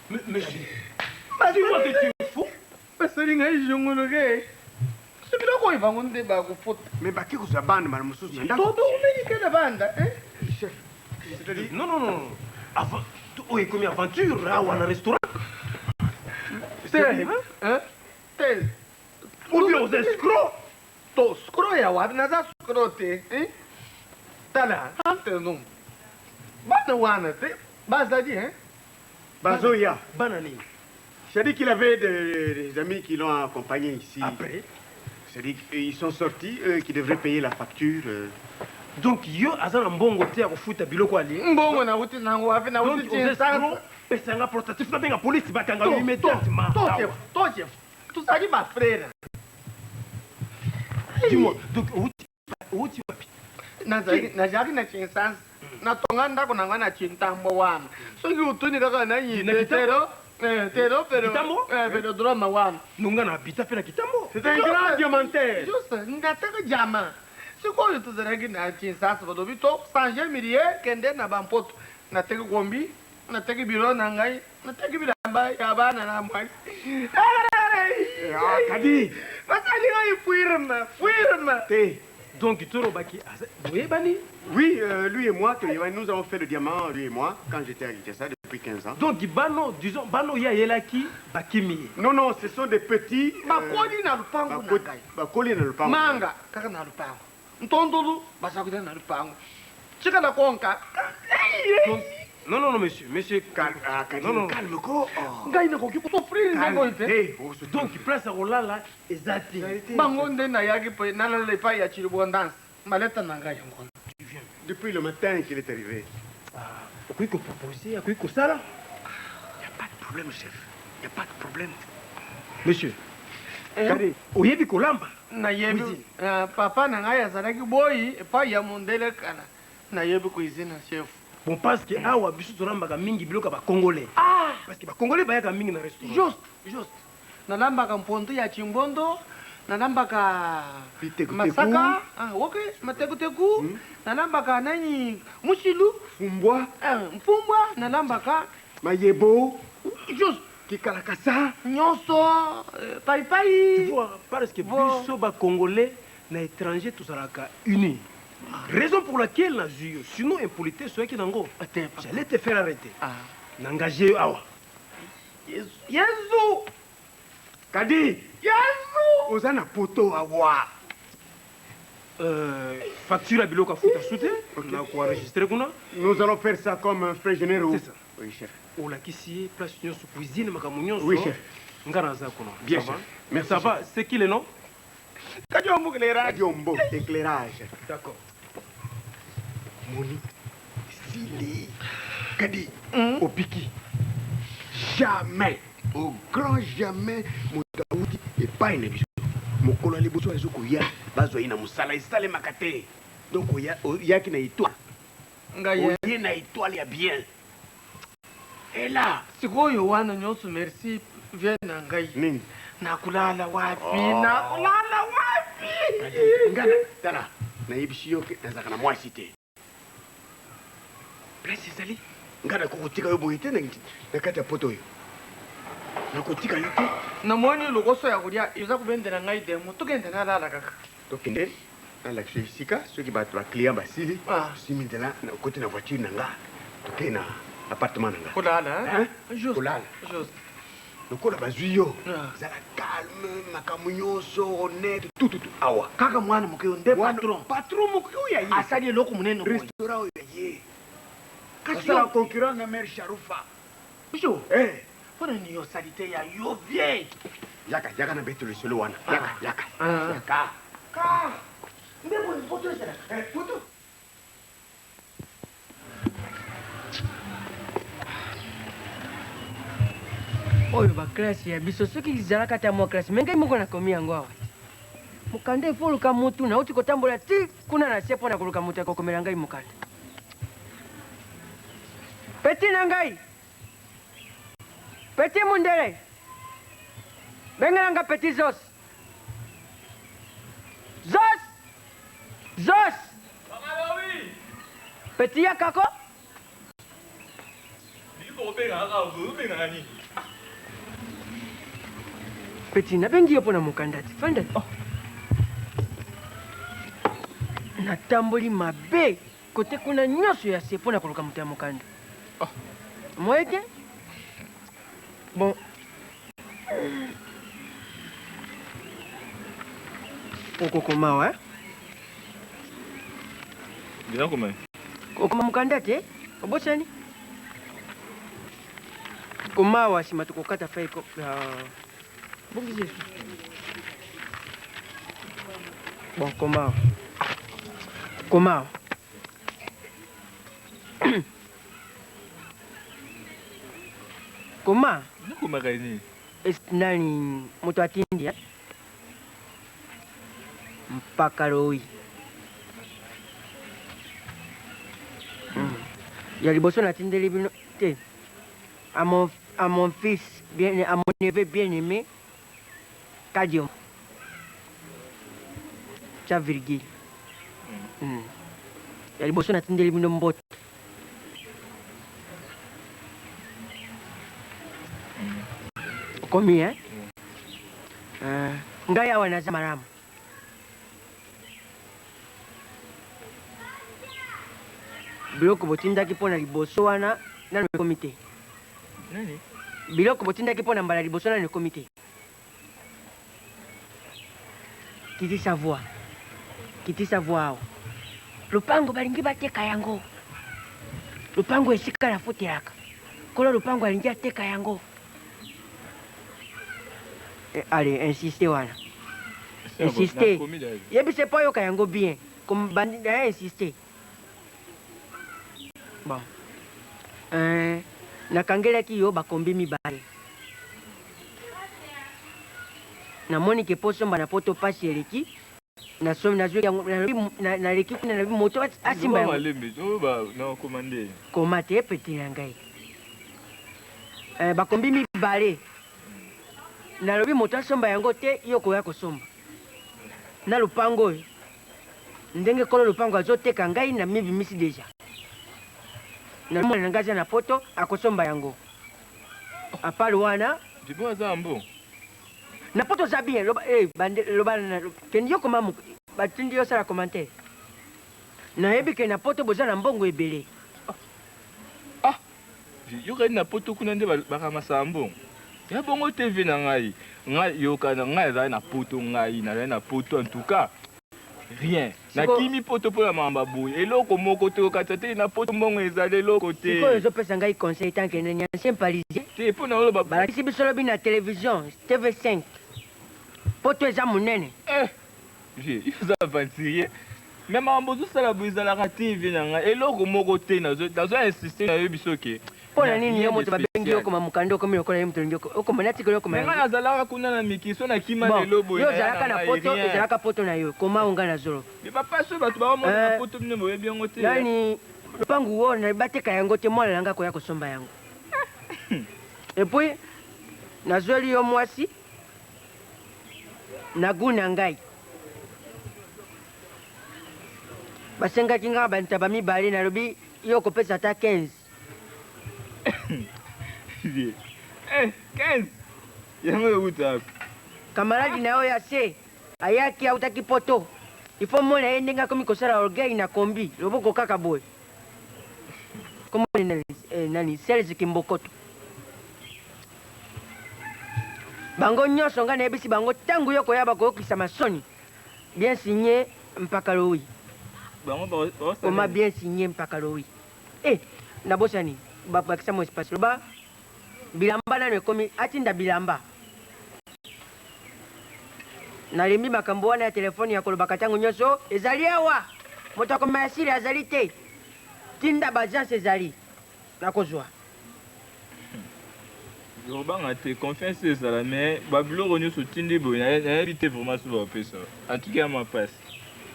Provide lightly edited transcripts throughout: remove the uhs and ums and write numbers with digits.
Mais, monsieur, dis-moi que tu es fou. Basali ngai jongolo ke. So biloko oyo bango nde bakofuta. Mais bake kozwa bana mbala mosusu na ndako. Toto omeli ke na banda, hein? Chef, c'est-à-dire Non, non, non. Avant, oyo ekomi aventure awa na restaurant. Te, hein? Te. Ou bien aux escrocs. To scro ya wapi? Naza scro te, hein? Tala, entre nous. Bana wana te, bazali, hein? Bazoya. Bana nini? C'est-à-dire qu'il avait des amis qui l'ont accompagné ici. Après? C'est-à-dire qu'ils sont sortis, eux, qui devraient payer la facture. Donc yo aza na mbongo te ya kofuta biloko alie. Mbongo nauti nango wapi? Nauti Donc aux escrocs, pesanga portatif nabenga police bakanga yo immédiatement. To, chef, to, chef. Tozali ba frère. Dis-moi, donc outi wapi? Nazali nazalaki na Kinshasa. Natonga ndako na ngai na Kintambo wana. Soki otuni kaka na Na yite Kitambo? tero tero pero Kitambo? velodrome wana. Nonga na habita mpe na Kitambo. C'est un grand diamantaire. Juste ngataka jama. Sikoyo tozalaki na Kinshasa balobi to changer milieu kende na bampoto. Nateki kombi, nateki biro na ngai, nateki bilamba ya bana na mwasi. Ah, Kadi. Basali ngai firme, firme. Te. Donc tolobaki boyebani. Oui, lui et moi, nous avons fait le diamant, lui et moi, quand j'étais à Kinshasa depuis 15 ans. Donc bano, disons, bano ye ayelaki bakimi ye. Non, non, ce sont des petits. Bakoli na lupango na ngai. Bakoli na lupango. Manga kaka na lupango. Ntondolu basakuta na lupango. Chikala konka. Donc, non, non, non, monsieur, monsieur, Calme, ah, Kadi, Non, non. calme ko. Oh. Ngai nakoki kosofrire ndenge oyo te. Te, oh, Donc place ya kolala eza te. Bango nde nayaki mpe nalala epai ya Chilibondanse. Maleta na ngai yango. Depuis le matin qu'il est arrivé. Ah, okoki kopropose, akoki kosala. Il n'y a pas de problème, chef. Il n'y a pas de problème. Monsieur, Kadi, oyebi kolamba? Nayebi Cuisine. papa na ngai azalaki boyi epai ya mondele kala. Nayebi cuisine, chef. Bon, parce que awa biso tolambaka mingi biloko ya bacongolais. Ah! Parce que bacongolais bayaka mingi na restaurant. Juste, juste. Nalambaka mpondu ya chimbondo, nalambaka Bitekuteku. masaka, ah, ok, matekuteku, nalambaka nani mushilu, Fumbwa, mfumbwa, nalambaka Mayebo, juste Kikalakasa. nyonso, paipai. Tu vois, parce que Bon. biso bacongolais na étranger tozalaka unis. Raison pour laquelle nazwi yo, sinon impolitesse oyaki nango. Te, papa. J'allais te faire arrêter. Ah. Naengage yo awa. Yesu, Yesu, Kadi, Yesu. oza na poto awa. Facture ya biloko afuta su te, na koenregistre kuna. Nous allons faire ça comme un frais généraux. C'est ça. Oui, chef. Olakisi ye place nyonso, cuisine, makambo nyonso. Oui, chef. Nga naza kuna. Bien, Ça va? chef. Merci, Ça chef. va, c'est qui le nom? Kadiombo éclairage. Kadiombo, éclairage. D'accord. Moni, Sili, Kadi, Opiki. Jamais, au grand jamais, moto awuti epai na biso. Mokolo ya liboso azokoya, bazwa ye na mosala esalemaka te. Donc oyaki na étoile. Ngai ye. Oye na étoile ya bien. Et là, Sikoyo wana nyonso merci vie na ngai. nini? Nakulala wapi? Oh. Nakulala wapi? Nga na tala, nayebisi yo ke nazalaka na mwasi te. Place ezali, nga nakokotika yo boye te na kati ya poto oyo. Nakotika yo te. Namoni lokoso ya kolia eza kobendela ngai demo, tokende nalala kaka. Tokende nalakisa esika soki bato ba client basili, Ah. tosimi nzela nakoti na voiture na nga, tokei na appartement na nga. Kolala, hein? Hein? Juste. Kolala. Juste. Lokola bazwi yo, Ah. zala calme, makambo nyonso honnête, tout, tout, tout. Awa. Kaka mwana moke oyo nde patron. Patron moke oyo ya ye. Asali eloko monene boye. Restaurant oyo ya ye. Kasi Asala yo- concurrence na mère Sharufa. Jo. Eh. Mpona nini yo osali te ya yo vie? Yaka, yaka na beto lisolo wana. Yaka, yaka. Ah. Yaka. Ka. Nde boye poto ezalaka. Eh, poto. Oyo ba classe ya biso soki ezalaka ata mwa classe, me ngai moko nakomi yango awa. Mokanda efo oluka motu, nauti kotambola ti kuna na se mpo na koluka moto ya kokomela ngai mokanda. Petit na ngai, petit mundele, bengela nga petit Zos. Zos! Zos! Petit ya kako? Petit, nabengi yo mpo na mokanda te. Fanda. Oh. Natamboli mabe kote kuna nyonso ya se mpo na koluka moto ya mokanda. Oh. Moye te? Bon. Okokoma wa? Bina koma. Okoma mokanda te? Obosani? Koma awa nsima tokokata fai ko ah. Bongisa esu. Bon, koma awa. Koma awa. Koma. Nakomaka nini? Nani moto atindi eh? Mpaka lowi. Ya liboso natindeli bino te à mon, à mon fils bien, à mon neveu bien aimé Kadiom tia virgule mm. Ya liboso natindeli bino mbote okomi eh? Ngai awa naza malamu. Biloko botindaki mpo na liboso wana nanu ekomi te. Nani? Biloko botindaki mpo na mbala liboso nanu ekomi te. Kitisa voix. Kitisa voix awa. Lopango balingi bateka yango. Lopango esika nafutelaka. Kolo lopango alingi ateka yango. Eh, allez, insiste wana. Insiste. Yebisa po ayoka yango bien. Comme bandi na insiste. Bon. Euh, nakangelaki yo bakombi mibale. Namoni ke po somba na poto pasi eleki. Nasomi nazwi yango nalobi naleki kuna nalobi moto asimba yango. Malembe, oyo ba na commande. Koma te petit na ngai. Eh, bakombi mibale. Nalobi moto asomba yango te, yo okoya kosomba. Na lopango oyo, ndenge kolo lopango azoteka ngai na mibimisi deja. Na mwana na ngai aza na poto akosomba yango. Apart wana. Jibo aza mbo. Na poto oza bien, loba eh bande loba na kende yo koma batindi yo sala commentaire. Nayebi ke na poto boza na mbongo ebele. Ah! Yoka na poto kuna nde bakamasaka mbongo. Ya bongo te vie na ngai. Ngai yoka na ngai nazali na poto ngai nazali na poto en tout cas rien. Nakimi poto mpo na makambo ya boye. Eloko moko te okatisa te na poto mbongo ezali eloko te. Sikoyo ozopesa ngai conseil tant que nani ancien parisien. Te mpo na oloba. Balakisi biso lobi na television TV5. Poto eza monene. Eh! Vieux, yo oza aventurier. Mais makambo ozosala boye ezalaka te vie na ngai. Eloko moko te nazo nazo insister na yo biso ke. Mpo na nini yo moto babengi yo okoma mokanda okomi lokola ye moto olingi okoma natikali okoma Mais ngai nazalaka kuna na mikili so nakima Bon, lelo boye yo naya ozalaka na na ngai poto rien. ezalaka poto na yo koma oyo ngai nazoloba. Mais bapasi oyo bato baomona na Eh, poto bino boyebi yango te. nani lopangu oyo bateka yango te mwana na ngai akoya kosomba yango. Et puis nazweli yo mwasi na gout na ngai. Basengaki nga bantaba mibale nalobi yo okopesa ata 15. Eh, 15 yango euta wapi? Kamaradi na yo ya se ayaki autaki poto. Il faut mona ye ndenge akomi kosala orgueil na kombi loboko kaka boye. Kombo nani, eh, nani Serge Kimbokoto. Bango nyonso ngai nayebisi bango ntango yo koya bakoyokisa masoni. Bien signé Mpaka Lowi. Bango ba Koma bien signé Mpaka Lowi. Eh, nabosani bakisa mo espace loba bilamba nano ekomi atinda bilamba. Nalembi makambo wana ya telefone ya kolobaka ntango nyonso ezali awa. Moto akoma ya sili azali te. Tinda ba agence ezali. Nakozwa. Obanga te, confiance ezala mais ba biloko nyonso otindi boye nayebi te vraiment soki bapesa. En tout cas ya mapasi.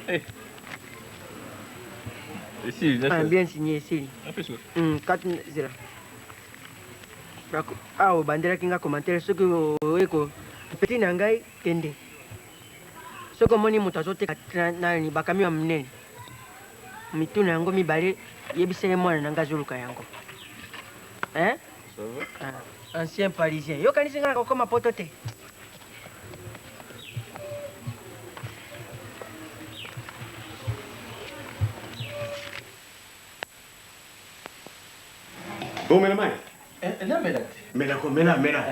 Eh. Esili, Ah, bien signé esili. Napesa. Kati zela. Awa obandelaki nga commentaire soki oye ko petit na ngai kende. Soki omoni moto azoteka nani bakami ya monene. Mituna yango mibale yebisa ye mwana na ngai azoluka yango. Hein? Ça va? Ah, ancien parisien. Yokanisi nga nakokoma poto te. Omela mai? Eh, namela te. Mela ko, mela, mela.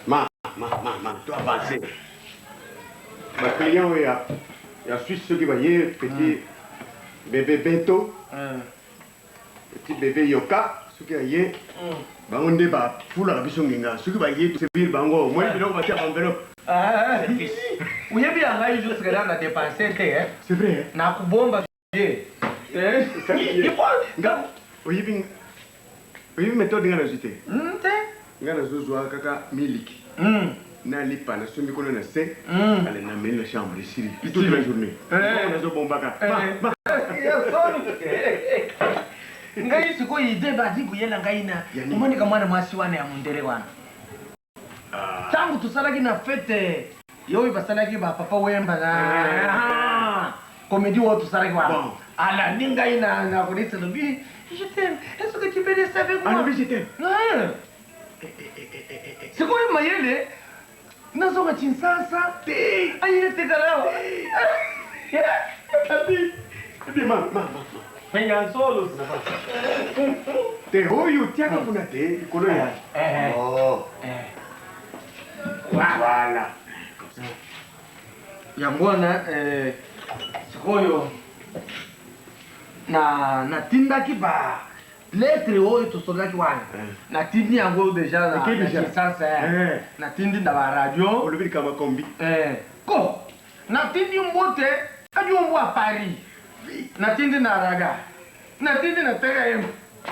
Ma, ma, ma, ma, to avancer. Ba client oyo ya ya Suisse soki baye petit bébé Bento, petit bébé Yoka soki aye bango nde bafulaka biso ngenga soki baye toservir bango omoni biloko batia ba enveloppe. Ah, oyebi ya ngai jusque là na dépense te eh. C'est vrai hein? Nakobomba ye. Eh, Nga oyebi oyebi méthode nga nazwi te. Te. Nga nazozwa kaka miliki na lipa nasombi kuna na se, ale nameli na chambre, esili toute la journée. Eh. Nazobombaka. Eh. Ma, Ya soni. Ngai sikoyo idée badi koyela ngai na Ya nini? omonika mwana mwasi wana ya mondele wana ntango tosalaki na fête ye oyo basalaki bapapa Wemba na Eh. comédie oyo tosalaki wana, Bon. alandi ngai na kolisa, lobi: "Je t'aime, est-ce que tu peux rester avec moi?" Alobi "je t'aime"? Ouais. Sikoyo mayele nazonga Kinshasa Te. Aye tekala awa. Abi, abi, ma, ma, ma. Ya solo. Te, oyo tiaka kuna te likolo ya Eh. Oh. Voilà. Yango wana eh, sikoyo na natindaki ba lettre oyo tosololaki wana. Eh. Natindi yango déjà na Eke na déjà? Kinshasa, eh. Eh. Natindi na baradio. Olobi likambo ya kombi. Eh, ko natindi mbote adi ombo a Paris, natindi na Raga, natindi na TKM,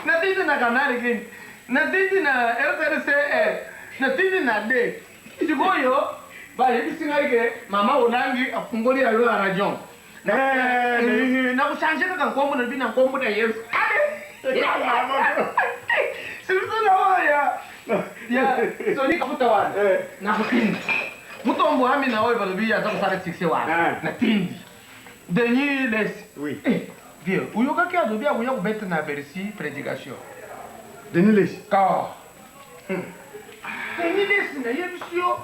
natindi na Canal Kin, natindi na RTRCR, natindi na D. Sikoyo bayebisi ngai ke mama Olangi afungoli yayo ya radio. Eh, Nakuchange kaka nkombo na bino na nkombo na Yesu, surtout na oyo ya Soni Kafuta wana. Eh. Nakutindi mutombo wami na oyo balobi aza kosala succès wana. Eh. Natindi Denis Lessie. Oui. Eh, vieux, oyokaki alobi akoya kobeta na Bercy prédication? Denis Lessie? Ka Denis Lessie nayebisi yo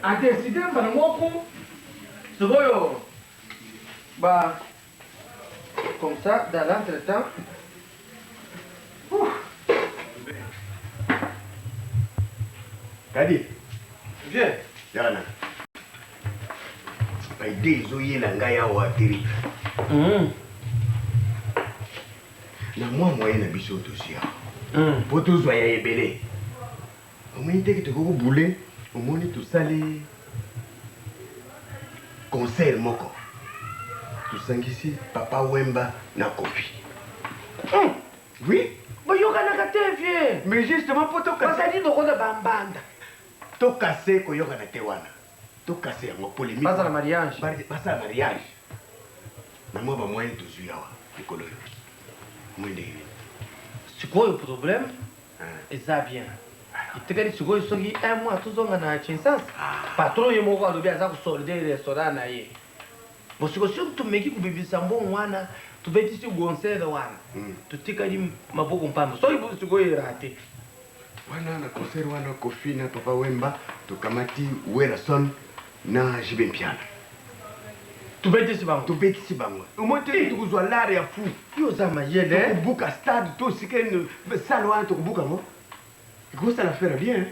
adécider mbala moko. Sikoyo ba comme ça dans l'entretemps. Ouf. Kadi. Vieux. Yaka na baidée ezoyela ngai awa terrible. Na mwa moyen na biso tozwi awa mpo tozwa ya ebele, omoni teke tokoki kobule. Omoni, tosali concert moko, tosangisi Papa Wemba na Kofi, oui. Boyokanaka te, vieux. Mais justement mpo tokase Bazali lokola bambanda. Tokase koyokana te wana, tokase yango polémique. Bazala mariage. Basala mariage na mwa bamoyen tozwi awa likolo oyo. Omoni ndenge nini? Sikoyo problème Ah. eza bien, etikali sikoyo soki un mois tozonga na Kinshasa. Patron ye moko alobi aza kosolde restaurant na ye. Bo sikoyo soki tomeki kobebisa mbongo wana, tobetisi concert wana, totikali maboko mpamba soki sikoyo erater. Wana na concert wana, Kofi na Papa Wemba, tokamati Werrason na JB Mpiana. Tobetisi bango. Tobetisi bango, omoni te tokozwa lare ya fou. Yo oza mayele. Tokobuka stade to sika salle wana, tokobuka yango, ekosala faire bien.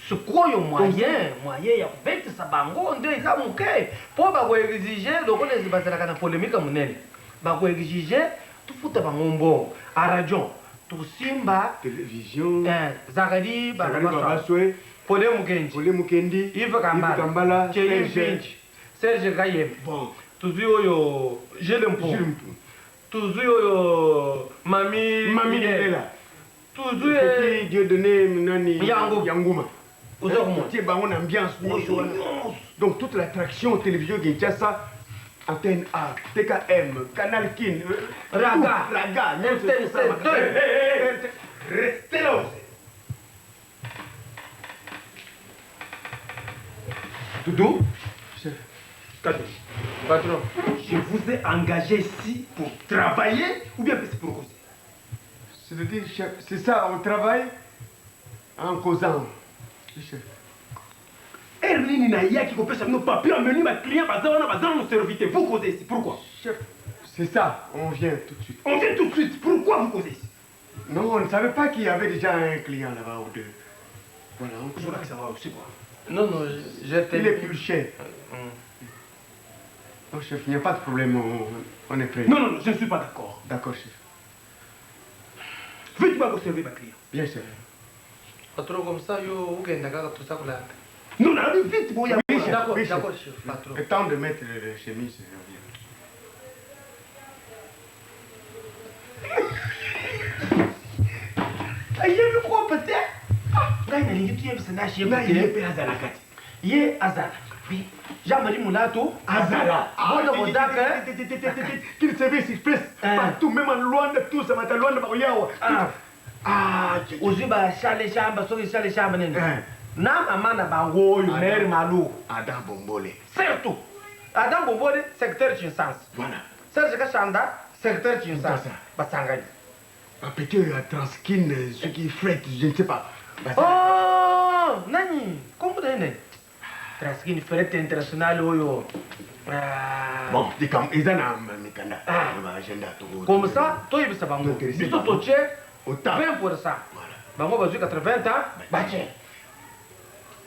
Sikoyo moyen ya kobetisa bango nde eza moke mpo bakoexiger lokola bazalaka na polémique ya monene, bakoexiger tofuta bango mbongo a radio tosimba. Télévision. Eh, Zakari. Zakari. Babaswe. Babaswe. Pole Mukendi. Pole Mukendi. Yves Kambala. Kambala. Thierry. Serge. Mpinji, Serge Kayembe. Bon. Tozwi oyo Gilles Mpo. Jules Mpu. Tozwi oyo Mami. Mami Milela. Lela. Tozwi Petit Dieudonné nani. Yango. Yanguma. Oza komona. Tie bango na ambiance nyonso wana. Donc toute l'attraction télévision Kinshasa, antenne A, TKM, Canal Kin, Raga. tout, Raga nyonso. RTNC Tosala. deux. Eh, eh, eh, restez là aussi. Doudou. Chef. Kadi. Patron. Je vous ai engagé ici pour travailler ou bien c'est pour causer? C'est-à-dire, chef, c'est ça, on travaille en causant, chef. Heure nini nayaki kopesa bino papier ya menu, baclient baza wana, baza nano servi te, vous causez ici, pourquoi? Chef, c'est ça, on vient tout de suite. On vient tout de suite, pourquoi? Pourquoi vous causez ici? Non, on ne savait pas qu'il y avait déjà un client là-bas ou deux. Voilà, on... C'est quoi? Non, non, j'étais... Il est plus cher. Non, chef, il n'y a pas de problème, on est prêt. Non, non, non, je ne suis pas d'accord. D'accord, chef. Vite, va vous servir ma client. Bien, chef. Patron, comme ça, yo, okenda kaka tosakolanda. Non, non, vite, bon, Oui, chef. D'accord, Oui, chef. d'accord, chef, patron. Le temps de mettre le chemise, je viens. Ayebi kope te. Ngai nalingi toyebisa na chef Na te. ye mpe azala kati. Ye azala. Jean-Marie Mulato Azala. Bono Bozaka. Qu'il se fait sur place. Partout, même en Luanda, tout ça va être Luanda, Baroyawa. Ah. Ah, Ozwi bashale shamba soki shale shamba nini Eh. na mama na bango oyo Adam. mare maluku Adam Bombole. surtout Adam Bombole secteur Chinsansa. Voilà. Serge Kashanda secteur Chinsansa. Chinsansa. Basangani. Un petit à Transkin, ceux qui frettent, je ne sais pas. Bah, ça- Oh, nani? Kombo na ye nani? Transkin Fret International oyo. Ah. Bon, eza na mikanda. Ah. Na agenda to. Comme ça, toyebisa bango. Tointéressé Biso bango. totie Autant. 20%. Voilà. Bango bazwi 80 ans, batie.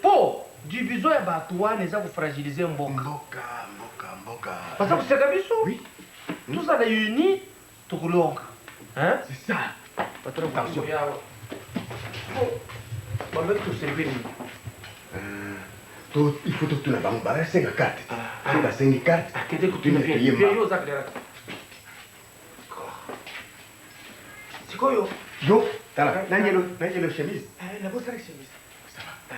Po division ya bato wana eza kofragilize mboka. Mboka, mboka, mboka. Baza koseka biso. Oui. Tozala uni tokolonga. Hein? C'est ça. Patron, Attention. balobaki toservir nini? To, il faut totuna bango basenga carte. Soki basengi carte, Akende kotuna totuna vie. ye Vie mbango. yo oza clairaka. Sikoyo, Yo, tala, nangelo, nangelo chemise. nabosalaki chemise. Ça va.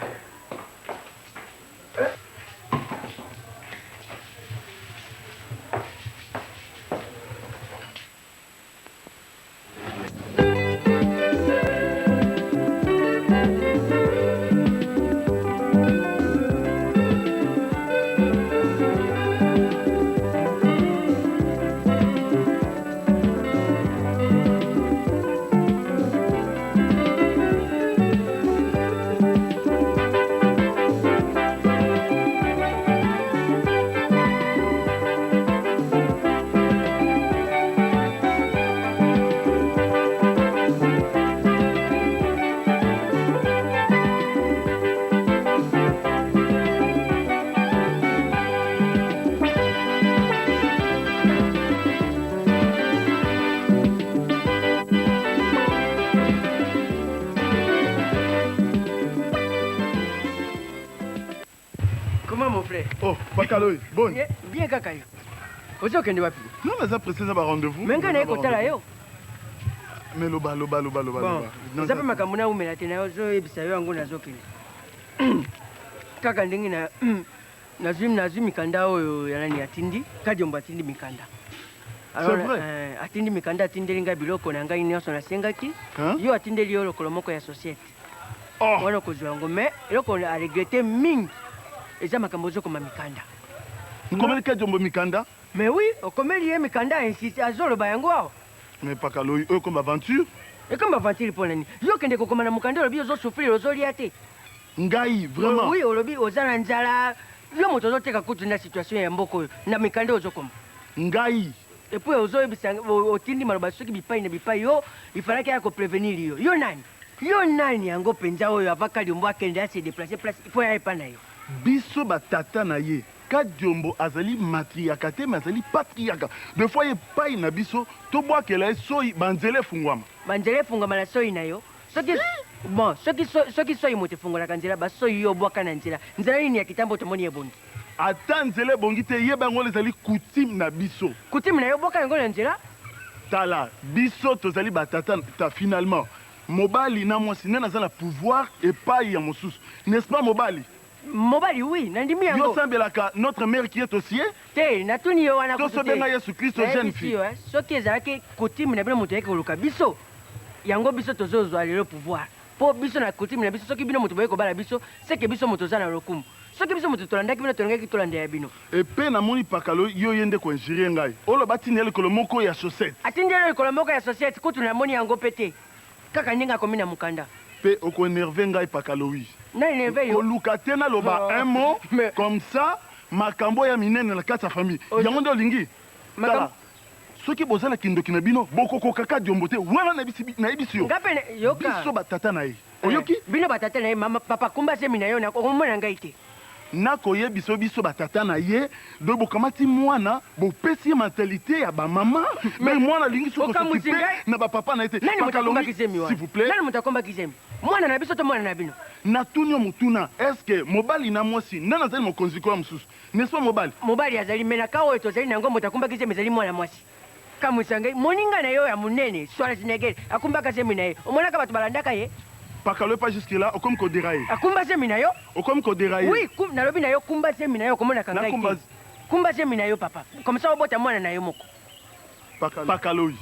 Comment mon frère? Oh, Bakaloy, bonne. Bien, bien kaka yo. Ozokende wapi? Non, naza pressé na ba rendez-vous. Me ngai naye kotala yo. Mais loba, loba, loba, loba, Bon, loba. Non, eza mpe makambo naumela te, nazoyebisa yo yango nazokende. Kaka ndenge na nazwi mikanda oyo ya nani atindi, Kadiombo atindi mikanda. C'est vrai? Atindi mikanda, atindeli ngai biloko na ngai nyonso nasengaki. Hein? Yo atindeli yo lokolo moko ya société. Oh. Wana okozwa yango, mais eloko aregrete mingi eza makambo ozokoma mikanda. Nkomeli Kadiombo mikanda? Mais oui, okomeli ye mikanda, insiste, azoloba yango awa. Mais Pakaloy, oyo comme aventure? Ekoma aventure mpo nani? Yo okende kokoma na mokanda, olobi ozosouffrir, ozolia te. Ngai, vraiment? Oui, olobi oza na nzala. Yo moto ozoteka kutu na situation ya mboka oyo, na mikanda ozokoma. Ngai. Et puis ozoyebisa, otindi maloba soki bipai na bipai yo, ifalaki aya koprévenir yo. Yo nani? Yo nani yango mpenza oyo ava Kadiombo akende ase déplacer place, il faut ya epa na yo. Biso batata na ye, Kadiombo azali matriarcat te, mais azali patriarcat. Des fois ye pai na biso, tobwakela ye soyi, banzela efungwama. Banzela efungwama na soyi na yo. Soki bon, soki so, soki soyi moto efungolaka nzela, basoyi yo obwaka na nzela. Nzela nini ya kitambo tomoni ebongi? Ata nzela ebongi te, yeba yango ezali coutume na biso. Coutume na yo obwaka yango na nzela? Tala, biso tozali batata ta finalement. Mobali na mwasi nde naza na pouvoir epai ya mosusu. N'est-ce pas mobali? Mobali, oui, nandimi yango. Yo sambelaka notre mère qui est au ciel? Te, natuni yo wana kutu te. Tosobenga Yesu Kristo jeune Nayebisi fille. yo, soki ezalaki coutume na bino moto ayaki koluka biso, yango biso tozozwa lelo pouvoir. Po biso na coutume na biso, soki bino moto boyei kobala biso, seke biso moto oza na lokumu. Soki biso moto tolandaki bino, tolingaki tolanda ya bino. Epe namoni Pakalo, yo ye nde koinjure ngai. Oyo batindi ye likolo moko ya chaussette. Atindi ye likolo moko ya chaussette, kutu namoni yango pe te. Kaka ndenge akomi na mokanda. Pe okoénerve ngai Pakalo, oui. Na énerve yo. Koluka te naloba Oh. un mot, Mais comme ça, makambo ya minene na kati ya famille. Ozo Yango nde olingi? Makambo Tala, Soki boza na kindoki na bino, bokokoka Kadiombo te. Wana nayebisi yo. Nga pe na yoka. Biso ba tata na ye. Oyoki? Bino ba tata na ye, mama, papa kumba zemi na yo, na okomona ngai te. Nakoyebisa yo biso ba tata na ye, donc bokamati mwana, bopesi ye mentalite ya ba mama, mais mwana alingi soki ko s'occuper na ba papa na ye te. Nani moto akumbaki zemi wana? S'il vous plait. Nani moto akumbaki zemi? Mwana na biso to mwana na bino? Natuni yo motuna, est-ce que mobali na mwasi, nani azali mokonzi likolo ya mosusu? N'est-ce pas mobali? Mobali azali, mais na cas oyo tozali na yango, moto akumbaki zemi ezali mwana mwasi. Kamwisa ngai, moninga na yo ya monene, Schwarzenegger, akumbaka zemi na ye. Omonaka bato balandaka ye? Pakalo pas jusque là, okomi ko derailler. Akumba zemi na yo? Okomi ko derailler. Oui, kum, nalobi na yo kumba zemi na yo, okomonaka ngai te. Kumba zemi na yo papa. Comme ça obota mwana na yo moko. Pakaloyi.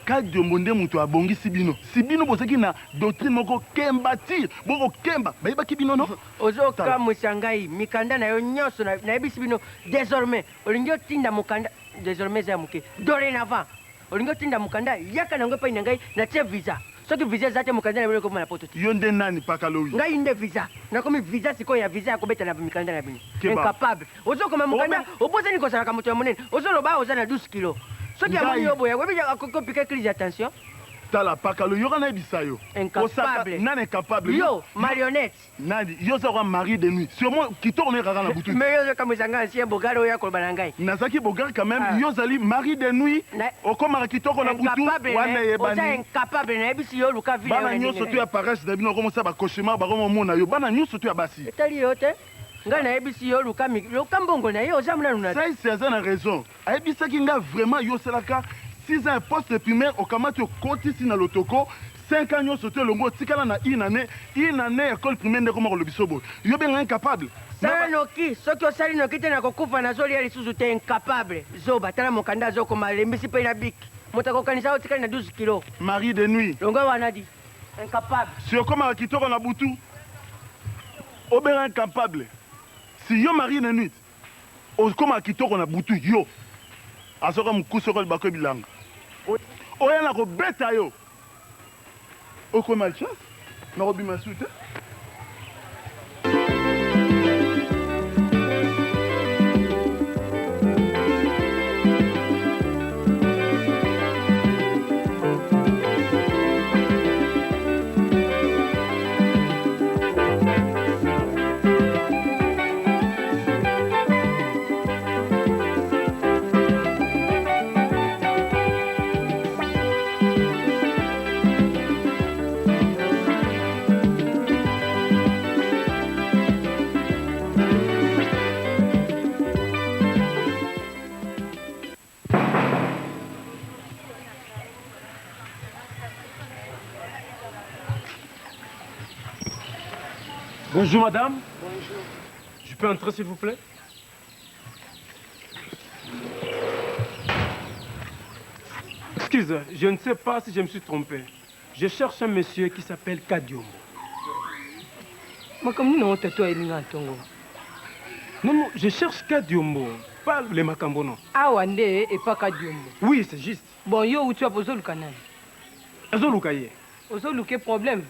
Kadiombo nde mutu abongisi bino. Si bino bozalaki na doctrine moko kemba tir, boko kemba, bayebaki bino non? Ozo kamwisa ngai, mikanda na yo nionso nayebisi bino desormais olingi otinda mokanda desormais eza ya moke dorenavant olingi otinda mokanda yaka nango epai na ngai natie visa soki visa eza te mokanda na bino ekokoma na poto te. Yo nde nani Pakaloyi? Ngai nde visa, nakomi visa sikoyo ya visa ya kobeta na mikanda na bino. Incapable. Ozo koma mukanda obosani kozalaka moto ya monene ozo loba oza na 12 kilo soki amoni yo boye oyebi akoki ko piquer crise ya tension. Tala pakalo yoka nayebisa yo incapable nani incapable yo marionnette nani yo oza kwa mari de nuit sûrement kitoko nayo kaka na butu mais yo ozo kamwisa ngai ancien bogard oyo akoloba na ngai nazalaki bogard quand même yo ozali mari de nuit okomaka kitoko na butu wana eyebani oza incapable nayebisi yo luka vie bana nyonso tu ya paresse na bino bakomosala ba cauchemar bakomomona yo bana nyonso tu ya basi etali yo te Nga nayebisi yo luka luka mbongo na ye oza nanu na. Saisi aza na raison ayebisaki nga vraiment yo osalaka 6 ans ya poste primaire okamati okotisi na lotoko 5 ans nionso te olongwe otikala na une annee une annee ya ecole primaire nde ekoma kolobiso boye yo benga incapable Sala noki soki osali noki te nakokufa nazolia lisusu te incapable zoba tala mokanda azokoma alembisi pe na bic moto akokanisa otikali na 12 kilo. Mari de nuit. Longwa wana di incapable. Si okomaka kitoko na butu. Obenga incapable si yo marie na nuit okomaka kitoko na butu yo azoka mukuse oko libako bilanga oya na kobeta yo oko malchance na kobima su te. Bonjour madame. Bonjour. Je peux entrer s'il vous plaît? Excuse, je ne sais pas si je me suis trompé. Je cherche un monsieur qui s'appelle Kadiombo. Makambo nini yango tata oyo ayebi nga na ntongo? Non, non, je cherche Kadiombo, pas les makambo non. Awa nde epa Kadiombo. Oui, c'est juste. Bon, yo outi wapi ozoluka nani? Nazoluka ye. Ozoluka ye problème?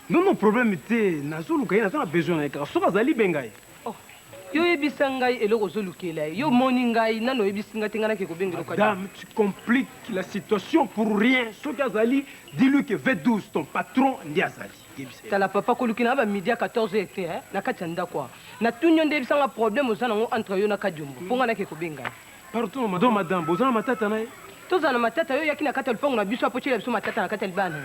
Non, non, problème te. Nazoluka ye, naza na besoin na ye kaka. Soki azali benga ye. Oh, yo yebisa ngai eloko ozolukela ye. Yo omoni ngai, nanu oyebisi ngai te ngai nake kobengela yo Kadiombo. Madame, tu compliques la situation pour rien. Soki azali, dis-lui que V12, ton patron, nde azali. Yebisa ye. Tala papa, kolukela nga ba midi ya 14 heures te hein, na kati ya ndako awa. Natuni yo nde yebisa nga problème oza nango entre yo na Kadiombo po nga nake kobenga ye. Pardon madame, madame, boza na matata na ye? Tozala na matata, yo oyaki na kati ya lupango na biso apo otiela biso matata na kati ya libala na yo.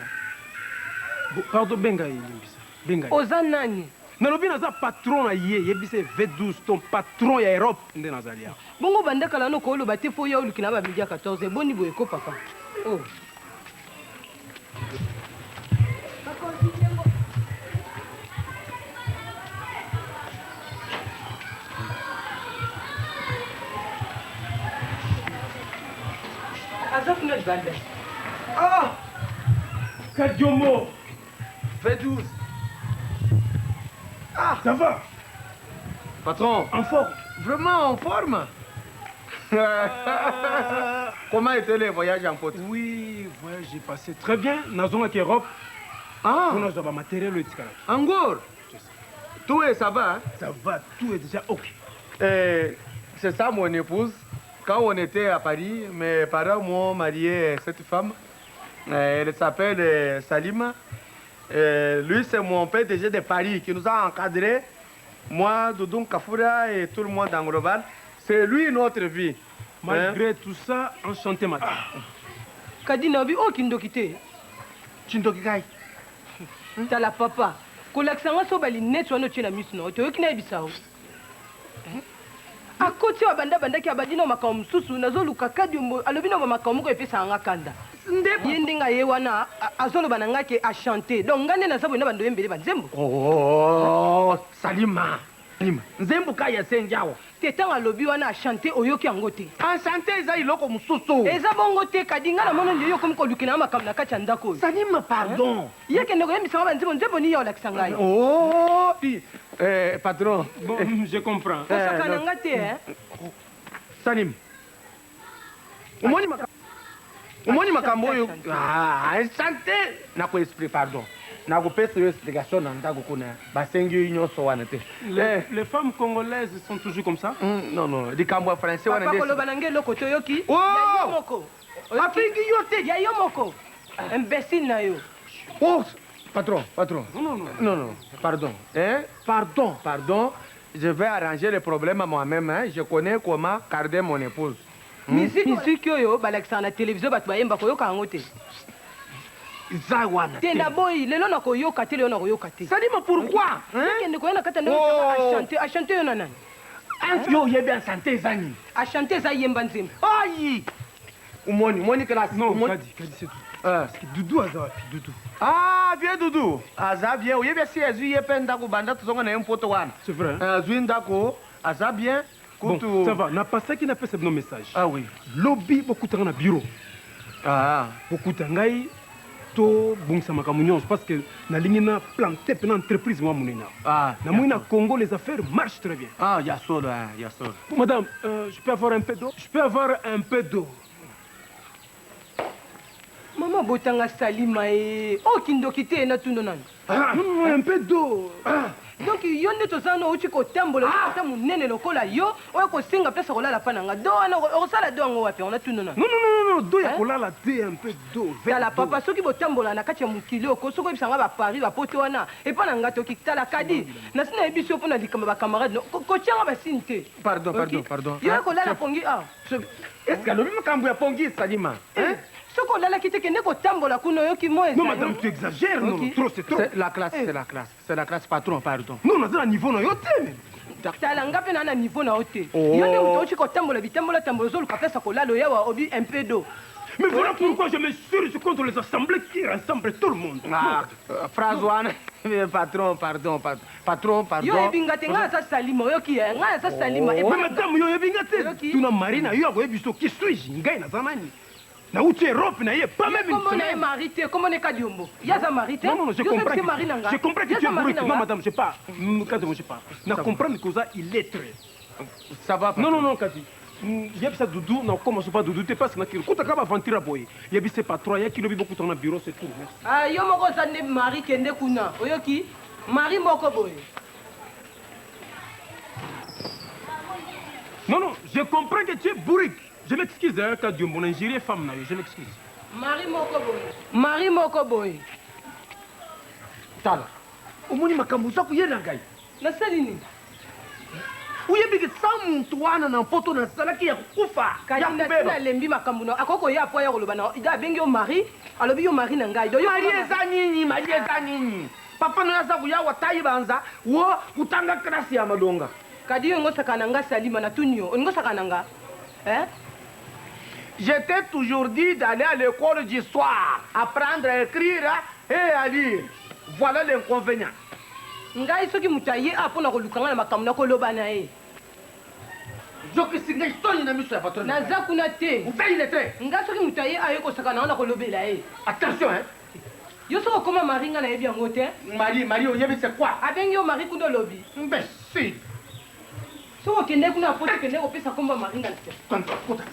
Bo, pardon benga ye, limbisa. Benga ye. Oza nani? Nalobi naza patron na ye, yebisa ye V12 ton patron ya Europe nde nazali awa. Bongo banda kala wana okoloba te po oya olukela nga ba midi ya 14 heures, boni boye ko papa? Oh. Aza kuna libanda. Ah! Kadiomo! V12. Ah! Ça va? Patron. En forme? Vraiment en forme? Comment était le voyage en poto? Oui, voyage j'ai passé très bien. Nazongaki Europe. Ah. Pour nazwa ba matériel oyo etikalaki. Encore? Tout est ça va? Hein? Ça va, tout est déjà OK. Eh, c'est ça mon épouse. Quand on était à Paris, mes parents m'ont marié cette femme. Elle s'appelle Salima. Lui, c'est mon PDG de Paris qui nous a encadrés. Moi, Doudou Kafura et tout le monde en global. C'est lui notre vie. Malgré tout ça, enchanté, madame. Kadi na obi oyo kindoki te. Kindoki kai. Tala papa, kolakisa nga so ba lunettes wana otie na misu na yo te, oyoki nayebisa yo. Akoti awa banda abandaki abandi nao makambo mosusu, nazoluka Kadiombo alobi nao ba makambo moko epesaka nga kanda. Ye ndenge aye wana azoloba na nga ke a chanter, donc nga nde naza boye nabanda oyembele ba nzembo? Oh Salima, Salima, nzembo kaka ya sengi awa. Te tango alobi wana a chanter oyoki yango te? A chanter eza eloko mosusu. Eza bongo te Kadi, nga namoni nde yo okomi kolukela nga makambo na kati ya ndako oyo. Salima pardon. Ye kende koyembisa nga ba nzembo, nzembo nini ye akolakisa ngai? Oh di eh, patron. Bon, je comprends. Kosakana nga te hein. Salim. Omoni makambo omoni makambo oyo ah enchanté nako explique pardon. Nakopesa yo explication na ndako kuna basengi yo nyonso wana te. Les, les femmes congolaises sont toujours comme ça? Non non, likambo ya français wana Papa nde. koloba na ngai eloko te oyoki? Oh! Ya yo moko. Afingi yo te. Ya yo moko. Imbecile na yo. Oh, patron, patron. Non, non, non. Non, non, pardon. Hein? Pardon, pardon. Je vais arranger le problème à moi-même. Hein? Je connais comment garder mon épouse. Musique, musique oyo balakisaka na television bato bayemba koyoka yango te. Eza wana te. Naboyi lelo nakoyoka te, lelo nakoyoka te. Salima pourquoi? Hein? Kende koya na kati ya ndako oh. A chanter, a chanter yo na nani? Yo oyebi a chanter eza nini? A chanter eza yemba nzembo. Ayi! Omoni, omoni classe. Non, Kadi, Kadi c'est tout. Parce que Doudou aza wapi, Doudou? Ah, vieux Doudou. Aza bien. Oyebi asi azwi ye mpe ndako banda tozonga na ye mpoto wana. C'est vrai. Hein? Azwi ndako, aza bien. Bon, Kutu. ça va. Napasaki napesa bino message. Ah oui. Lobi bokutanga na bureau. Ah. Bokuta ngai tobongisa makambo nyonso parce que nalingi na plante mpe na entreprise mwa monene awa. Ah. Namoni na Congo les affaires marchent très bien. Ah, ya solo, hein, ya solo. Bon, madame, je peux avoir un peu d'eau? Je peux avoir un peu d'eau. Mama botanga Salima e. Oh kindoki te na tuno nani? Ah, non, non, un peu d'eau. Ah. Donc yo nde toza wana outi kotambola ah. Ata monene lokola yo oyo kosenga place ya kolala pa na nga do wana okosala do yango wapi ona tuno na Non, non, non, non, do ya kolala te, un peu d'eau. Tala papa, soki botambola na kati ya mokili oko soki oyebisa nga ba Paris ba poto wana epa na nga toki tala kadi nasi nayebi so mpo na likambo ba camarade no kotia nga ba signe te. Pardon, pardon, pardon. Yo kolala pongi ah. Est-ce que alobi makambo ya pongi Salima? Hein? Soki olalaki te kende kotambola kuna oyoki moi Non madame, tu exagères, non, non, trop c'est trop. C'est la classe, c'est la classe, c'est la classe patron, pardon. Non, naza na niveau na yo te mais. Tala nga mpe na na niveau na yo te. Yo nde moto outi kotambola bitambola tambola ozoluka place ya kolala oyawa obi un peu d'eau. Mais voilà pourquoi je m'insurge contre les assemblées qui rassemblent tout le monde. Ah, phrase wana patron, pardon, patron, pardon. Yo oyebi nga te, nga naza Salima, oyoki eh? Nga naza Salima. Oh. Mais madame, yo oyebi nga te. Tuna mari na yo akoyebi biso qui suis-je? Ngai naza nani? Nauti Europe na ye pas même une Kombo na ye semaine. mari te, kombo na ye Kadiombo. Ye aza mari te. Non, non, non, je Yo comprends. ozobisa Que, mari na nga. je comprends que Ye tu es aza mari brut. na Non, nga. madame, je pas. Kadiombo, je pas. Na comprendre que oza illettré. Ça va, Non, non, non, Kadi. Yebisa Doudou, na commence pas Doudou te parce que na kilo. Kuta kaba aventure boye. Yebisa patron, ya kilo bi beaucoup na bureau, c'est tout. Merci. Ah, yo moko oza nde mari kende kuna. Oyoki? Mari moko boye. Non, non, je comprends que tu es bourrique. Je m'excuse, hein, Kadiombo, Nigérien femme, na yo, je m'excuse. Mari moko boye. Mari moko boye. Tala. Omoni makambo oza koyela ngai. Nasali nini? Oyebi ke sa mutu wana na mpoto nazalaki ya kokufa. Kadi Ya na kobeba. tina alembi makambo na akoki koya po aya koloba na yo. Abengi yo mari, alobi yo mari na ngai. Donc yo Mari koloba- eza nini? Mari eza nini? Papa na yo aza koya wa tayi banza wo kutanga klasi ya malonga. Kadi yo ngosaka na nga Salima na tuni yo. Ngosaka na nga. Hein? Je t'ai toujours dit d'aller à l'école du soir, apprendre à écrire et à lire. Voilà l'inconvénient. Ngai soki moto aye a mpona koluka nga na makambo na koloba na ye. Jokisi ngai soni na miso ya patron. Naza kuna te. Oza illettré. Ngai soki moto aye aye kosaka na nga na kolobela ye. Attention, hein. Yo soki okoma mari nga nayebi yango te. Mari, mari, oyebi c'est quoi? Abengi yo mari kuna olobi. Imbécile. Soki okende kuna po okende kopesa kombo ya mari nga na te. Kota, kota.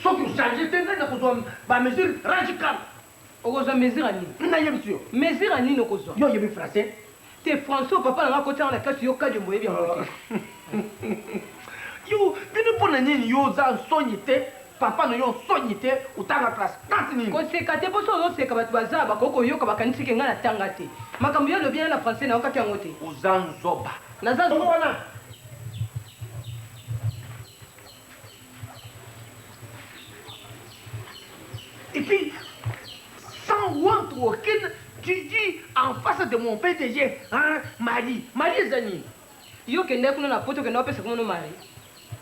Soki ochange te ngai nakozwa ba mesure radicale. Okozwa mesure ya nini? Nayebisi yo. Mesure ya nini okozwa? Yo oyebi français? Te français oyo papa na nga akotisa nga na classe yo kadiombo oyebi yango te. Yo bino pona nini yo oza nsonyi te papa na yo nsonyi te otanga classe classe nini? Koseka te po soki ozo seka batu baza bakoki koyoka bakanisi ke nga na tanga te. Makambo yo olobi na français nayokaki yango te. Oza nzoba. Naza Bongo wana. Et puis, sans honte aucune, tu dis en face de mon PDG, hein, Marie, Marie eza nini? Yo okendaki kuna na poto okenda opesa kombo no Marie.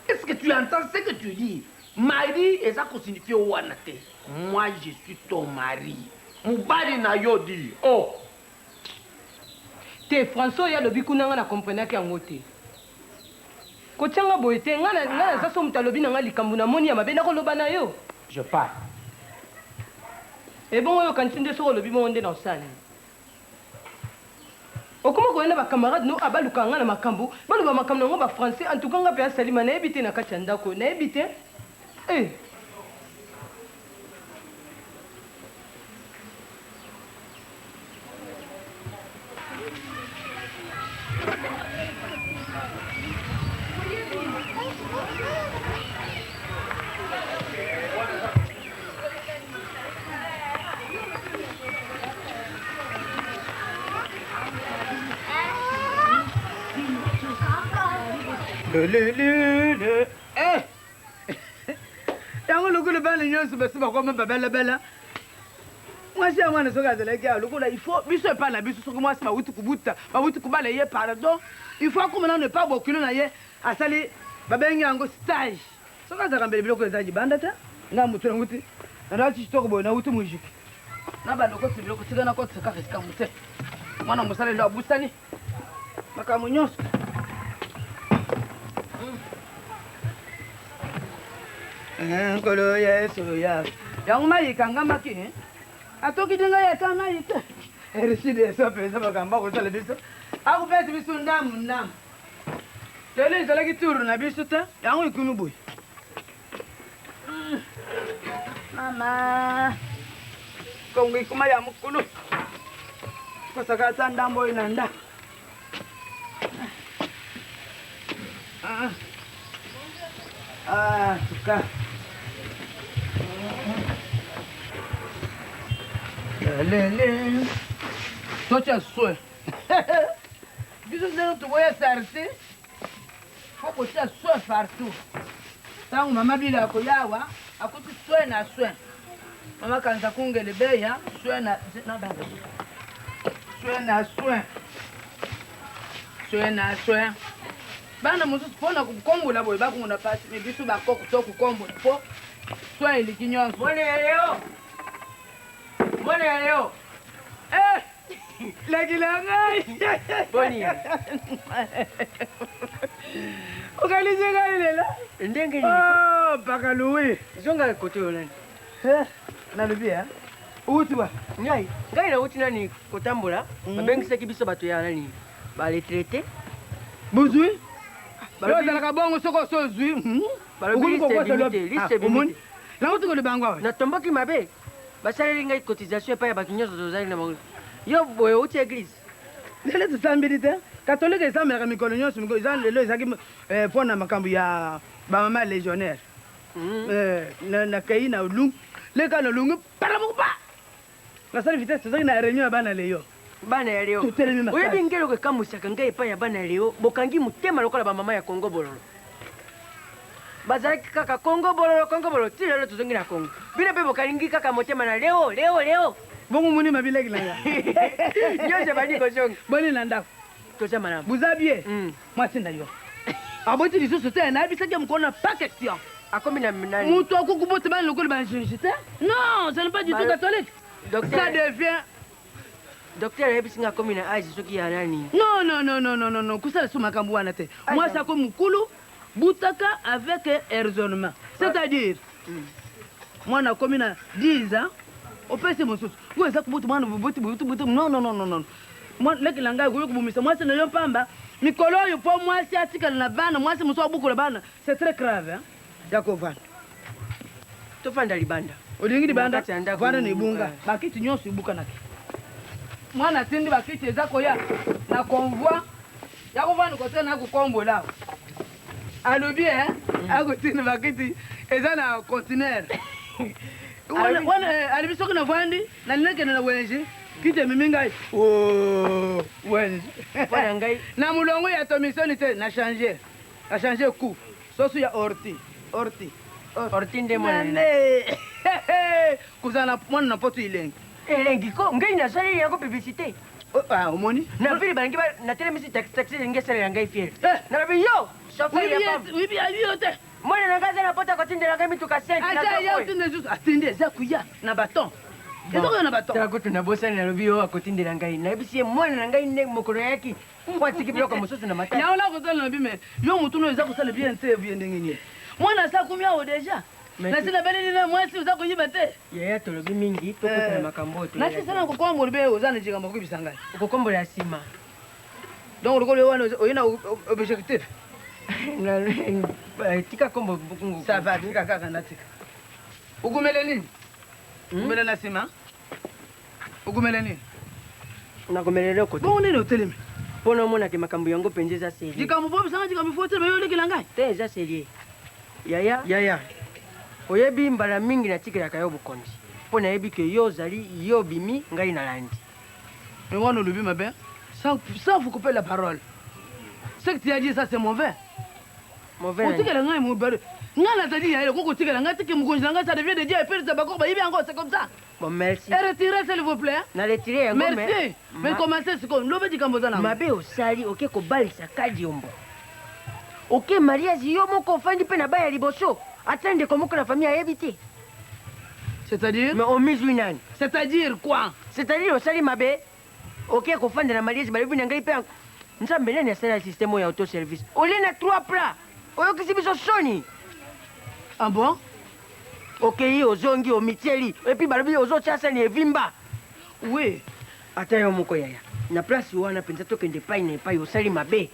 Est-ce que tu entends ce que tu dis? Marie eza ko signifier wana te. Moi je suis ton mari. Mobali na yo dit. Oh. Te français oyo alobi kuna nga na comprenaki yango te. Kotia nga boye te nga nga naza so moto alobi na nga likambo na moni ya mabe nako loba na yo. Je pars. Ebongo yo okanisi nde soki olobi bongo nde nakosala nini? Okoma koya na ba camarades no ah baluka nga na makambo baloba makambo na ngo ba français en tout cas nga penza Salima nayebi te na kati ya ndako oyo nayebi te eh. Eh! yango lokola bana nyonso basi bakoma babelabela mwasi ya mwana soki azalaki awa lokola il faut biso epai na biso soki mwasi bawuti kobuta bawuti kobala ye pardon il faut akoma nano epai bokilo na ye asali babengi yango stage soki azalaka mbele biloko eza libanda te nga moto nanguti nalati kitoko boye nawuti mojiki na banda okotisa biloko tika nakotisa kaka esika mote mwana mosala elo abusani makambo nyonso eh, nkolo yesu ya yango mai ekangamaki eh? atoki ngai ata mai te eriside eso mpenza makambo akosala biso akopesa biso ndambu ndambu lelo ezalaki turu na biso te yango ekomi boye hmm. mama kongo ekoma ya mokolo kosaka ata ndambo oyo na ndako ah. Ah, tuka lele totya soin biso ndenge toboya sarte Faut kotia soin partout. Tango mama Bila akoya awa, akuti soin na soin. Mama Kanza Kungele Beya, soin na na banga. Soin na soin. Soin na soin. Bana mosusu mpo na kokombola boye bakomona mpasi me biso bakoko to kokombola mpo soin eleki nyonso. Mwana ya Leo! Mwana ya Leo! Eh! Leki na ngai! Boni? Okanisi ngai lelo? Ndenge nini? Oh, Paka Louis. Zonga kote oyo nani? Eh, nalobi eh. Uti ba? Ngai, ngai nauti nani kotambola, babengisaki biso bato ya nani? Ba retraite. Bozui? Yo ozalaka bongo soki osi ozui. Hmm? Balobi Okomi liste kokosa ebimi lobi. te, liste Ah, ebimi omoni? te. Nauti koloba yango awa. Natomboki mabe. Basaleli ngai cotisation epai ya bato nyonso tozali na bango. Yo boye outi eglise? Lelo tosambeli te. Katolike esambelaka mikolo nyonso, mikolo eza lelo ezalaki eh, mpo na makambo ya bamama legionnaire. Mm. Eh, nakei na olungu leka na olungu paramukupa nasali vitesse tozalaki na réunion ya bana leyo bana ya leo totelemi makasi oyebi ngai eloko ekamwisaka ngai epai ya bana ya leo bokangi motema lokola bamama ya kongo bololo bazalaki kaka kongo bololo kongo bololo ti lelo tozongi na kongo bino mpe bokalingi kaka motema na leo leo leo bongo moni mabileki na nga nyonso ebandi kozonga boni na ndako toza malamu boza bie mm. mwasi na yo aboti lisusu te nayebisaki ye mokolo na pas question akomi na nani moto akoki kobota bana lokola bangengi te non ce n'est pas du tout catholique ça devient Docteur ayebisi nga akomi na age soki ya nani. Non non non non non non kosala so makambo wana te. Mwasi ako mukulu butaka avec raisonnement. C'est-à-dire mwana akomi na 10 ans opesi mosusu oyo eza kobuta mwana boboti boboti boboti non non non non non leki na ngai okoki kobomisa mwasi na yo mpamba mikolo oyo mpo mwasi atikala na bana mwasi mosusu abukola bana c'est très grave hein? ya kovanda tofanda libanda olingi libanda vanda na ebunga eh. bakiti nyonso ebukanaki mwana atindi bakiti eza koya. Na convoi ya kovanda kote na kokombola alobi e akotinda bakiti eza na conteneur wana eh, alobi soki navandi nalingi nakende na wenze kiti ememi ngai oh, wenze na molongo ya tomisoni te na change na change coup soso ya orti orti orti nde mwana kozala na mwana na poto elengi elengi ko ngai nasaleli yango publicité oh, ah, omoni na ville balingi natelemisi taxi taxi elingi esalela ngai fiere eh. nalobi yo chauffeur ya yo te mwana na ngai aza na poto akotindela ngai mituka 5 atindi eza kuya na baton eza kuya na baton tala kutu nabosani nalobi yo akotindela ngai nayebisi ye mwana na ngai nde mokolo ayaki mpo atiki biloko mosusu na matadi yango nakotala na bime yo motu no eza kosala bien te bien ndenge nini mwana asa akomi awo deja nasi nabeleli na mwasi oza koyiba te yaya tolobi mingi tokota na eh. makambo oyo nasi sala kokombola mpe oza na likambo koyebisa ngai okokombola ya nsima donc lokola yo wana oye na objectif eh, tika kombo ça va tika kaka natika okumele nini hmm? okumele na nsima okumele nini nakomela eloko te bongo nini otelemi mpo na omonake makambo yango mpenza eza serie likambo mpo bisanga likambo fo otelema yo olekela ngai te eza serie yaya yaya oyebi mbala mingi natikelaka yo bokonzi mpo nayebi ke yo ozali yo obimi ngai nalandi Mais wana olobi mabe sans vous couper la parole ce que tu as dit ça c'est mauvais mauvais otikela ngai mobali ngai nazali ya eloko kotikela ngai tike mokonzi na ngai ça devient de Dieu et puis bakoko bayibi yango c'est comme ça Bon, merci. Et retirez s'il vous plaît. Na retirez yango merci. Mais commencez sikoyo lobi likambo oza na mabe osali oke kobalisa kadiombo. Oke mariage yo moko ofandi mpe na baya liboso ata ndeko moko na famille ayebi te. C'est-à-dire Mais omizwi nani? C'est-à-dire quoi? C'est-à-dire osali mabe oke kofanda na mariage balobi na ngai mpe nzambe nani asala système oyo ya auto service olie na trois plats oyokisi biso soni. Ah bon? Okeyi ozongi omitieli epuis balobi ozotia sani evimba. Oui. Ata yo moko yaya na place wana mpenza tokende epai na epai osali mabe.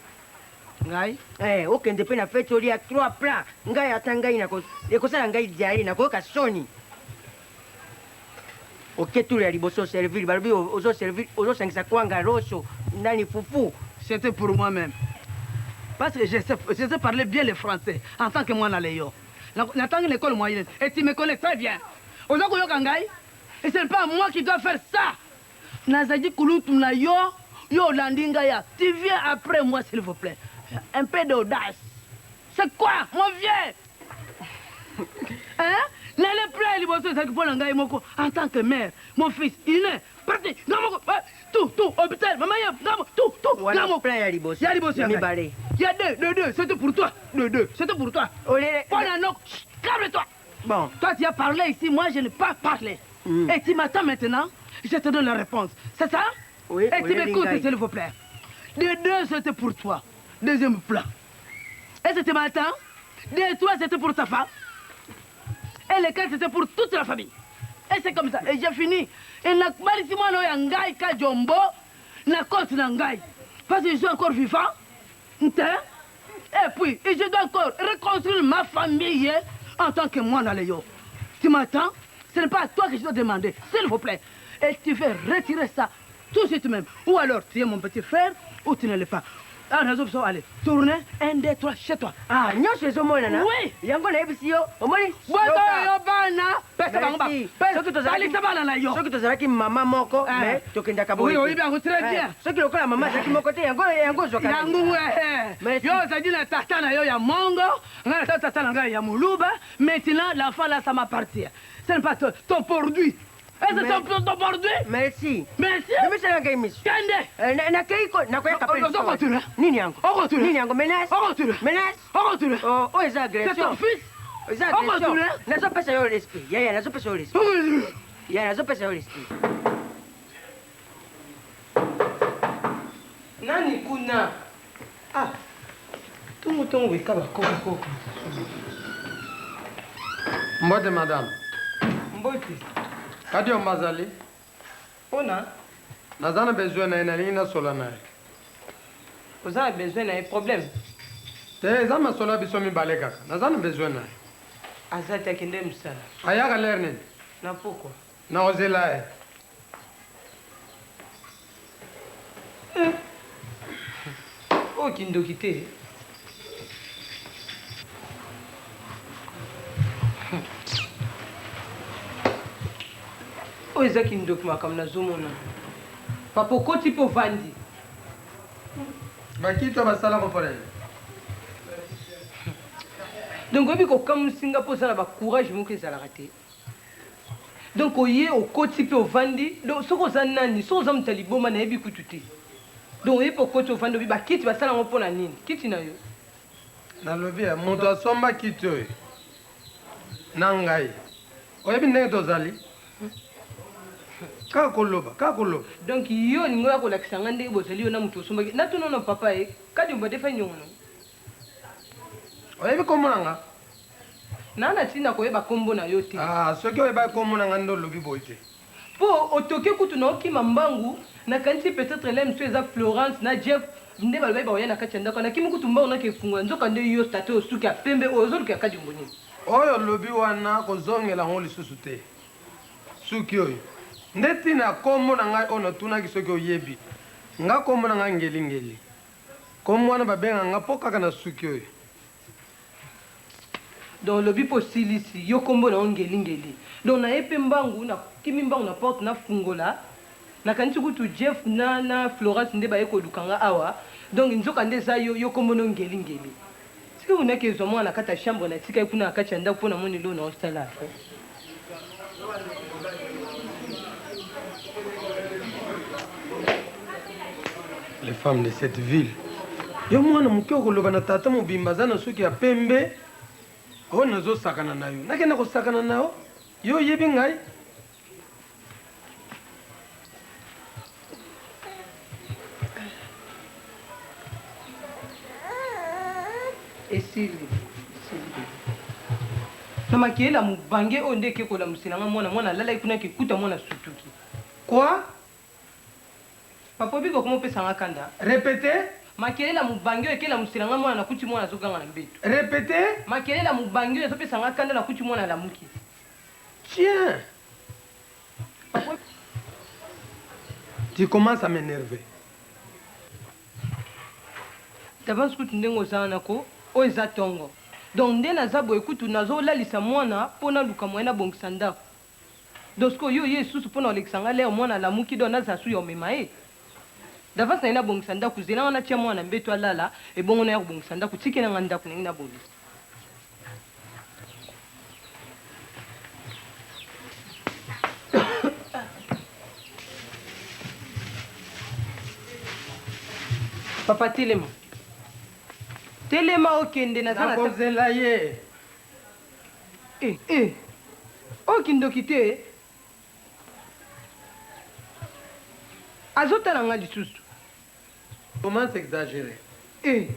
Ngai? Eh, okende mpe na feti olia trois plats ngai ata ngai nako ekosala ngai diarrhee nakoyoka soni. Oke tour ya liboso servir balobi ozo servir ozosangisa kwanga roso nani fufu. C'était pour moi-même. Parce que je sais, je sais parler bien le français en tant que mwana leyo. Natangi na école moyenne et tu me connais très bien. Oza koyoka ngai? Et ce n'est pas moi qui dois faire ça. Nazali kulutu na yo, yo olandi ngai ya. Tu viens après moi s'il vous plaît. Un peu d'audace. C'est quoi mon vieux? Hein? Nale plat liboso ezalaki mpo na ngai moko en tant que mère. Mon fils, il est parti. Nga moko eh, tout tout hôpital mama ye nga moko tout tout nga moko. Plat ya liboso. Ya liboso ya mibale. Ya deux deux deux, c'était pour toi. Deux deux, c'était pour toi. Olele. Mpo na noko, calme-toi. Bon. Toi tu as parlé ici, moi je n'ai pas parlé. Mm. Et tu m'attends maintenant, je te donne la réponse. C'est ça? Oui. Et tu m'écoutes s'il vous plaît. De deux, c'était pour toi. Deuxième plat. Et c'était matin. De trois, c'était pour ta femme. Et le quatre, c'était pour toute la famille. Et c'est comme ça. Et j'ai fini. Et nakubalisi mwana oyo ya ngai kajombo na compte na ngai. Parce que je suis encore vivant. Nte. Et puis, et je dois encore reconstruire ma famille en tant que mwana leyo. Tu m'attends? Ce n'est pas à toi que je dois demander, s'il vous plaît. Et tu veux retirer ça tout de suite même. Ou alors tu es mon petit frère ou tu ne l'es pas. Ah, nazo biso allez, tourne 1 2 3 chez toi. Ah, nyonso ezomonana. Oui. Yango nayebisi yo, omoni? Bota yo bana, pesa bango ba. Soki tozalaki Balisa bana na yo. Soki tozalaki mama moko, Eh. mais tokendaka boye. Oui, oyebi yango très Eh, bien. Soki lokola mama azalaki moko te, yango yango ozwaka. Yango eh. Merci. Yo ozali na tata na yo ya mongo, ngai na tata na ngai ya moluba. Maintenant, l'enfant là, ça m'appartient. Ce n'est pas ton, ton produit. Est-ce que ton, ton produit? Merci. Merci. Bimisela ngai miso. Kende. Eh, nakei ko nakoyaka pe. Ozo continuer. Nini yango? Okocontinue. Nini yango menace? Okocontinue. Menace? Okocontinue. Oh, oyo eza agression. C'est ton fils. Eza agression. Okocontinue. Nazopesa yo l'esprit. Yaya, nazopesa yo l'esprit. Yaya, nazopesa yo l'esprit. Nani kuna? Ah, tongo tongo eka bakoko koko. Mbote madame. Mbote. Kadiomba azali? Pona? Naza na besoin na ye, nalingi nasola na ye. Oza na besoin na ye, problème? Te, eza masolo ya biso mibale kaka. Naza na besoin na ye. Aza te, akende mosala. Ayaka l'heure nini? Na pokwa. Nakozela ye. Eh, Oyo kindoki te. Oyo eza kindoki makambo nazomona. Papa okoti mpe ovandi. Bakiti oyo basala yango mpo na nini? Donc oyebi kokamwisi nga mpo oza na ba courage moko ezalaka te. Donc oye okoti pe ovandi donc soki oza nani soki oza moto ya liboma nayebi kutu te donc oye pe okoti ovandi obi ba kiti basala yango pona nini kiti na yo. Nalobi eh moto asomba kiti oyo na ngai oyebi ndenge tozali kaka koloba kaka koloba. Donc yo olingi oya kolakisa ngai ndenge bozali yo na moto osombaki natuna nano papa eh kadiombo adefa niongo na yo. Oyebi kombo na nga? Naa na tina koyeba kombo na yo te. Ah soki oyebaki kombo na nga nde olobi boye te. Po otoke kutu na okima mbangu, nakanisi peut etre l'un mosusu eza Florence na Jeff nde balobaki bakoya na kati ya ndaku, nakimi kutu mbangu nake fungola nzoka nde yo tata oyo suki ya pembe oyo ozoluka ya kadiombo nini? Oyo olobi wana kozongela yango lisusu te. Suki oyo nde tina ya kombo na ngai oyo natunaki soki oyebi. Nga kombo na ngai Ngeli Ngeli. Kombo wana babengaka nga po kaka na suki oyo. Donc olobi pe osilisi, yo kombo na yo Ngeli Ngeli. Donc naye pe mbangu, na kimi mbangu na porte na fungola, nakanisi kutu Jeff na na Florence nde baye koluka nga awa, donc nzoka nde eza yo, yo kombo no Ngeli Ngeli. Sikoyo nake zua mwana na kati ya chambre na tika ye kuna na kati ya ndaku po na moni eloko nao sala. Les femmes de cette ville. Yo mwana moke okoloba na tata mobimba aza na suki ya pembe oyo nazosakana na yo. Nakenda kosakana na yo? Yo oyebi ngai? Esili, esili. Na makelele ya mobange oyo nde eke kolamusela nga mwana, mwana alalaki kuna ake kuta mwana asutuki. Quoi? Papa oyebi kokoma opesa nga kanda. Repete. Makelele ya mobange oyo eke lamusela nga mwana nakuti mwana azoganga na mbeto. Repete. Makelele ya mobange oyo ezopesa nga kanda nakuti mwana alamuki. Tiens! Tu commences à m'enerver. D'avance kutu ndenge oza wana ko, oyo eza tongo. Donc nde naza boye kutu nazo lalisa mwana po naluka moyen nabongisa ndaku. Donc sikoyo yo oye lisusu pona kolekisa nga l'heure mwana alamuki donc nazala su ya komema ye? D'avance naye nabongisa ndaku zela nga natia mwana na mbetu alala ebongo naya kobongisa ndaku tikela nga ndaku nalingi nabongisa. Papa telema. Telema okende naza na Nakozela ye. Eh eh. Oyo kindoki te? Azotala nga lisusu. Commence exagere. Eh.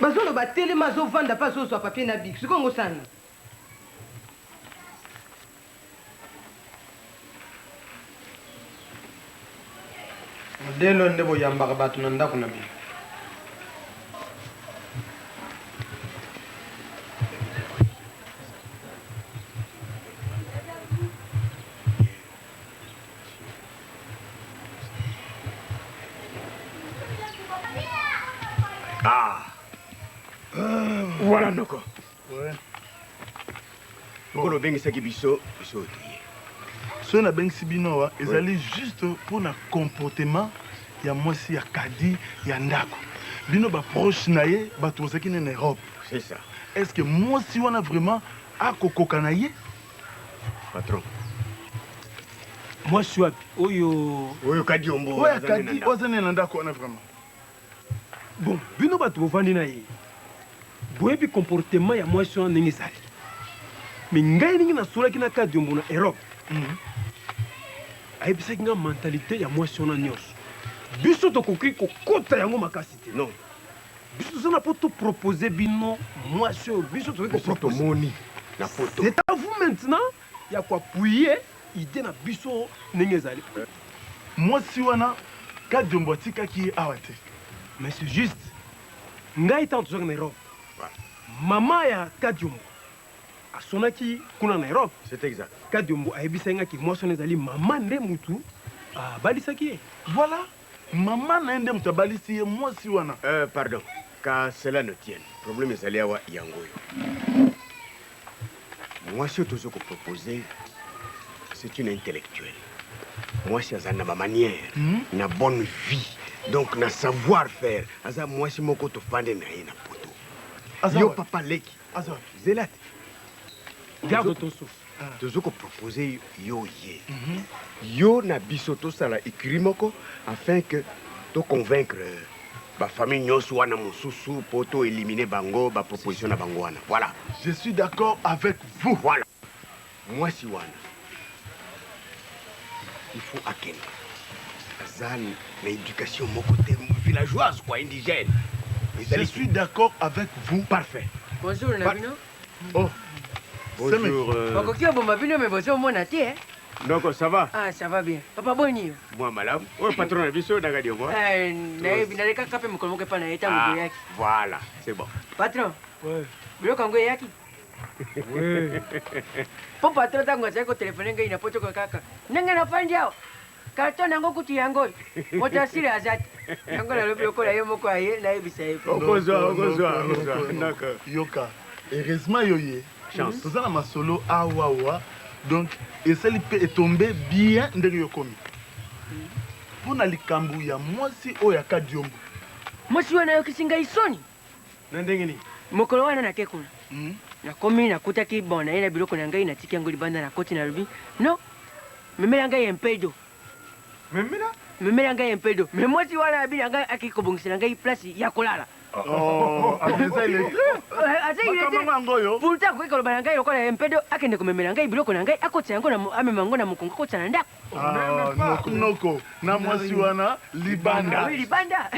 Bazoloba telema azovanda pe azozwa papier na bic sikoyo ngo osala nini? Modèle oyo nde boyambaka bato na ndako na bino? Ah. Voilà noko. Ouais. Lokola obengisaki biso, biso toye. Soki nabengisi bino awa ezali juste mpo na comportement ya mwasi ya Kadi ya ndako. Bino ba proche na ye bato bozalaki ne na Europe. C'est ça. Est-ce que mwasi wana vraiment akokoka na ye? Patron. Mwasi wapi oyo? Oyo Kadiombo. Oyo Kadi oyo aza na ndako wana vraiment. Bon, bino bato bovandi na ye boyebi comportement ya mwasi wana ndenge ezali. Mais ngai ndenge nasolaki na Kadiombo na Europe, ayebisaki nga mentalite ya mwasi wana nyonso. Biso tokoki kokota yango makasi te. Non. Biso toza na po to proposer bino mwasi oyo biso tokoki ko proposer. Tomoni na poto. C'est à vous maintenant ya ko appuyer idee na biso ndenge ezali. Mwasi wana Kadiombo atikaki ye awa te. Mais c'est juste ngai tango tozalaki na Europe mama ya Kadiombo asonaki kuna na Europe. C'est exact. Kadiombo ayebisaki ngai ke mwasi wana ezali mama nde mutu abalisaki ye. Voilà. Mama na ye nde moto abalisi ye mwasi wana. Euh, pardon. Qu'à cela ne tienne. Problème ezali awa yango oyo. Mwasi oyo tozo ko proposer, c'est une intellectuelle. Mwasi aza na ba manière, na bonne vie, donc na savoir faire. Aza mwasi moko tofande na ye na poto. Aza Yo wapi? papa leki. Aza wapi? Zela te. Garde ton souffle. Tozo ko proposer yo ye. Yo na biso tosala écurie moko afin que to convaincre ba famille nyonso wana mosusu po to éliminer bango ba proposition na bango wana. Voilà. Je suis d'accord avec vous. Voilà. Mwasi wana il faut akende. Aza na éducation moko te villageoise quoi, indigène. Je suis d'accord avec vous. Parfait. Bonjour na bino. Oh. Bonjour. Bakoki oboma bino me bozomona te eh? Donc ça va? Ah, ça va bien. Papa boni yo? Moi malamu. Oyo patron na biso na Kadiombo. Eh, nayebi nalekaka mpe mokolo moko epai na ye ntango Ah, boyaki. voilà, c'est bon. Patron. Biloko yango eyaki? Mpo patron ntango azalaki kotelefone ngai na poto kaka ndenge nafandi awa karton yango kutu yango oyo moto asili aza te yango nalobi lokola ye moko aye nayebisa ye mpe. Okozwa, okozwa, okozwa. Donc, Yoka, heureusement yo ye. Chance. Toza na masolo awawa. Donc esali mpe etombe bien ndenge yokomi. Mpo na likambo ya mwasi oyo ya Kadiombo. Mwasi wana ayokisi ngai soni. Na ndenge nini? Mokolo wana nake kuna nakomi nakutaki bon naye na biloko na ngai natiki yango libanda nakoti nalobi non memela ngai empedo memela memela ngai empedo me mwasi wana abi na ngai akei kobongisela ngai place ya kolala Oh, eza illettré. aza illettré. Pourtant akoki koloba na ngai lokola empedo akende komemela ngai biloko na ngai akotisa yango na mo- amema yango na mokongo akotisa na ndako. Ah, noko, noko na mwasi wana libanda. Oui, libanda.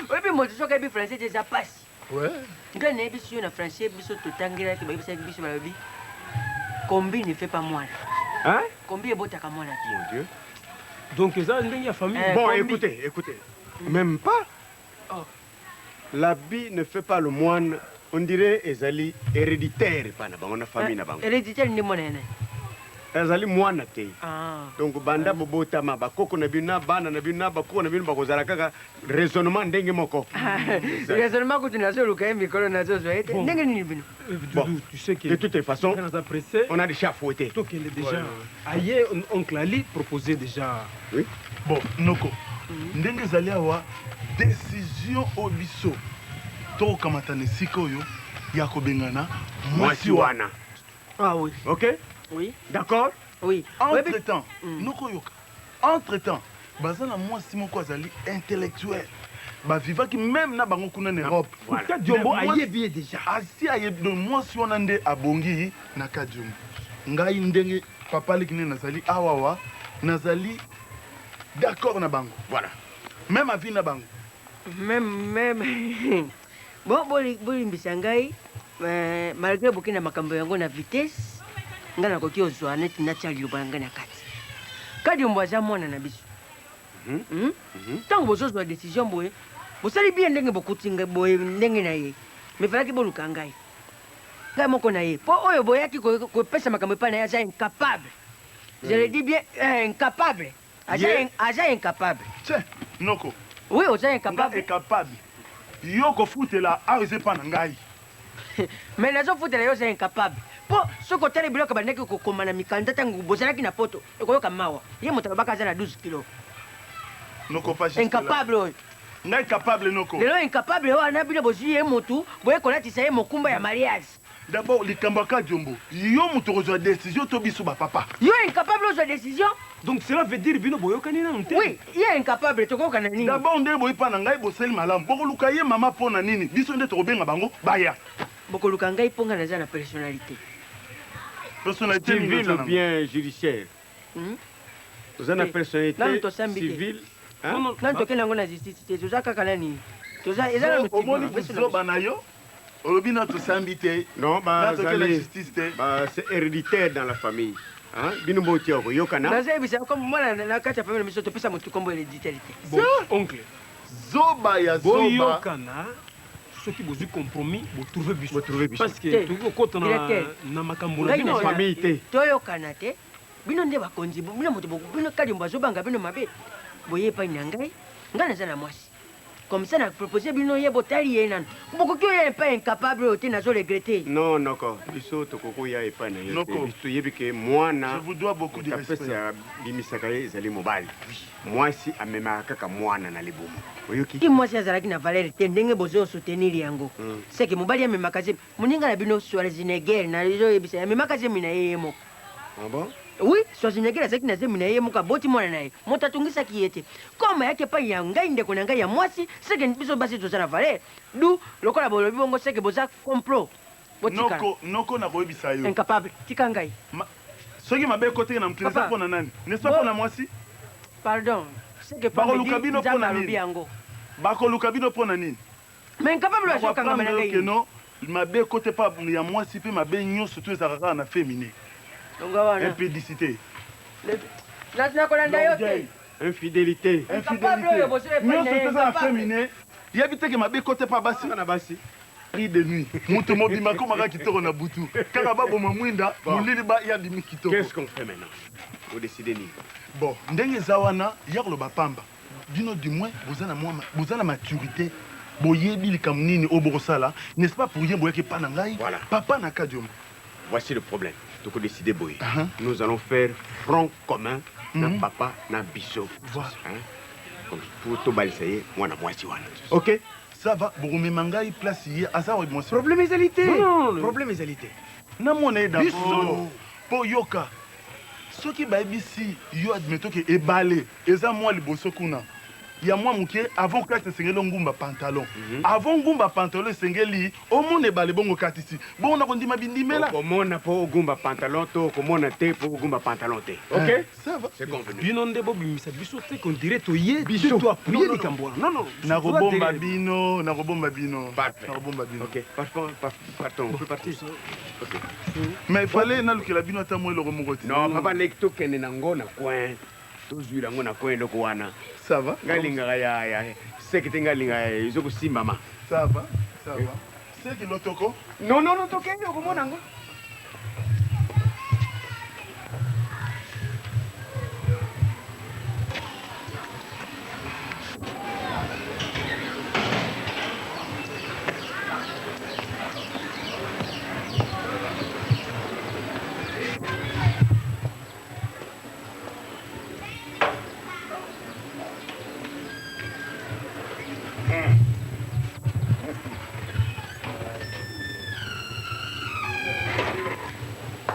Oyebi moto soki ayebi français te eza pasi. Ouais. Ngai nayebisi yo na français biso totangelaki bayebisaki biso balobi kombi ne fait pas mwana. Hein? Kombi ebotaka mwana te. Mon Dieu. Donc eza ndenge ya famille. Eh, Bon, kombi. écoutez, écoutez. Même pas. Oh. L'habit ne fait pas le moine. On dirait ezali héréditaire pa na bango na famille na bango. Héréditaire nde mwana ya nani? Ezali mwana te. Ah. Donc banda bobotama bakoko na bino na bana na bino na bakoko na bino bakozala kaka raisonnement ndenge moko. Raisonnement kutu nazoluka ye mikolo nazozwa ye te. Bon. Ndenge nini bino? Bon. Doudou, tu sais que De toutes les façons, naza pressé. on a déjà fouetté. Tokende déjà. Aye oncle Ali proposé déjà. Oui. Bon, noko. Ndenge ezali awa décision oyo biso tokokamata na esika oyo ya kobengana Mwasi wana. Ah oui. OK? Oui. D'accord? Oui. Entre temps, noko yoka. Entre temps, baza na mwasi moko azali intellectuel. Bavivaki même na bango kuna na Europe. Voilà. Kadiombo Mais mwasi- ayebi ye déjà. asi ayebi donc mwasi wana nde abongi na Kadiombo. Ngai ndenge papa leki nde nazali awawa nazali d'accord na bango. Voilà. Même avis na bango. Même, même. Bon, bolimbisa ngai eh, malgré boki na makambo yango na vitesse ngai nakoki ozwa neti natia liloba na ngai na kati Kadiombo aza mwana na biso. Hmm? Ntango bozozwa décision boye bosali bien ndenge bokuti ngai boye ndenge na ye me falaki boluka ngai ngai moko na ye mpo oyo boyaki kopesa makambo epai na ye aza incapable. Je le dis bien, eh, incapable. Aza, aza incapable. Tiens, noko. Oui, oza Nga incapable. incapable. Yo kofutela awa eza epa na ngai. Me nazofutela yo oza incapable mpo soki otali biloko bandaki kokoma na mikanda ntango bozalaki na poto ekoyoka mawa ye moto alobaka aza na 12 kilo. Noko pas jusque là. Incapable oyo. Ngai capable noko. Lelo incapable wana bino bozwi ye motu boye kolatisa ye mokumba ya mariage. D'abord likambo ya Kadiombo. Yo moto okozwa décision to biso bapapa. Yo incapable ozwa décision. Donc cela veut dire bino boyokani nanu te. Oui, ye incapable tokokana nini? D'abord nde boyi mpa na ngai bosali malamu. Bokoluka ye mama mpo na nini? Biso nde tokobenga bango baya. Bokoluka ngai mpo ngai naza na personnalité. Personnalité nini Civil oza ou nango? bien judiciaire? Oza na Te. personnalité Nanu tosambi te. civile. Hein? Nanu tokende yango na justice te toza kaka nani toza eza nanu Omoni buzoba na yo olobi na tosambi te. Non, Na tokende na bazali justice te. ba c'est héréditaire dans la famille. Hein? Bino botia koyokana. Nazoyebisa comme mwana na kati ya famille na biso topesa motu kombo héréditaire te. Bon, oncle. Zoba ya zoba. Boyokana soki bozwi compromis botrouve biso. Botrouve biso. Parce que Te. tokoki kokota na Directeur. na makambo na Ngai bino. Famille te. Toyokana te bino nde bakonzi bino moto bino Kadiombo azobanga bino mabe boye epai na ngai Ngai naza na mwasi. Comme ça na proposer bino ye botali ye nanu. Bokoki oya epai incapable oyo te nazo regretter. Non noko, biso tokoki koya epai na yo te. Noko. Biso toyebi ke mwana Je vous dois beaucoup de moto respect. apesa abimisaka ye ezali mobali. Mwasi amemaka kaka mwana na libumu. Oyoki? Soki mwasi azalaki na valeur te ndenge bozo soutenir yango. C'est que mobali amemaka zemi. Moninga na bino Schwarzenegger nazo yebisa ye amemaka zemi na ye ye moko. Ah bon? Oui, Schwarzenegger azalaki na zemi na ye ye moko aboti mwana na ye. Moto atungisaki ye te. Comme ayaki epai ya ngai ndeko na ngai ya mwasi, c'est que biso basi toza na valeur. D'où lokola bolobi bongo c'est que boza complot. Botikala. Noko, noko nakoyebisa yo. Incapable. Tika ngai. Ma, soki mabe ekotaki na mokili eza Papa. mpo na nani? N'est-ce pas Bo mpo na mwasi? Pardon, ce que Papa Bakoluka dit, bino mpo Nzambe na alobi nini? yango. Bakoluka bino mpo na nini? Mais incapable oyo azokangama na Bakoapprendre yo ngai. ke non, mabe ekoti epa ya mwasi mpe mabe nyonso to ezalaka kaka na feminin. Longa wana. Impudicité. Na nakolanda yo te. Infidélité. Incapable oyo bosala epai na Nyonso ye, to eza na incapable. feminin. Yebi te ke mabe ekoti epa basi. Na basi. Mari de nuit. Moto mobimba akomaka kitoko na butu. Kaka baboma mwinda, Bon. molili ba ya bimi kitoko. Qu'est-ce qu'on fait maintenant? Odeside nini? Bon, ndenge eza wana, ya koloba pamba. Bino du moins boza na mwa boza na maturité. Boyebi likambo nini oyo bokosala, n'est-ce pas pour rien boyaki epa na ngai? Voilà. Papa na Kadiombo. Voici le problème. Toko décider boye. Uh-huh. Nous allons faire front commun na Mhm. papa na biso. Voilà. Hein? Comme pour tobalisa ye mwana mwasi wana. OK? Ça va, bokomema ngai place ye aza wa mwasi. Problème ezali te. Non, non, non. Problème ezali te. Namona ye Biso. d'abord. Mpo yoka. Soki bayebisi yo admettons ke ebale eza mwa liboso kuna ya mwa moke avant okatisa esengeli ongumba pantalon. Avant ngumba pantalon esengeli omona ebale bongo okatisi. Bongo nakondima bindimela. Okomona po ogumba pantalon to okomona te po ogumba pantalon te. OK? Eh, ça va. C'est convenu. Bino nde bobimisa biso te qu'on dirait toye Biso. to appuyer Non, non, likambo wana. Non, non. Nakobomba bino, nakobomba bino. Parfait. Nakobomba bino. OK, partons, partons, on peut partir. OK. Mais il fallait nalukela bino ata mwa eloko moko te. Non, papa leki tokende nango na coin. Tozwila yango na coin eloko wana. Ça va? Ngai lingaka ya ya seke te ngai lingaka ezokosimbama. Ça va? Ça va. Seki lotoko. Non, non, non, tokende okomona yango.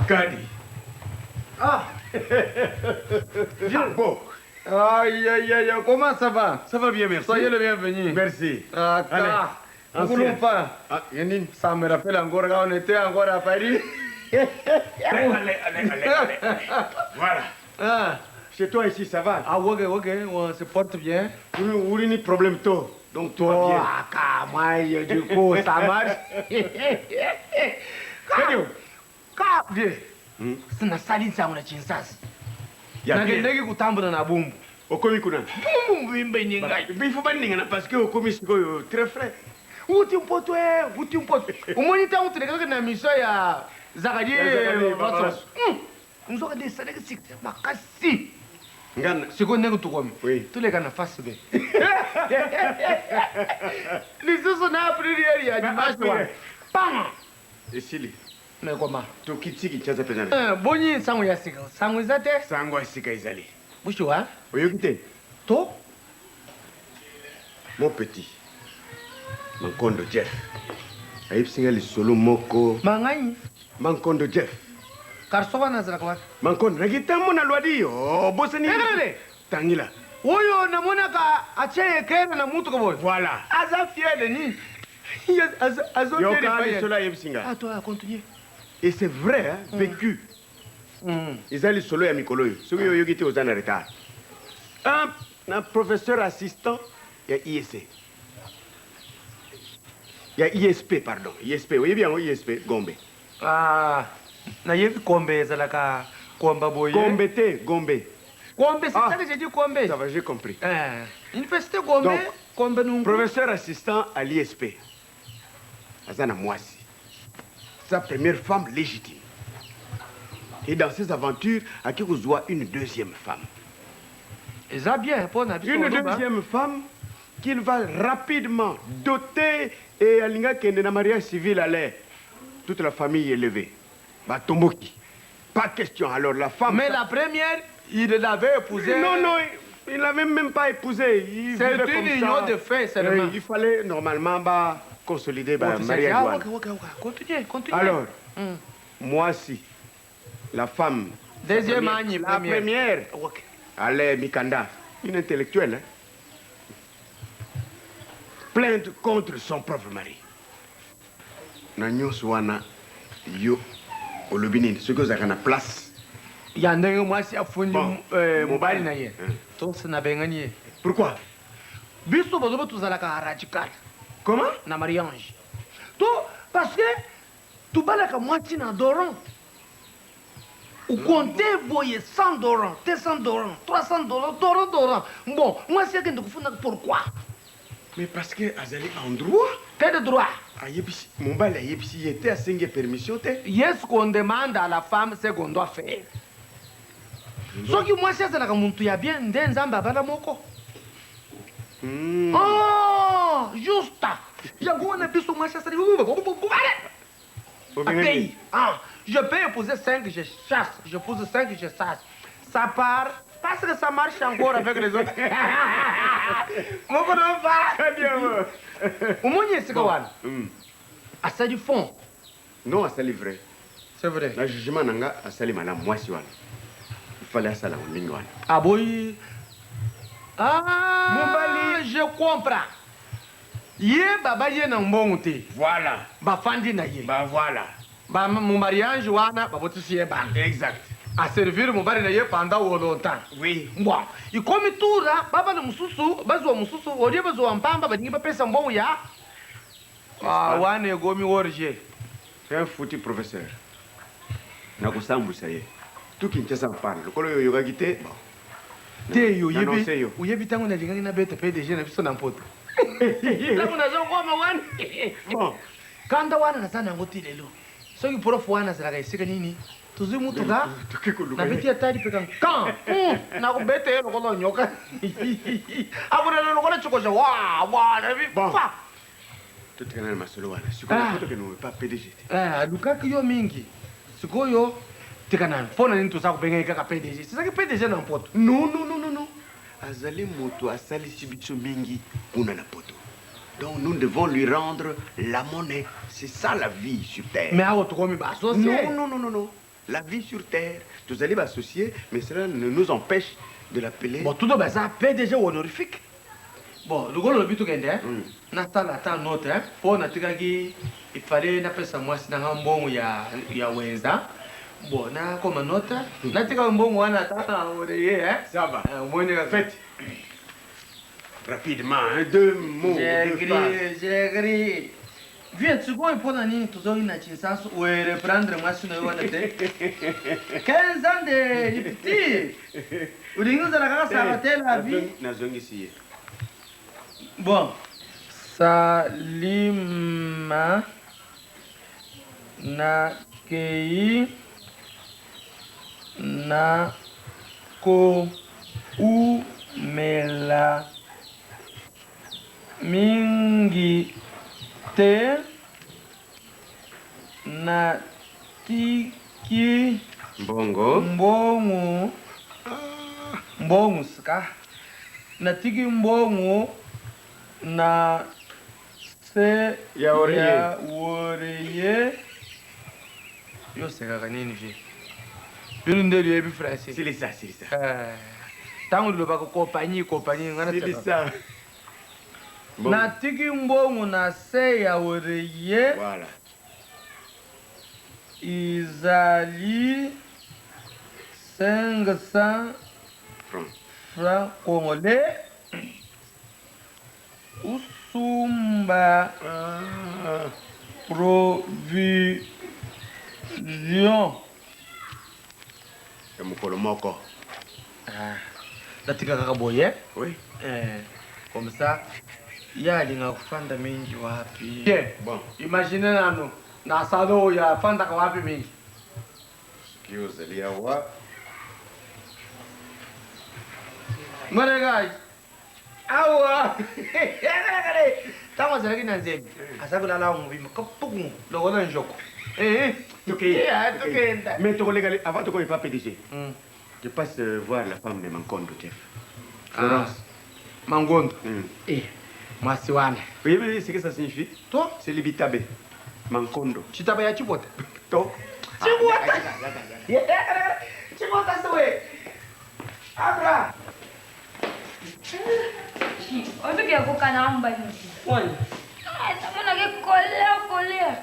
Kadi. Ah Ah, bon. Aïe, aïe, aïe, comment ça va? Ça va bien, merci. Soyez le bienvenu. Merci. Ah, Allez, ah, ancien. pas. Ah, Yanine. Ça me rappelle encore quand on était encore à Paris. Allez, allez, allez, allez, allez. Voilà. Ah, Chez toi ici, ça va? ah ok, ok, on se porte bien. Uri ni problème tôt. Donc tout va bien. Ah, moi, du coup, ça marche. Kadio. Ka, vieux. Sinasali nsango na Kinshasa. Ya bien. Nakendeki kutambula na bumbu. Okomi kuna. Bumbu mbimbe ngai. Il faut baningana parce que okomi sikoyo très frais. Uti mpoto eh, uti mpoto. Omoni ntango tulekaki na mission ya Zakari Ya Zakari, Babasu. nzoka nde esalaki succès makasi. Ngana. Sikoyo ndenge tokomi. Oui. Toleka na face be. Lisusu na april ya dimanche wana. Pam! Esili. Mais comment? Tokiti Kinshasa mpenza. Eh, boni sango ya sika. Sango eza te. Sango ya sika ezali. Bushuwa. Oyoki te? To? Mon petit. Mankondo Jeff. Ayebisi nga lisolo moko. Manganyi. Mankondo Jeff. Garçon wana azalaka wapi? Mankondo nakitambo na lwadi. Oh, bosani. Ekelele. Tangila. Oyo namonaka atie ekele na mutuka boye. Voilà. Aza fier de nini? Yoka lisolo ayebisi nga. Ah, toi, continue. Et c'est vrai, hein, vécu. Eza lisolo ya mikolo oyo. Soki oyoki te oza na retard. Un professeur assistant ya ISC. Ya ISP, pardon. ISP, oyebi yango ISP, Gombe. Ah, nayebi Gombe ezalaka Komba boye. Gombe te, Gombe. Gombe, c'est Ah. ça que j'ai dit Gombe. Ça va, j'ai compris. Eh, université Gombe, Donc, Gombe nungu. Professeur assistant à l'ISP. Aza na mwasi. Sa première femme légitime. Et dans ses aventures, aki kozwa une deuxième femme. Eza bien mpo na biso Une koloba. deuxième femme qu'il va rapidement doter et alinga akende na mariage civil allez toute la famille élevée batomboki pas question alors la femme Mais la première, il l'avait épousée. Non, non, il l'avait même pas épousée. Il C'est vivait une comme union ça. de fait seulement. Oui, il fallait normalement bah, consolider bah, Oh, tu sais, mariage. ah, wana. ok, ok, ok. Continue, continue. Alors, Mm. moi si, la femme. Deuxième la année, La première. première. Ok. Allez, Mikanda, une intellectuelle, hein. Plainte contre son propre mari. Na nyonso wana yo olobi nini soki ozalaka na place ya ndenge mwasi afundi Bon, eh, mobali na ye Hein. tosi nabengani ye Pourquoi biso bazoba tozalaka radical Comment na mariage to parce que tobalaka mwasi na doron okonte boye 100 doron 200 doron 300 doron doron doron bon mwasi akende kofunda pourquoi Mais parce que azali en droit. Quel droit Ayebisi mobali ayebisi ye te asengi ye permission te. Yes, qu'on demande à la femme ce qu'on doit faire. Soki mwasi azalaka muntu ya bien nde nzambe abala moko. Oh, juste. Yango wana biso mwasi asali Paye. Ah, je peux épouser 5, je chasse. Je pose 5, je chasse. Ça part parce que ça marche encore avec les autres. Moko na va. Omoni esika wana. Asali fond. Non, asali vrai. C'est vrai. Na jugement na nga asali malamu mwasi wana. Il fallait asala ngo ndenge wana. Aboyi. Ah, mobali, je comprends. Ye baba ye na mbongo te. Voilà. Bafandi na ye. Ba voilà. Ba mu mariage wana babotisi ye bana. Exact. A servir mobali na ye pendant longtemps. Oui. Bon, ikomi tura babana mosusu bazwa mosusu olie bazwa mpamba balingi bapesa mbongo ya ah, wana ekomi orge. C'est un foutu professeur. Nakosambwisa ye. Tout Kinshasa en parle. Lokolo oyo oyokaki te. Bon. Te yo N'annonce oyebi yo. oyebi ntango nalingaki nabeta pdg na biso na mpoto ntango nazokoma wana Bon. kanda wana naza nango ti lelo soki prof wana azalaka esika nini tozwi mutuka nabeti atali peka kan nakobeta ye lokola nyoka akonela lokola tshikoxa wa wa nabi fa Totikana na masolo wana. Sikoyo Ah. tokende pa PDG te. Eh, alukaki yo mingi sikoyo tika nanu mpo na nini toza kobenga kaka pdg sezaki pdg na mpoto Non, non, non, non, non. Azali moto asalisi biso mingi kuna na poto. Donc nous devons lui rendre la monnaie. C'est ça la vie sur terre. Mais awa tokomi baassocié. Non, non, non, non, non. La vie sur terre. Tozali associés, mais cela ne nous empêche de l'appeler. Bon, tout baza pdg honorifique bon lokola olobi tokende nasala ata note mpo natikaki ifale napesa mwasi nanga mbongo ya, ya wenza bon nakoma note natika mbongo wana ata na oreiller Ça va. omoni kaka Faites rapidement, hein, deux mots. J'ai deux phrases. écrit, j'ai écrit. Viens, sikoyo mpo na nini tozongi na Kinshasa oreprendre mwasi na yo wana te 15 ans de rupture olingi ozala kaka sala te la vie Nazongisi ye. Bon. Salima nakei na koumela mingi te natiki Mbongo. mbongo mbongo sika natiki mbongo na se Ya oreiller. ya oreiller yo osekaka nini vie bino nde oyebi français Silisa, silisa. ntango lolobaka compagnie compagnie nga nasekaka. Silisa. Mbongo. natiki mbongo na se ya oreiller Voilà. ezali 500 Francs. francs congolais usumba provision Ya mokolo moko. natika kaka boye Oui. eh, comme ça ye alingaka kofanda mingi wapi yeah. Bon. imagine nano na salo oyo afandaka wapi mingi Soki ozali awa. Mbote Awa ntango azalaki na nzembe aza kolala awa mobimba kapuku lokola njoko. Tokenda. Mais tokoleka avant tokomi pa PDG. Je passe voir la femme de Mankondo, chef. Florence. Ah, Mangondo. Eh, mwasi wana. Oyebi ce que ça signifie? To? C'est libitabe. Mankondo. Chitaba ya chibota. To. Chibota. Chibota sowe. Abra. Oyoki akokana mobali mosusu. Wani? Namonaki colère colère.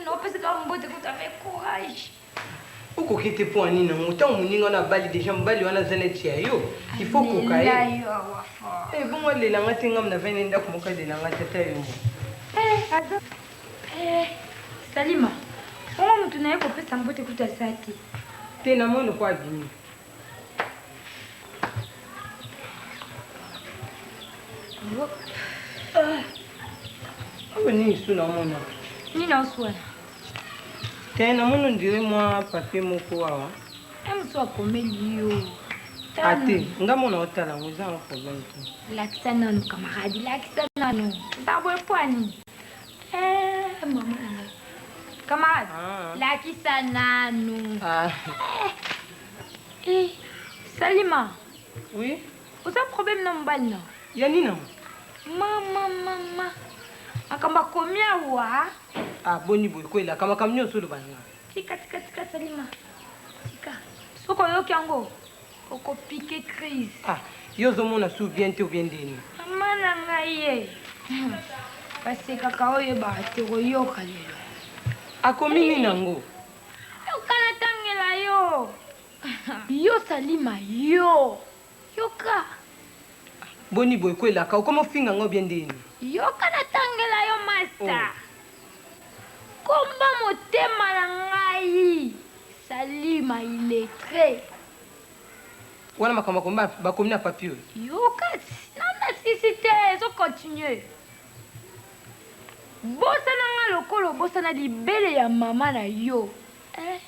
Naopesa kaka mbote kutu avec courage. Okoki te mpo ya nini yango ntango moninga wana abali deja mobali wana aza neti ya yo il faut koka ye. Alela yo awa fort. Eh, bongo alela nga te nga na vandi ndako moko alela nga te ata yo moko. Eh, aza eh, Salima, bongo moto na ye kopesa mbote kutu aza te. Te namoni ko abimi. Oyo nini su naomona? Nini oswana? Te namoni ondire mwa papier moko awa. E mosu akomeli yo. Ah te, nga mona otala yango eza na problème te. Lakisa nanu camarade, lakisa nanu. Eza boye mpo ya nini? Eh, mama na ngai. Camarade, ah. lakisa nanu. Ah. Eh, eh, Salima. Oui. Oza problème na mobali na? Ya nini nango? Mama, mama. Makambo akomi awa. Ah, boni boye koelaka makambo nyonso oloba na nga. Tika, tika, tika Salima. Tika. Soki oyoki yango, okopike crise. Ah, yo ozomona su bien te ou bien ndeni? Mama na ngai ye. Basekaka oyebaka te koyoka lelo. Akomi nini yango? Yoka natangela yo. Yo Salima, yo. Yoka. Boni boye koelaka okoma ofinga nga ou bien ndeni? Yoka natangela yo masta. Oh. Komba motema na ngai Salima illettre. Wana makambo bakomi na papier oyo. Yoka nanu nasilisi te ezo continuer. Bosana nga lokola obosana libele ya mama na yo eh.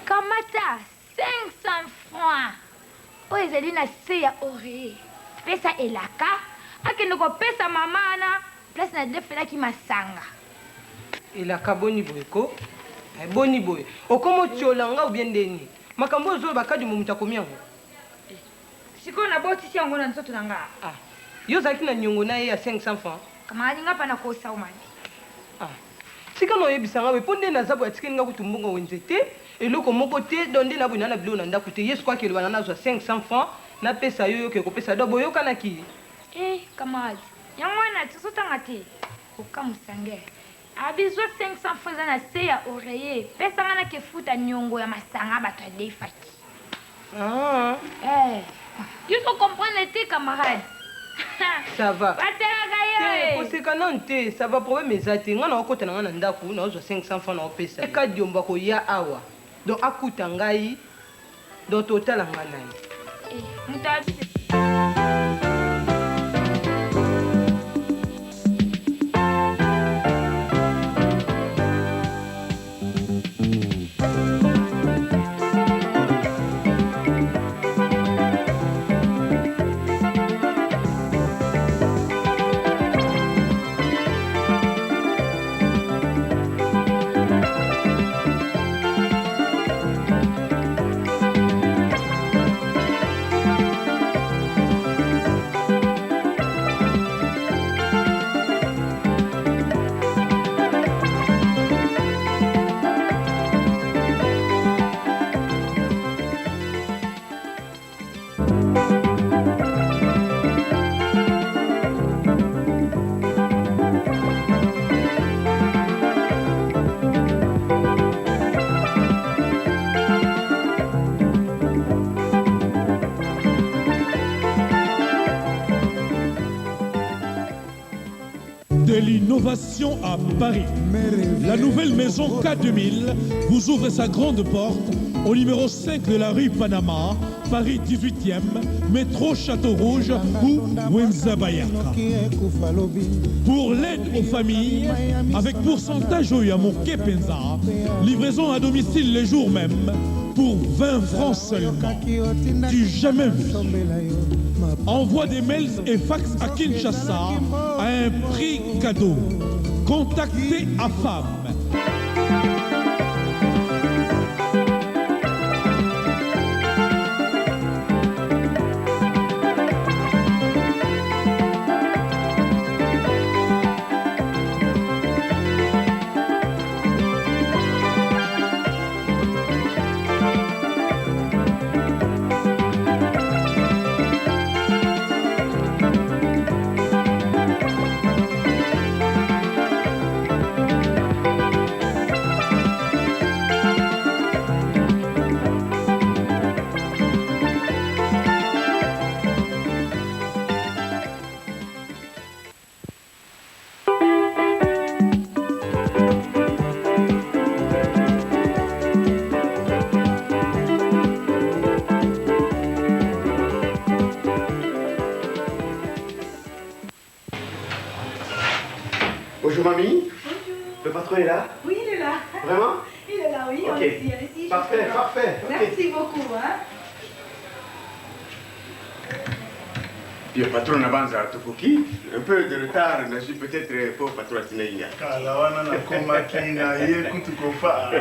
Kamata 500 francs oyo ezali na se ya oreiller. Pesa elaka akende kopesa mama wana place na defelaki masanga. Elaka boni boye ko? Eh, boni boye? Okomi otiola nga ou bien ndenge nini? Makambo oyo ozoloba Kadimo moto akomi yango? Eh, sikoyo nabotisi yango na nzoto na nga. Ah, yo ozalaki na niongo na ye ya 500 francs? Camarade nga pa nakosa yo mabe. Ah, tika na oyebisa nga boye po nde naza boye atikeli nga kutu mbongo wenze te eloko moko te donc nde na boye na na biloko na ndaku te ye sikoyo akeloba na nazwa 500 francs napesa yo yo oke kopesa donc boyokanaki? Eh camarade yango wana tozotanga te kokamwisa nge abi zwa 500 francs eza na se ya oreiller pesa nga nake futa niongo ya masanga bato adefaki. Ah. Eh, yo ozo comprendre te camarade. Ça va. Batekaka yo. Te, eh. koseka nanu te, ça va problème eza te. Nga nakokota na nga na ndaku, nakozwa 500 francs nakopesa ye. Kadiombo akoya awa. Donc akuta ngai, donc totala nga na ye. Eh, moto abi De l'innovation à Paris. La nouvelle maison K2000 vous ouvre sa grande porte au numéro 5 de la rue Panama, Paris 18e, métro Château Rouge ou Wenza Bayaka. Pour l'aide aux familles, avec pourcentage au Yamoke Penza, livraison à domicile les jours même. pour 20 francs seulement. Du jamais vu. Envoie des mails et fax à Kinshasa à un prix cadeau. Contactez AFAM. Bonjour mamie. Le patron est là Oui, il est là. Vraiment Il est là, oui. Ok. Allez-y, allez-y. Parfait, justement. parfait, ok. Merci beaucoup. Hein. Bien, patron Nabanza Tokoki, un peu de retard, nazwi peut-être po patron atinaki nga. Kala wana nakomaki na ye kutu kofa.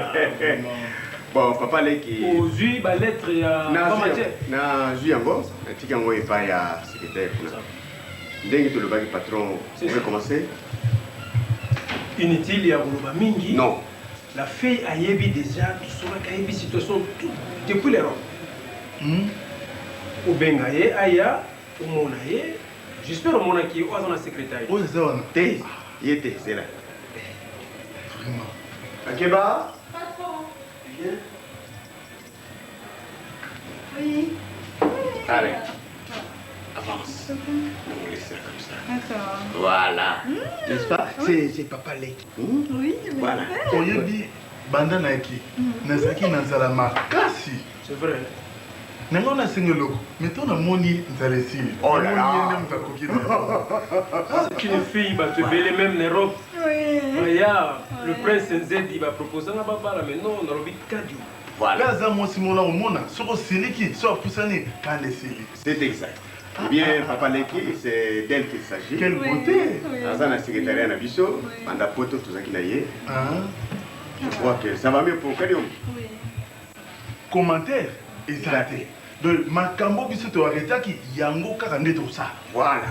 Bon, papa leki. Ozwi ba lettre ya Nazwi nazwi yango, natiki yango epai ya secrétaire kuna. Ndenge tolobaki patron, C'est on ça. peut commencer? Inutile ya koloba mingi. Non. La fille ayebi déjà tosolaki ayebi situation tout depuis l'Europe. Obenga ye aya omona ye j'espère omonaki ye oyo aza na secrétaire. Oyo eza wana. Te, ye te, c'est là. Akeba. Patron. Oui. Allez. Avance. On laisse ça comme ça. D'accord. Voilà. N'est-ce pas C'est papa leki. Oui, Voilà. oyebi banda nayaki nazalaki na nzala makasi c'est vrai na ngai nasenga eloko mais to namoni nzala esili Oh là là. Namoni ye nde moto akoki na C'est une fille bato ebele même na Europe. Oui. Baya le prince Nzedi baproposanga babala mais non nalobi kadio. Voilà. aza mwasi mona omona soki osiliki so apusani kanda esili C'est exact. Eh bien, Papa Leki, c'est d'elle qu'il s'agit. Quelle Oui, beauté. oui. Aza na secrétariat na biso, banda poto tozaki na ye. Je crois que ça va mieux pour Kadiom. Commentaire eza te donc makambo biso toaretaki yango kaka nde tosala Voilà.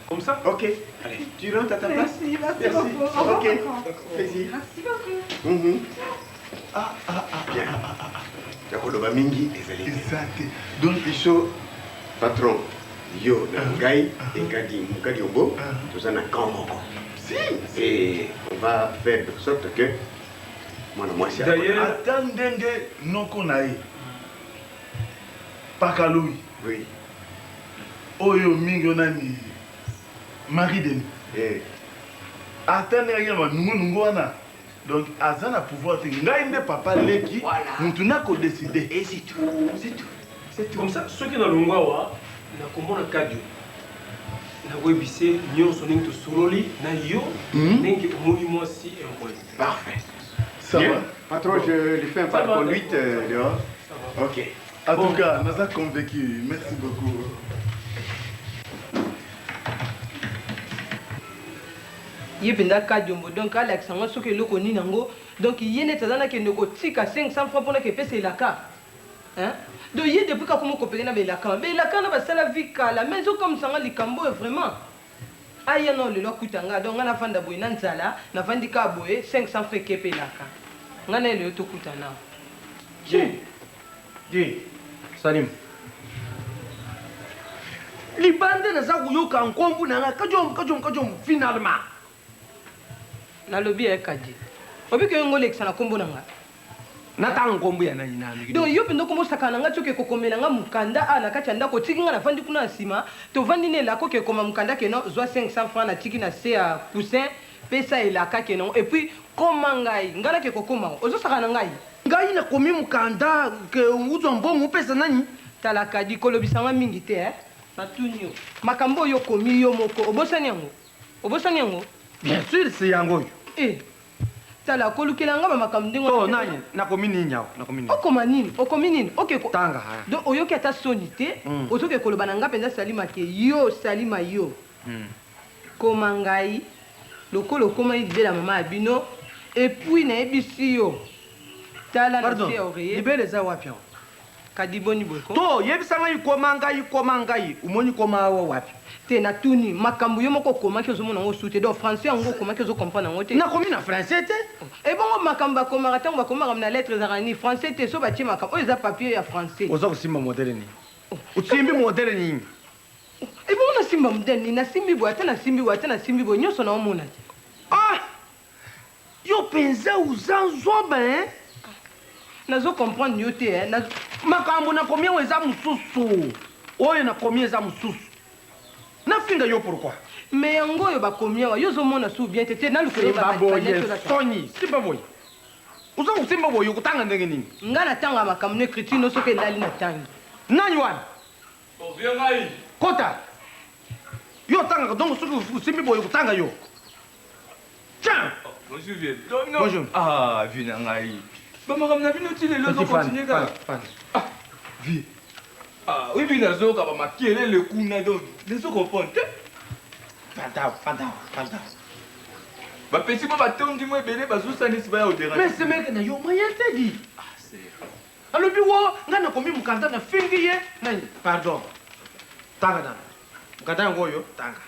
Comme ça Ok. Allez, tu rentres à ta place Merci, merci, Merci. beaucoup. Au revoir, Ok. patron. Plaisir. Merci beaucoup. Ah, ah, ah, Bien. Ya koloba mingi ezali te. Eza te. Donc biso patron yo na ngai ekadi mokadi ombo toza na camp moko. Si. Et on va faire de sorte que mwana mwasi ata ndenge noko na ye pakaloi oui. oyo mingi oyo nani marie denis eh. ata ndenge akei na banungunungu wana donc aza na pouvoir te ngai nde papa leki motu nakodeside Comme ça soki nalongwa awa nakomona kadio nakoyebise nyonso ndenge tosololi na yo ndenge omoni mwasi un Parfait. Ça Bien. va. Patron, je lui fais un Ça pas de va, conduite dehors. Ok. En tout cas, naza convaincu. Merci beaucoup. Ye mpenza kadiombo donc alakisa ngo soki eloko nini yango donc ye neti aza nakende kotika 500 francs mpona kepesa elaka. Hein? Donc ye depuis kakoma kopeke na baelaka wana baelaka wana basala vi kala mais ezokamwisa nga likambo oyo vraiment aya na lelo akuta nga donc nga nafanda boye na nzala nafandi kaka boye 500 francs ekepe elaka nga na ye lelo tokuta na Di, di, Salim. Libanda naza koyoka nkombo na nga kajom kajom kajom finalement. Nalobi ya kadi obiki yo ngo olekisa na nkombo na nga. Natanga nkombo ya nani nani? Donc yo mpenza okoma osakana na nga ti oke kokomela nga mokanda a na kati ya ndako otiki nga nafandi kuna na nsima tovandi na elaka oke ekoma mokanda keno zwa 500 francs natiki na se ya coussin pesa elaka keno et puis koma ngai ngai nake kokoma ozosakana na ngai. Ngai nakomi mokanda ke uzwa mbongo opesa nani? Tala kadi kolobisa nga mingi te eh? Natuni yo makambo oyo okomi yo moko obosani yango obosani yango. Bien sûr, c'est yango oyo. Eh, Tala, kolukela nga ba makambo ndenge To wana te. nani nakomi nini awa? Nakomi nini? Okoma nini? Okomi nini? Oke ko Tanga ha. Donc oyoki ata soni te, ozoke koloba na nga penza Salima ke yo Salima yo. Koma ngai lokola okomaki libela mama ya bino et puis nayebisi yo tala na Pardon, se ya oreiller. libela eza wapi awa? Kadi boni boye ko? To yebisa ngai koma ngai koma ngai omoni koma awa wapi? Te natuni makambo yo moko okomaki ozomona yango su te donc français yango okomaki ozo comprendre yango te. Nakomi na français te. Ebongo makambo bakomaka ntango bakomaka na lettre ezalaka nini français te so batie makambo oyo eza papier ya français. Oza kosimba modele nini? Osimbi modele nini? Ebongo nasimba modele nini? Nasimbi boye ata nasimbi boye ata nasimbi boye nyonso naomona te. Ah! Yo penza oza zoba hein? Nazo comprendre yo te hein. Makambo nakomi awa eza mosusu. Oyo nakomi eza mosusu. Nafinga yo pourquoi? Mais yango oyo bakomi awa yo ozomona su bien te te naluka Simba boye soni, simba boye. Oza kosimba boye okotanga ndenge nini? Nga natanga makambo na écriture no soki elali natangi. Nani wana? Oh, viens ngai. Kota. Yo otangaka donc soki osimbi boye okotanga yo. Tiens. Oh, bonjour vieux. Donc, non. Bonjour. Ah, vieux na ngai. Ba makambo na bino ti lelo ozo continuer kaka. Ah, vieux. Ah, oui, oui, nazoyoka ba makelele kuna donc nazo comprendre te. Fanta, fanta, fanta. Ba petit mo batondi mo ebele bazosala neti baya kodéranger. Mais ce mec na yo moyen te dit. Ah, c'est Alobi wo nga nakomi mokanda nafingi ye nani? Pardon. Tanga nanu. Mokanda yango oyo tanga.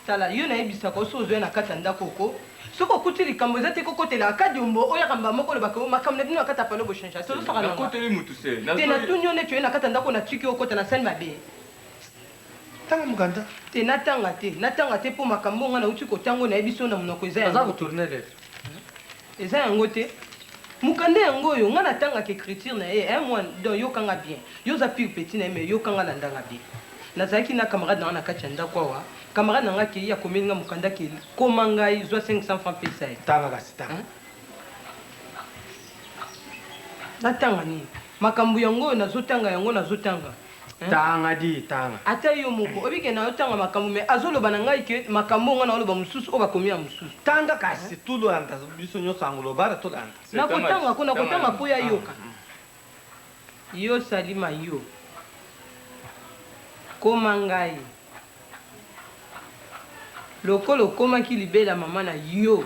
Tala, yo nayebisaka yo soki ozoya na kati ya ndako oko soki okuti likambo eza te kokotela kadiombo oyaka mbala moko olobaka yo makambo na bino na kati ya pano bochange tozosaka na Nakoteli mutu se. te natuni yo neti oye na kati ya ndako natiki yo okota nasali mabe. Tanga mokanda. Te natanga te natanga te mpo makambo oyo nga nauti kotanga oyo nayebisi yo na monoko eza Aza yango kotourner lettre. Eza yango te. Mokanda yango oyo nga natangaka ecriture na ye hein mwana donc yoka nga bien yo oza pire petit na ye mais yoka nga landa nga bien nazalaki na camarade na nga na kati ya ndako awa camarade na nga akeyi akomeli nga mokanda ke koma ngai zwa 500 francs pesa ye. Tanga kasi tanga. Hein? Natanga nini? Makambo yango oyo nazotanga yango nazotanga. Hein? Tanga di tanga. Ata yo moko oyebi ke naotanga makambo mais azoloba na ngai ke makambo oyo ngai naoloba mosusu oyo bakomi ya mosusu. Tanga kasi tolanda biso nyonso yango lobara tolanda. Nakotanga ko nakotanga mpo ya yoka. Yo Salima yo. Koma ngai. Lokola okomaki libela mama na yo.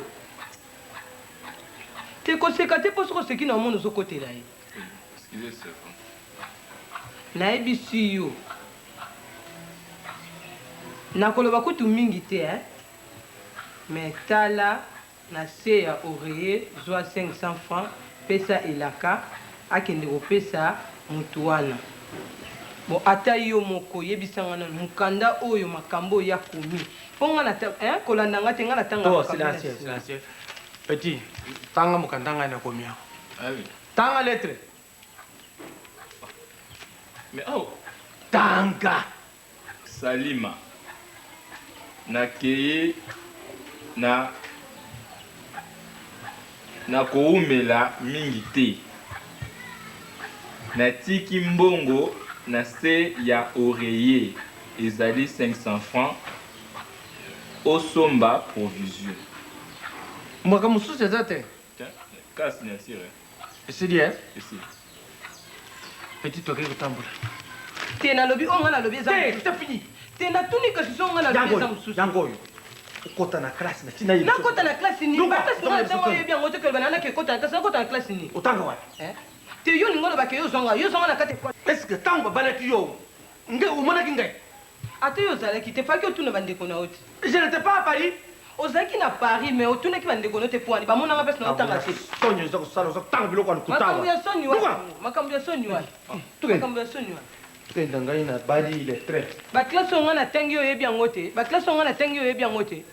Te koseka te mpo soki oseki na omona ozokotela ye. Excusez sir. Nayebisi yo. Nakoloba kutu mingi te hein. Mais tala na se ya oreiller zwa 500 francs pesa elaka akende kopesa mutu wana. Bon ata yo moko yebisa nga nanu mukanda oyo makambo oyo ye akomi po nga na hein kolanda nga te nga natangaka To makambo na silencieux, se. silencieux. Petit, tanga mokanda ngai nakomi awa. Ah oui. Tanga lettre. Mais oh. Tanga. Salima. Nakei na nakoumela mingi te. Natiki mbongo na se ya oreiller ezali 500 francs osomba provision. Makambo mosusu eza te. Tiens, kaka signature. Hein. Esili hein? Esili. Petit toke kotambola. Te nalobi oyo nga nalobi eza Te, c'est fini. Te natuni kasi so nga nalobi eza mosusu. Yango oyo. Okota na classe na tina ye. Nakota na classe nini? Luka, Ba classe nga luka, natanga luka. oyebi yango te koloba na naki ekota na classe nakota na classe nini? Otanga wapi? Eh? Te yo olingi oloba ke yo ozwanga yo ozwanga na kati ya Est-ce que tango babalaki yo ngai omonaki ngai? Ata yo ozalaki te faki otuna bandeko na yo te. Je n'étais pas à Paris. Ozalaki na Paris mais otunaki bandeko na yo te mpo wani bamonanga mpasi na otanga te. Soni oza kosala oza kotanga biloko ya lokuta Makambo awa. ya soni wapi? Luka. Makambo ya soni wapi? Tukende. Makambo ya soni wapi? Tukende ngai na bali le train. Ba classe oyo nga natangi yo oyebi yango te. Ba classe oyo nga natangi yo oyebi yango te.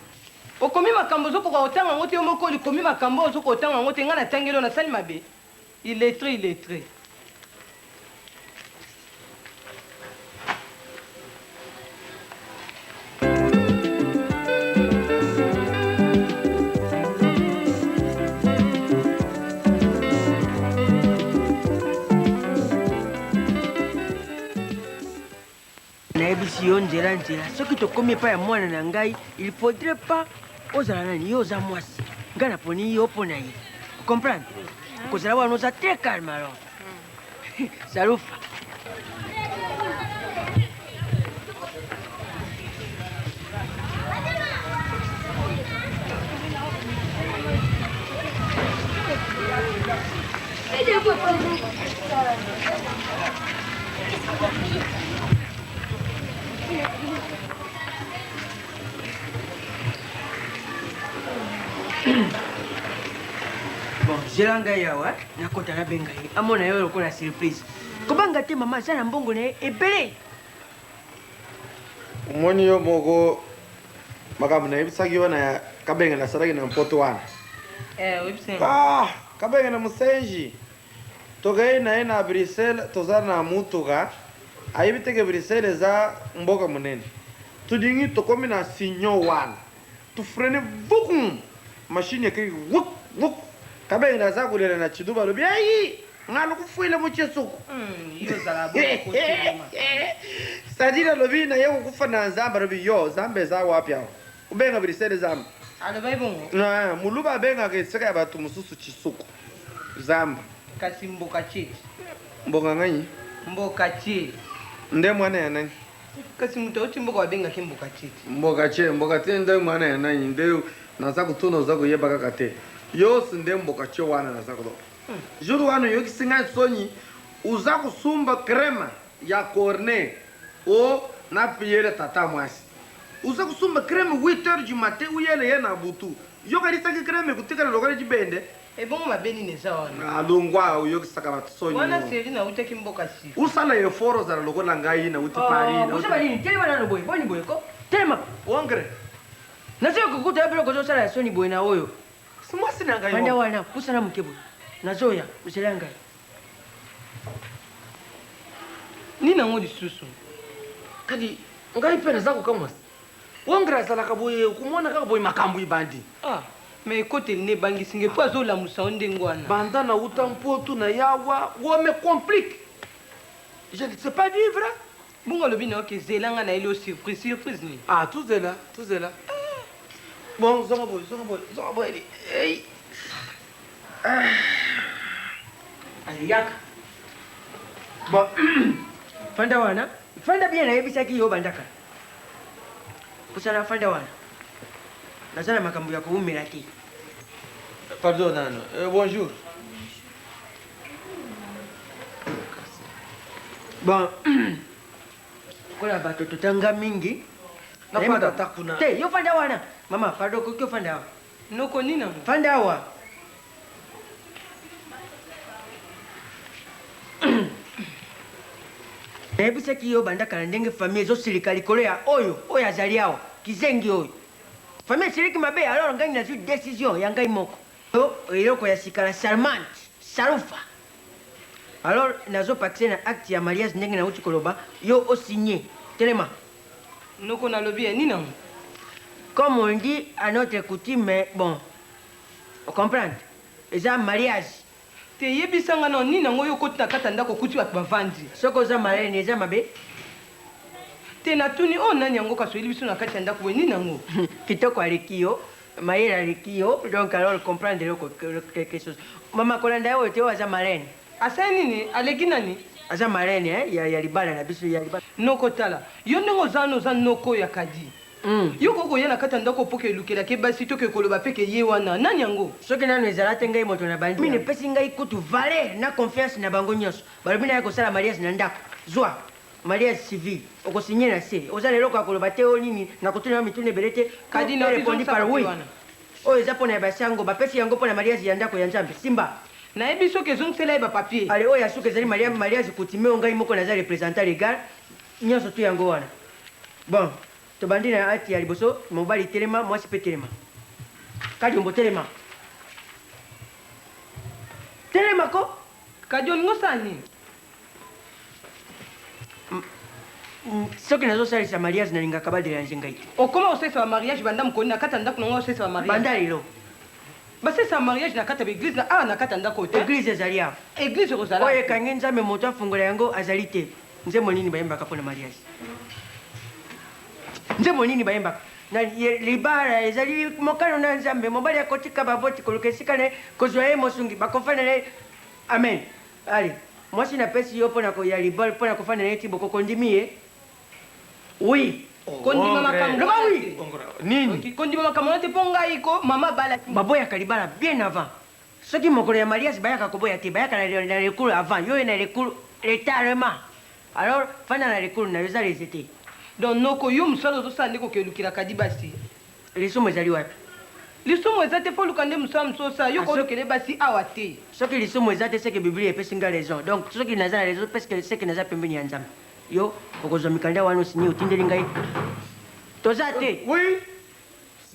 Okomi makambo ozokoka kotanga yango te yo moko olikomi makambo oyo ozokoka kotanga yango te nga natangeli yo nasali mabe. Illettré illettré. Nayebisi yo nzela nzela soki tokomi epai ya mwana na ngai il faudrait pas ozala nani yo oza mwasi ngai naponi yo mpo na ye. Comprendre? Okozala wana oza très calme alors. Salufa. Bon, zela ngai awa nakota nabenga ye amona yo lokola surprise. Kobanga te mama aza na mbongo na ye ebele. Omoni yo moko makambo nayebisaki yo na kabenge nasalaki na mpoto wana. Eh, oyebisi Ah, kabenge na musenji tokei na ye na Bruxelles, toza na mutuka, ayebi te ke Bruxelles eza mboka monene. Tolingi tokomi na sinyo wana, tofrene vukum, machine ekei wuk wuk. Kabenge naza kolela na chiduba, alobi ei nga lokufuile muchisuku. C'est-à-dire alobi na ye kokufa na Nzambe, alobi yo Nzambe eza wapi awa? Obenga Bruxelles Zamba. Alobaki bongo? Ah, muluba abengaka esika ya bato mosusu chisuku Zamba. Kasi mboka tie. Mboka ngai? Mboka tie. Nde mwana ya nani? Kasi moto auti mboka babengaki mboka tie. Mboka tie, mboka tie nde mwana ya nani? Nde naza kotuna oza koyeba kaka te. Yosi nde mboka tie wana naza koloba. Jour wana oyokisi ngai soni, oza kosumba crème ya cornet o na piyele tata mwasi. Oza kosumba crème 8 heures du matin uyele ye na butu. Yo kanisaki crème ekotikala lokola libende? Ebongo mabe nini eza wana? Alongwa oyokisaka bato soni. Wana seri nautaki mboka si. Osala effort ozala lokola ngai nauti Paris. Bozaba nini? Telema nano boye, boni boye ko? Telema. Ongre. Nazoya kokuta yo biloko ozosala ya soni boye na oyo. Mwasi na ngai. Fanda wana, pusana moke boye. Nazoya, zela ngai. Nini yango lisusu? Kadi ngai mpe naza kokamwa. Wongre azalaka boye okomona kaka boye makambo ebandi. Ah, mais ekoteli nde ebangisi nge mpo azolamusa yo ndenge wana. Banda nauta mpoto na yawa, wo me complique. Je ne sais pas vivre. Bongo alobi na yo ke zela nga nayeli yo surprise, surprise nini? Ah, tozela, tozela. Bon, zonga boye, zonga boye, zonga boye. Hey. Ah. Allez, yaka. Bon, fanda wana, fanda bien nayebisaki yo bandaka. Pusana fanda wana. Naza na makambo ya koumela te. Pardon nano. Bonjour. Bon, lokola bato totanga mingi. Nafanda ata kuna. Te, yo fanda wana. Mama, pardon, okoki ofanda awa. Noko nini yango? Fanda awa. Nayebisaki yo banda kala ndenge famille ezosilika likolo ya oyo oyo azali awa, kizengi oyo. Famille esiliki mabe, alors ngai nazwi decision ya ngai moko. Oyo eloko ya sika la charmante Sarufa. Alors nazopakise na acte ya mariage ndenge nauti koloba, yo osigne. Telema. Noko nalobi ya nini yango? Comme on dit à notre coutume, bon, comprendre, eza mariage. Te yebisa nga nao nini yango yo okoti na kati ya ndako okuti bato bavandi. Soki oza marraine eza mabe? Te natuni oyo nani yango kasi oyeli biso na kati ya ndako boye nini yango? Kitoko aleki yo, mayele aleki yo, donc alors comprendre eloko quelque chose. Mama kolanda ye oyo te, oyo aza marraine. Asali nini? Aleki nani? Aza marraine hein, ya, ya libala na biso ya libala. Noko tala, yo ndenge oza wana oza noko ya Kadi. Yo okoki koya na kati ya ndako po ke elukelaka ye basi to ke koloba pe ke ye wana nani yango? Soki nanu ezala te ngai moto na bandi. Mine epesi ngai kutu valeur na confiance na bango nionso. Balobi naya kosala mariage na ndako. Zua mariage civil oko signer na se. Oza na eloko ya koloba te oh nini nakotuna yo mituna ebele te. Kadi Tout na est repondu zongisa par papier oui. wana. Oyo eza pona ya ba sango bapesi yango pona mariage ya ndako ya Nzambe. Simba. Nayebi soki ezongisela ye ba papier. Allez oyo ya suka ezali mariage coutumier oyo ngai moko naza representant legal. Nionso tout yango wana. Bon tobandi na acte ya liboso mobali telema mwasi pe telema. Kadiombo telema. Telema ko! Kadi olingi osala nini? Soki nazosalisa mariage nalingaka ba deranger ngai te. Okoma kosalisa ba mariage banda mokolo nini na kati ya ndako na ngai osalisa ba mariage? Banda lelo. Basalisa ba mariage na kati ya ba eglise na awa na kati ya ndako oyo te. Eglise ezali awa. Eglise ekozala Oyo ekangi Nzambe moto afungola yango azali te. Nzembo nini bayembaka mpo na mariage? Nzembo nini bayembaka? Na libala ezali mokano na Nzambe. Mobali akotika baboti koluka esika na ye, kozwa ye mosungi, bakofanda na ye. Amen. Allez, mwasi napesi yo mpo na ya libala, mpo na kofanda na ye ti bokoko, ondimi ye? Oui. Kondima makambo Loba wana oui. te. Nini? Kondima makambo wana te mpo ngai ko mama abalaki. Baboyaka libala bien avant. Soki mokolo ya mariage bayaka koboya te, bayaka na recours avant. Yo oye na recours retardement. Alors fanda na recours na yo, eza lese te. Donc noko yo musala ozosala nde kokende lukela kadi basi? Lisumu ezali wapi? Lisumu eza te, faut oluka nde musala mususu osala, yo kolukela ye basi awa te. Soki lisumu eza te seke biblia epesi nga raison donc soki naza na raison pesque seke naza pembeni ya Nzambe. Yo okozwa mikanda wana o signe otindeli ngai toza te. Oui.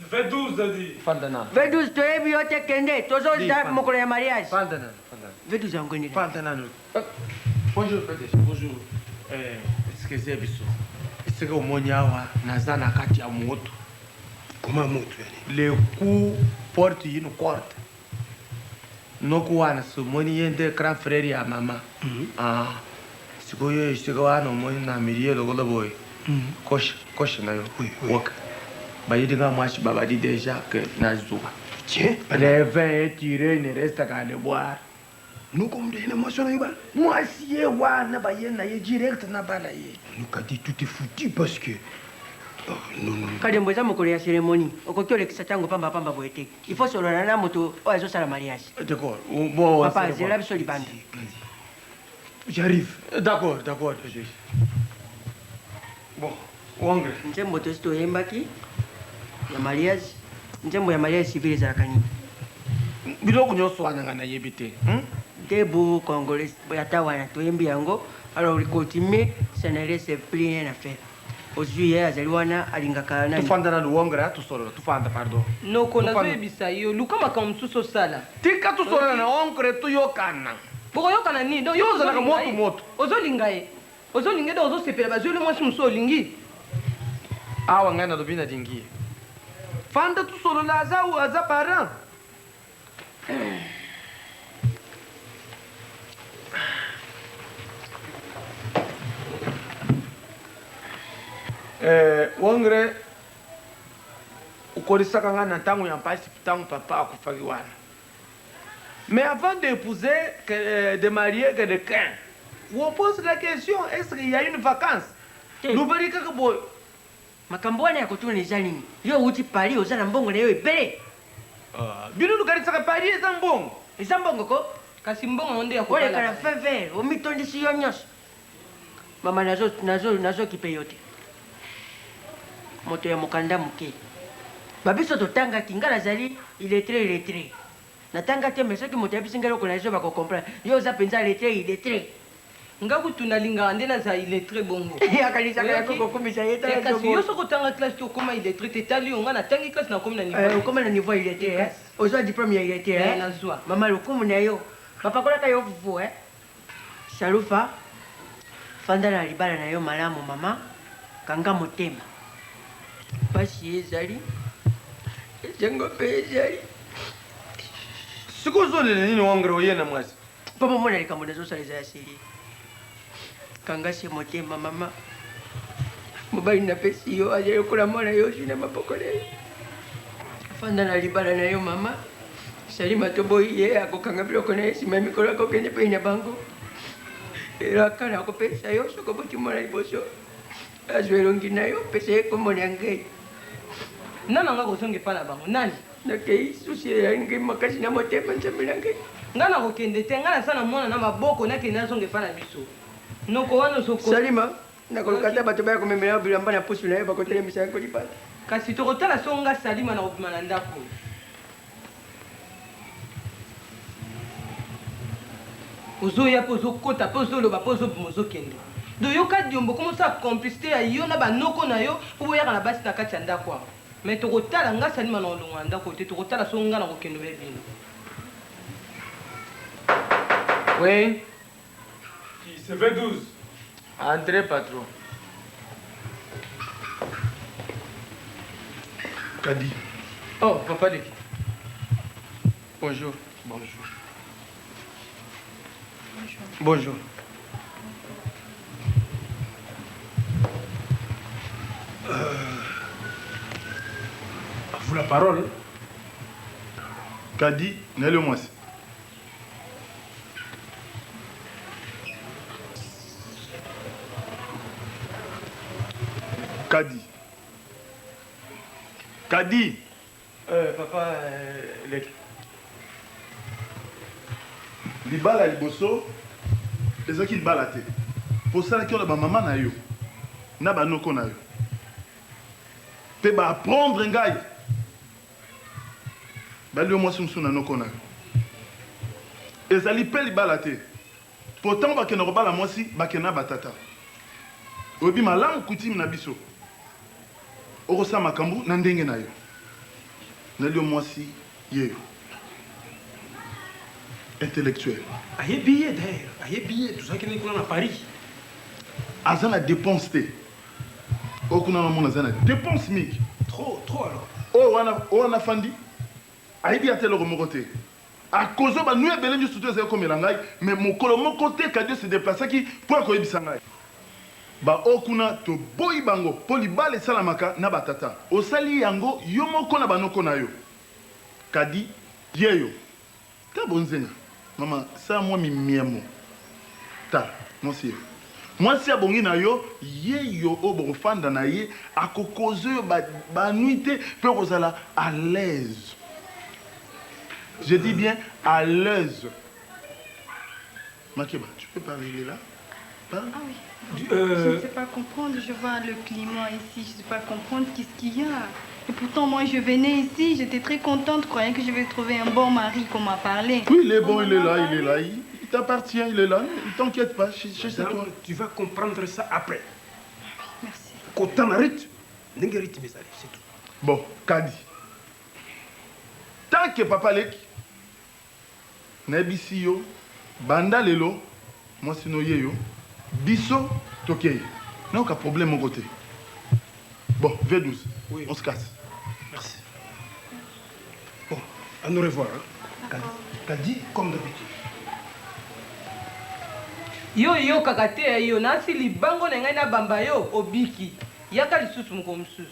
V12 dadi. Fanda nanu. V12 toyebi yo te kende tozo za mokolo ya mariage. Fanda nanu, fanda nanu. V12 yango nini? Fanda nanu. Bonjour PDG. Bonjour. Eh, excusez biso. Esika omoni awa naza na kati ya moto. Comment moto yani? Le coup porte une corde. Noko wana somoni ye nde grand frère ya mama. Ah. Sikoyo esika wana omoni na milieu lokola boye. Kosha, kosha na yo. Woka. Bayidi nga mwasi babadi deja que nazuwa. Tiens, Le vin est tiré, il ne reste qu'à le boire. Noko mde na mwasi wana yo bala. Mwasi ye wana baye na ye direct na bala ye. Nokadi tout est foutu parce que oh, non, non. Kadembo eza mokolo ya cérémonie okoki olekisa ntango pamba pamba boye te il faut solola na moto oyo azosala mariage. D'accord. Bon, Papa zela biso libanda. J'arrive. D'accord, d'accord. Bon, wangre. Nzembo tosi toyembaki ya mariage, nzembo ya mariage civil ezalaka nini? Biloko nyonso wana nga nayebi te. Debout congolais ata wana toyembi yango alors coutumier ça ne laisse plus rien à faire. Ozwi ye azali wana alingaka nani? Tofanda nanu wangre, tosolola, tofanda pardon. Noko nazoyebisa yo luka makambo mosusu osala. Tika tosolola na oncre toyokana. Bokoyokana nini? Donc Yo ozalaka ozolinga moto ye. moto. Ozolinga ye. Ozolinga ye donc ozosepela bazweli mwasi mosusu olingi. Awa ngai nalobi nalingi ye. Fanda tosolola aza aza parent. Eh, wongre okolisaka ngai na ntango ya mpasi ntango papa akufaki wana. Mais avant d'épouser, de marier quelqu'un, on pose la question, est-ce qu'il y a une vacance? Lobali kaka boye. Makambo wana ya kotuna eza nini? Yo outi Paris oza na mbongo na yo ebele. Bino lukanisaka Paris eza mbongo. Eza mbongo ko? Kasi mbongo yango nde ya Oleka kobala. na fin vert, omitondisi yo nyonso. Mama nazo nazo nazo kipe yo te. Moto ya mokanda moke. Ba biso totangaki nga nazali illettré illettré. Natanga te mais soki moto ayebisi nga eloko nazo bako comprendre. Yo oza penza lettré illettré. Nga kutu nalingaka nde nazala illettré bongo. Akanisaka ya kokumisa ye tala Eh, kasi zobo. yo soki otanga classe te okoma illettré te etali yo nga natangi classe nakomi na niveau. Eh, okoma na niveau illettré eh. Ozwa diplôme ya illettré eh. Eh, nazwa. Mama lokumu na yo. Bapakolaka yo fufu eh. Salufa fanda na libala na yo malamu mama kanga motema. Pasi ezali esengo mpe ezali. Sikoyo ozolela nini wangre oye na mwasi? Mpo bomona likambo nazosala eza ya seri. Kanga se motema mama. Mobali napesi yo azali lokola mwana yo ozwi na maboko na ye. Fanda na libala na yo mama. Salima toboyi ye akokanga biloko na ye nsima ya mikolo akokende mpe na bango. Elaka nakopesa yo soki oboti mwana liboso azwa elongi na yo pesa ye kombo na ngai. Nani anga kozonga epai na bango? Nani? Nakei susi eyali ngai makasi na motema nzambe na ngai. Nga nakokende te, nga naza na mwana na maboko nakende nazonga epai na biso. Noko wana ozoko. Salima nakoluka ata bato baya komemela yo bilamba na pusu na yo bakotelemisa yango libanda. Kasi tokotala so nga Salima nakobima na ndako. Ozoya mpe ozokota mpe ozoloba mpe ozobima ozokende. Donc yoka diombo okoma osala complicité ya yo na banoko na yo mpo boyaka na basi na kati ya ndako awa. Mais tokotala nga Salima na kolongwa na ndako te, tokotala so nga nakokende obe bino. Oui. C'est 2012. Entrez patron. Kadi. Oh, papa Leki. Bonjour. Bonjour. Bonjour. vous la parole. Kadi, nayeli yo mwasi. Kadi. Kadi. Euh, papa euh, leki. Libala ya liboso ezalaki libala te. Po osalaki yango na ba mama na yo na ba noko na yo. Pe ba apprendre ngai. Bali yo mwasi mosusu na noko na yo. Ezali pe libala te. Po tango bakenda kobala mwasi, bakenda na ba tata. Oyebi malamu coutume na biso. Okosala makambo na ndenge na yo. Nali yo mwasi yeyo. Intellectuel. Ayebi ye d'ailleurs, ayebi ye, tozalaki na ye kuna na Paris. Aza na depense te. Oyo kuna namona aza na depense mingi. Trop, trop alors. Oyo wana, oyo wana afandi, ayebi ata eloko moko te. Akozo ba nuit ebele nioso to ezali komela ngai, mais mokolo moko te Kadio se deplaçaki po ya koyebisa ngai. Ba oyo kuna toboyi bango po libala esalamaka na ba tata. Osali yango yo moko na ba noko na yo. Kadi yeyo. Ta bonzenga mama sala mwa mimiemo tala mwasi yeyo. Mwasi abongi na yo yeyo oyo bokofanda na ye akokoze yo ba ba nuit te pe okozala à l'aise. Je dis bien à l'aise. Makeba, tu peux parler, il est là. Parle. Ah oui. Bon, Je ne sais pas comprendre, je vois le climat ici, je ne sais pas comprendre qu'est-ce qu'il y a. Et pourtant, moi, je venais ici, j'étais très contente, croyant que je vais trouver un bon mari qu'on m'a parlé. Oui, il est bon, il est là, il est là. Il, il t'appartient, il est là. Ne t'inquiète pas, chez, chez toi. Tu vas comprendre ça après. Merci. Kotana rythme, ndenge rythme ezali, c'est tout. Bon, Kadi. Tant que papa leki, nayebisi yo, banda lelo, mwasi no yeyo, biso tokei. Nayoka problème moko te. Bon, V12, oui. on se casse. Merci. Bon, à nous revoir. Hein. Kadi, Kadi, comme d'habitude. Yo oyokaka te ya yo nasi libango na ngai nabamba yo obiki yaka lisusu mokolo mosusu.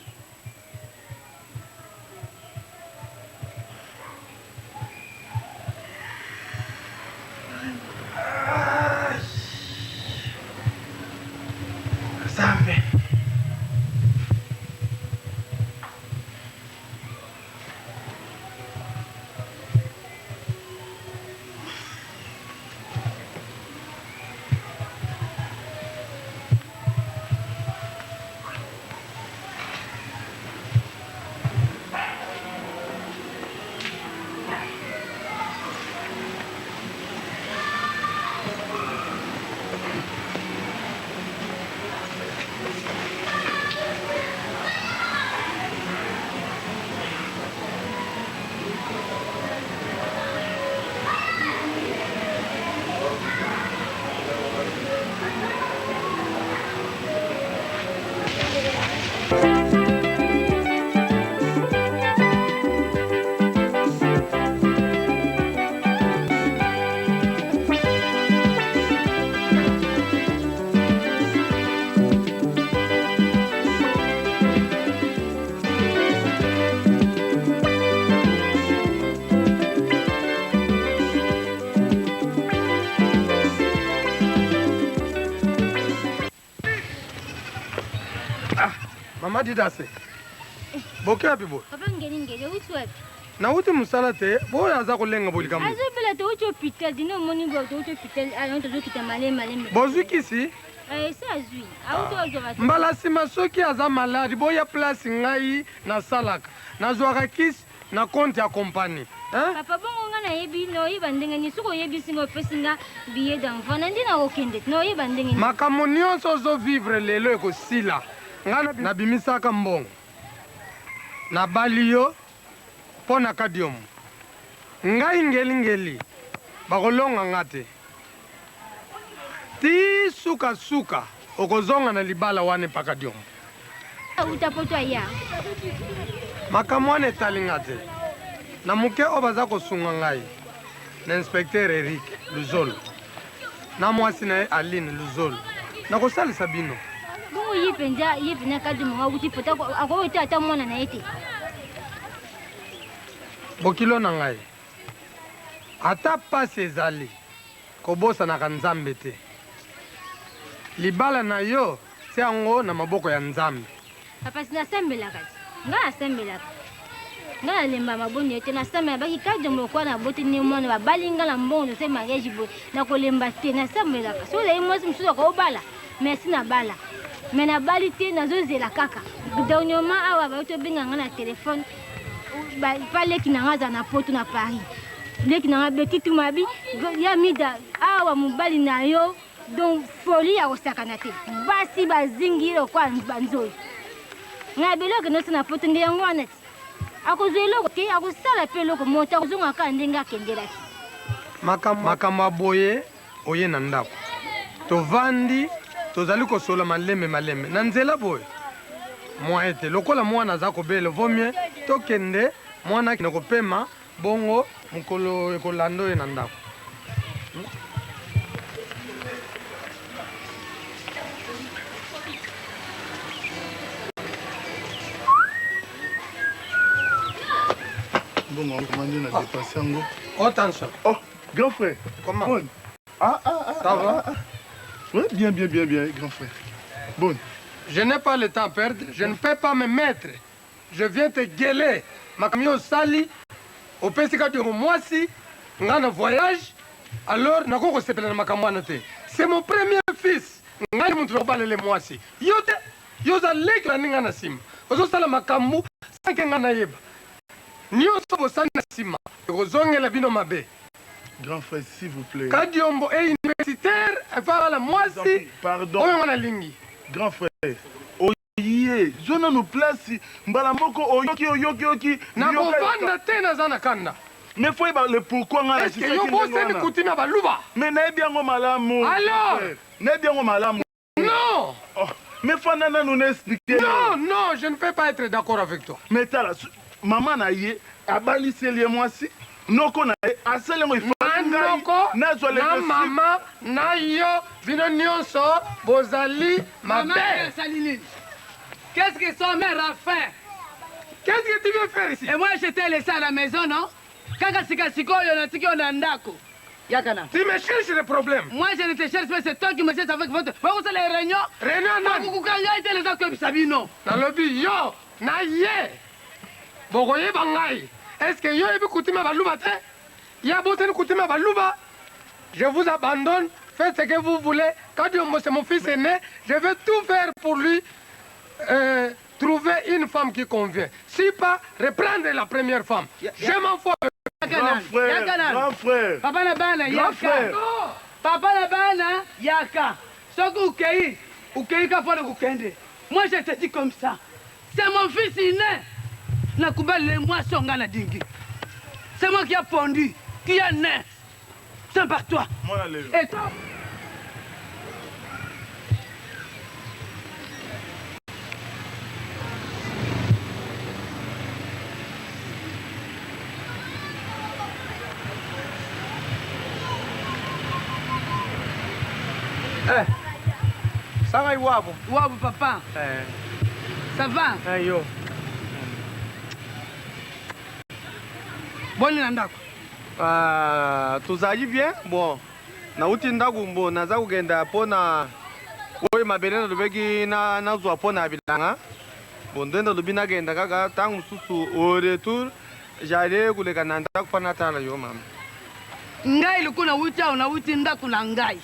Nzambe. Ah, mama didase boke wapi boye? Papa Ngelingeli, outi wapi? Nauti mosala te, boyo aza kolenga boye likambo. Azobela touti hôpital, dino omoni boye touti hôpital, ayo tozokita malemi malemi. Bozwi kisi? Eh, esi azwi. Auti ozwa bato. Mbala nsima soki aza maladi boya place ngai nasalaka, nazwaka kisi na compte ya compagnie. Hein? Papa bongo nga nayebi naoyeba ndenge nini soki oyebisi nga opesi nga billet d'envoi na nde nakokende te naoyeba ndenge nini. Makambo nyonso ozo vivre lelo ekosila. Ngai nabimisaka mbongo nabali yo mpo na Kadiombo. Ngai ngeli ngeli bakolonga nga te. Ti suka suka okozonga na libala wana epa Kadiombo. Awuta poto aya. Makambo wana etali nga te. Na moke oyo baza kosunga ngai na inspecteur Eric Luzolo na mwasi na ye Aline Luzolo nakosalisa bino. Bongo ye penza ye penza Kadiombo awuti poto akoki ata mwana na ye te. Bokilo na ngai, ata pasi ezali, kobosanaka Nzambe te. Libala na yo, tia yango na maboko ya Nzambe. Papa si nasambelaka ti. Ngai nasambelaka. Ngai nalemba mabondeli yo te nasambela baki kadiombo lokola naboti nde mwana babali ngai na mbongo tosali mariage boye nakolemba te nasambelaka soki ozali mwasi mosusu akobala mais si nabala mais nabali te nazozela kaka dernièrement awa bayo tobenga ngai na telefone pa leki na ngai azala na poto na paris leki na ngai beti tumabi ya mida awa mobali na yo donc folie ya kosakana te basi bazingi ye lokola banzoi ngai biloko nyonso na poto nde yango wana ti akozwa eloko te akosala mpe eloko moto akozonga kaka ndenge akendelaki makambo ya boye oye na ndako tovandi tozali kosola malembe malembe na nzela boye mwa ete lokola mwana aza kobela vomie tokende mwana akende kopema bongo mokolo ekolanda oye na ndako. Mbongo yango comment nde na dépense yango. Oh tension. Oh grand frère. Comment? Bon. Ah ah ah. Ça va? Ah, ah. Oui, bien bien bien bien grand frère. Bon. Je n'ai pas le temps à perdre, je ne peux pas me mettre. Je viens te gueuler. Makambo yo osali, opesi Kadiombo mwasi, nga na voyage, alors nakoki kosepela na makambo wana te. C'est mon premier fils. Ngai nde moto nakobalele mwasi. Yo te, yo oza leki olandi nga na sima. Ozosala makambo sans que nga nayeba. Nionso bosali na sima ekozongela bino mabe. Grand frère, s'il vous plaît. Kadiombo est universitaire, abala mwasi Pardon. oyo nga nalingi. Grand frère, oye, zwa nanu place mbala moko oyoki oyoki oyoki. Nakovanda te naza na kanda. Mais faut yeba le pourquoi nga Est-ce que yo bosani coutume ya baluba? Mais nayebi yango malamu. Alors? Nayebi yango malamu. Non! Oh, mais fanda nanu na expliquer. Non, non, je ne peux pas être d'accord avec toi. Mais tala, mama na ye abaliseli ye mwasi, noko na ye asali yango il Na noko, nazwa na mama, na yo, bino nionso bozali mabe. Mama nini? Qu'est-ce que son mère a fait? Qu'est-ce que tu veux faire ici? Et moi, je t'ai laissé à la maison, non? Kaka sika sikoyo natiki yo na ndako. Yakana. Tu me cherches le problème. Moi, je ne te cherche pas, c'est toi qui me cherches avec votre. Bakosala réunion. Réunion nani? Bakokukanga ete les akoyebisa bino. Nalobi yo na ye bokoyeba ngai. Est-ce que yo oyebi coutume ya baluba te? Ye abosani coutume ya baluba. Je vous abandonne, faites ce que vous voulez. Kadiombo, c'est mon fils aîné. Je vais tout faire pour lui trouver une femme qui convient. Si pas, reprendre la première femme. Je m'en fous. Grand frère, grand frère. Papa na bana, Grand yaka. frère. Papa na bana, yaka. Soki okei, okei ka pona kokende. Moi, je te dis comme ça. C'est mon fils aîné. Nakubali mwasi oyo nga nalingi. C'est moi qui a pondu, qui a né. C'est par toi. Mwana lelo. Et toi? Eh, sanga iwabo. Iwabo papa. Eh. Ça va? Eh, yo. Boni na ndako? Ah, tozali bien bon nauti ndako mbo naza kokenda mpo na oyo mabele nalobaki nazwa mpo na bilanga bon nde nalobi nakenda kaka ntango mosusu au retour j'allais koleka na ndako mpo natala yo mama. Ngai lokola nauti awa nauti ndako na ngai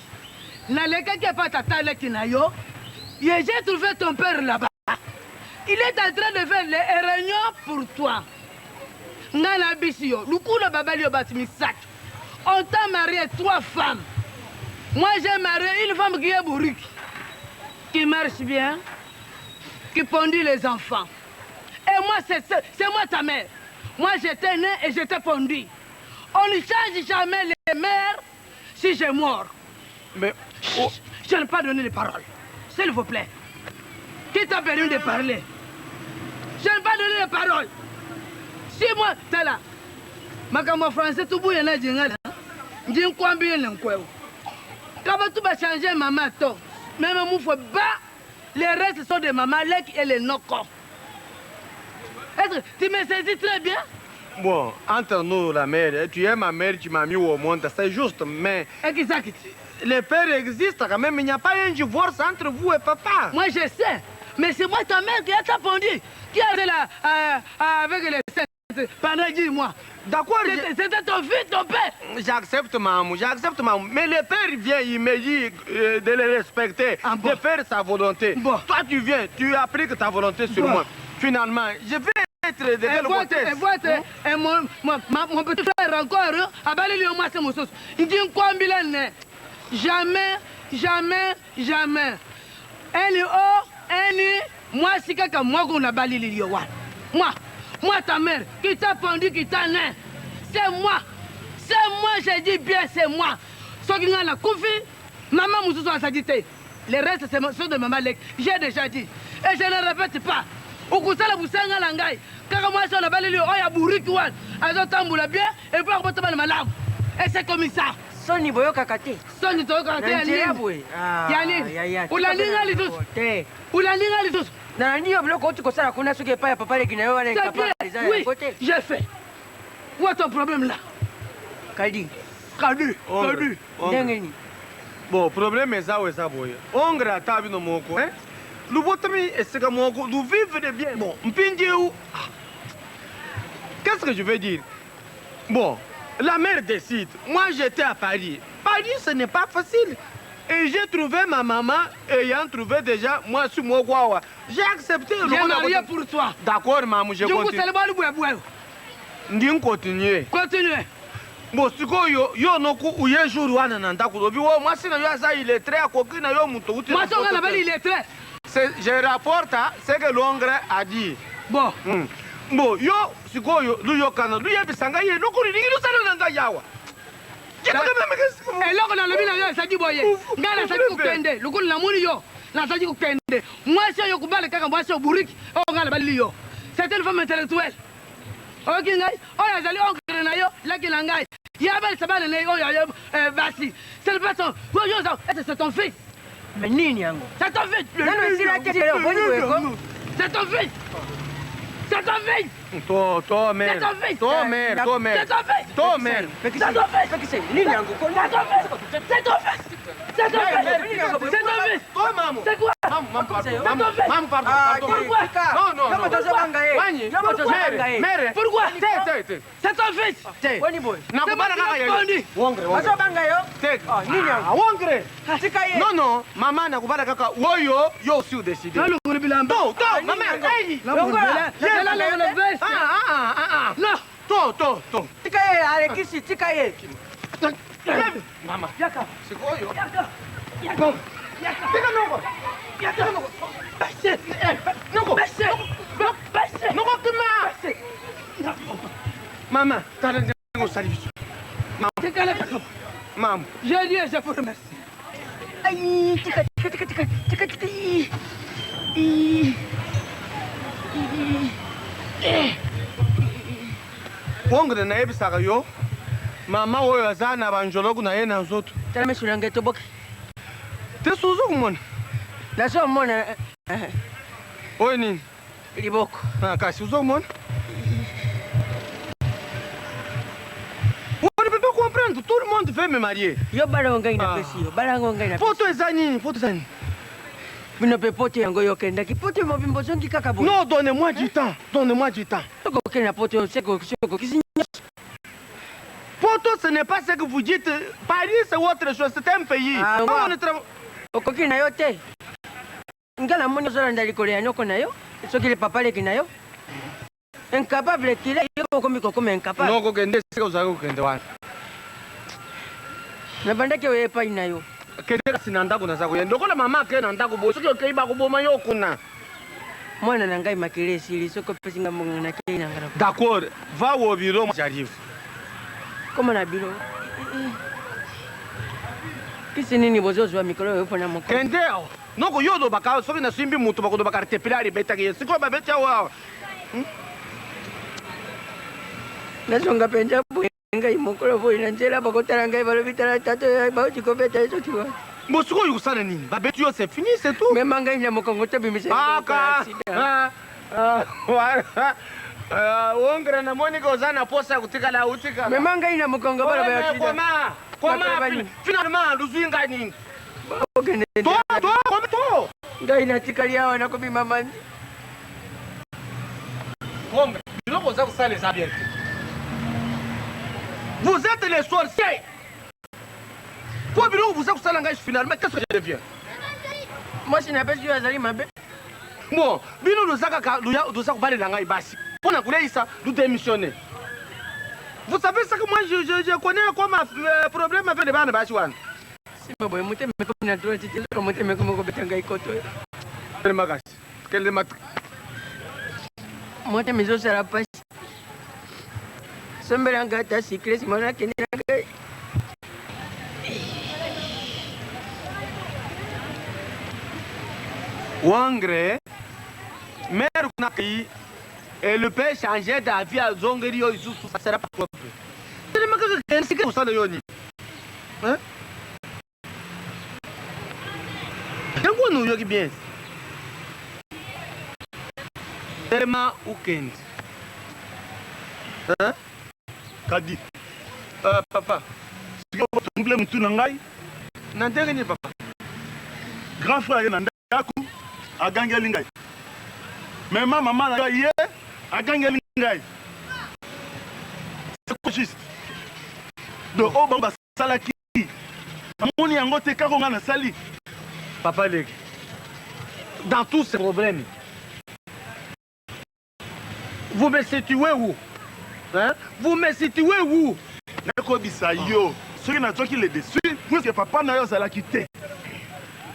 nalekaki epa tata leki na yo ye j'ai trouvé ton père là-bas il est en train de faire les réunions pour toi. Ngai nayebisi yo lukula babali yo batu misato on t'a marié trois femmes moi j'ai marié une femme qui est bourrique qui marche bien qui pondu les enfants et moi c'est moi ta mère moi j'étais né et j'étais pondu on ne change jamais les mères si j'ai mort. Mais, oh. Chut, je n'ai pas donné de parole. S'il vous plaît. Qui t'a permis de parler? Je n'ai pas donné de parole. Si moi, t'es là. Makambo français, tout bouille na djingala. Ndi nkwambi ne nkwewu. Kaba tout va changer maman to. Même moufo ba. Les restes sont de maman lek et les noko. Est-ce que tu me saisis très bien? Bon, entre nous, la mère, tu es ma mère, tu m'as mis au monde, c'est juste, mais. Exact. Les pères existent quand même, il n'y a pas un divorce entre vous et papa. Moi, je sais. Mais c'est moi ta mère qui a t'a pondu, qui a été là avec les sept pendant 10 mois. D'accord. C'était ton fils, ton père. J'accepte, maman, j'accepte, maman. Mais le père vient, il me dit de le respecter, de faire sa volonté. Toi, tu viens, tu appliques ta volonté sur Bon. moi. Finalement, je vais être de Et quel côté? et mon petit frère encore, abaleli yo mwasi mosusu. Ndi nkwambila ne. Jamais, jamais, jamais. N O N mwasi kaka moko na balili yo wana. Moi, moi ta mère qui t'a pendu, qui t'a né. C'est moi. C'est moi, j'ai dit bien, c'est moi. Soki nga na kufi, maman mosusu azali te. Le reste, c'est ceux de maman Lek. J'ai déjà dit. Et je ne répète pas. Okusala busanga na ngai. Kaka mwasi oyo nabaleli oyo ya buriki wana azotambola bien et puis akobota bana malamu. Et c'est comme ça. Soni boyokaka te. Soni toyokaka te Na ya nzela nini? boye. Ah, Ya nini? ya, ya. Olandi nga lisusu. Te. Olandi nga lisusu. Nalandi yo biloko outi kosala kuna soki epai ya papa leki na yo wana C'est incapable bien. eza Oui, yango te. j'ai fait. Où est ton problème là? Kadi. Kadi. Ongre, Kadi. ongre. Ndenge nini? Bon, problème eza oyo eza boye. Ongre ata bino moko, hein? Lubotami esika moko, lu vivre bien. Bon, mpindieu. Ah. Qu'est-ce que je veux dire? Bon, la mère décide. Moi, j'étais à Paris. Paris, ce n'est pas facile. Et j'ai trouvé ma maman ayant trouvé déjà moi sur mon guawa. J'ai accepté. J'ai marié pour toi. D'accord, maman, je Jungu continue. sele bali bwe bwe. Ndi continue. Continue. Bon, sikoyo yo noku uye jour wana na ndako lobi wo mwasi na yo aza illettré akoki na yo moto uti na Mwasi oyo poto na bali te. illettré. Je rapporte à ce que l'ongre a dit. Bon. Bon, yo sikoyo luyokana luyebisanga ye eloko lilingi lusala na ngai awa. Eloko nalobi na yo ezalaki boye. Ngai nazalaki kokende lokola namoni yo nazalaki kokende mwasi oyo kobala kaka mwasi oyo buriki oyo ngai nabali yo. C'est une femme intellectuelle. Oyoki ngai oyo azali oncle na yo laki na ngai ye abalisa bana na ye oyo ayo basi. C'est pas son oyo oza c'est ton fils. Mais nini yango? C'est ton fils. Nano esila te lelo boni boye ko? C'est ton fils. C'est ton fils. To, to mère. C'est ton fils. To mère, to mère. C'est ton fils. To mère. C'est ton fils. Nini yango? C'est ton fils. C'est ton fils. C'est ton fils. C'est ton fils. To maman. C'est quoi? Maman, pardon. C'est Maman, ton fils. maman, pardon. Ah, pardon. Pourquoi? Non, non, Yo non. moto ozobanga ye. Wani. Yo moto ozobanga ye. Mère, mère. Pourquoi? Te, te, te. C'est ton fils. Te. Boni boye. Nakobala kaka ya yo. Wongre, wongre. Ozobanga yo? Te. Ah, nini yango? Ah, wongre. Tika ye. Non, non. Mama nakobala kaka oyo yo aussi odécide. Nalongoli bilamba. To, to, mama. Hey. Longola. Zela longola veste. Ah, ah, ah, ah. Non. To, to, to. Tika ye alekisi, tika ye. Mama. Yaka. Sikoyo. Yaka. Bon. Yaka. Tika noko. Yaka. Baisse. Noko. Baisse. Baisse. Noko kima. Mama, tala ndenge osali biso. Tika le Mama. Je dis et je vous remercie. Aïe, tika, tika, tika, tika, tika, tika. Ih. Ih. Ih. Wongre nayebisaka yo mama oyo aza na banjoloku na ye na nzoto. Tala miso na ngai toboki. Te suzu komona. Nazomona Oyo nini? liboko. Ah, kasi ozokomona. On ne peut pas comprendre, tout le monde veut me marier. Yo bala ngo ngai napesi yo, bala ngo ngai napesi. Poto eza nini? Poto eza nini? Bino mpe poto yango yo okendaki poto mobimba ozongi kaka boye. Non, donnez-moi du temps. Donnez-moi du temps. Soki okende na poto sekokisi nyonso. Poto, ce n'est pas ce que vous dites. Paris, c'est autre chose. C'est un pays. Ah, Comment ouais. on ne trava- okoki na yo te. Nga namoni ozolanda likolo ya noko na yo soki le papa leki na yo incapable kila yo okomi kokoma incapable. Noko kende esika ozalaki kokende wana. Nabandaki oyo epai na yo. Kende kasi na ndako naza koya. Lokola mama akei na ndako boye, soki okei bakoboma yo kuna. Mwana na ngai makili esili soki opesi nga mbongo nakei na ngai. D'accord, va au bureau, moi j'arrive. Koma na biro. Kisi nini bozozwa mikolo oyo mpona moko. Kende awa. Noko yo olobaka soki nasimbi moto bakolobaka artepilari ebetaki ye. Sikoyo babeti awa awa. Nazonga mpenza boye ngai mokolo boye na nzela bakotala ngai balobi tala tata oyo bauti kobeta ye soki wa. Bon, sikoyo kosala nini? Babeti yo, c'est fini, c'est tout. Mema ngai na mokongo tobimisa Aka. Ah, ah, voilà. Wongre namoni ke oza na posa ya kotikala otikala. Mema ngai na mokongo baloba ya sida. Koma koma finalement luzwi ngai nini? Okende To to koma to. Ngai natikali awa nakobima mandi. Wongre biloko oza kosala eza bien te. Vous êtes les sorciers. Po biloko boza kosala ngai finalement qu'est-ce que je deviens? Mwasi napesi yo azali mabe. Bon, bino loza kaka loza kobalela ngai basi mpo na koleisa lu démissionner. Vous savez ce que moi je connais comme problème avec les bana basi wana. Simba boye motema ekomi na droite te soka motema ekomi kobeta ngai koto. Telema kasi. Telema. Motema ezosala mpasi. Sombela ngai ata sikle nsima nakende na ngai. Wangre, mère kuna pays, elle peut changer d'avis azongeli yo lisusu, ça sera pas propre. Telema kaka kende sikle kosala yo nini? Hein? Yango wana oyoki bien. Telema ukende. Hein? Kadi. Papa. Sikoyo trouble mutu na ngai. Na ndenge nini papa? Grand frère ye na ndako agangeli ngai. Mema mama na ngai ye agangeli ngai. C'est juste. Donc oyo bango basalaki amoni yango te kaka ngai nasali. Papa Leki, dans tous ces problèmes, vous me situez où? Hein? Vous me situez où? Nakobisa yo soki nazwaki le dessus puisque papa na yo azalaki te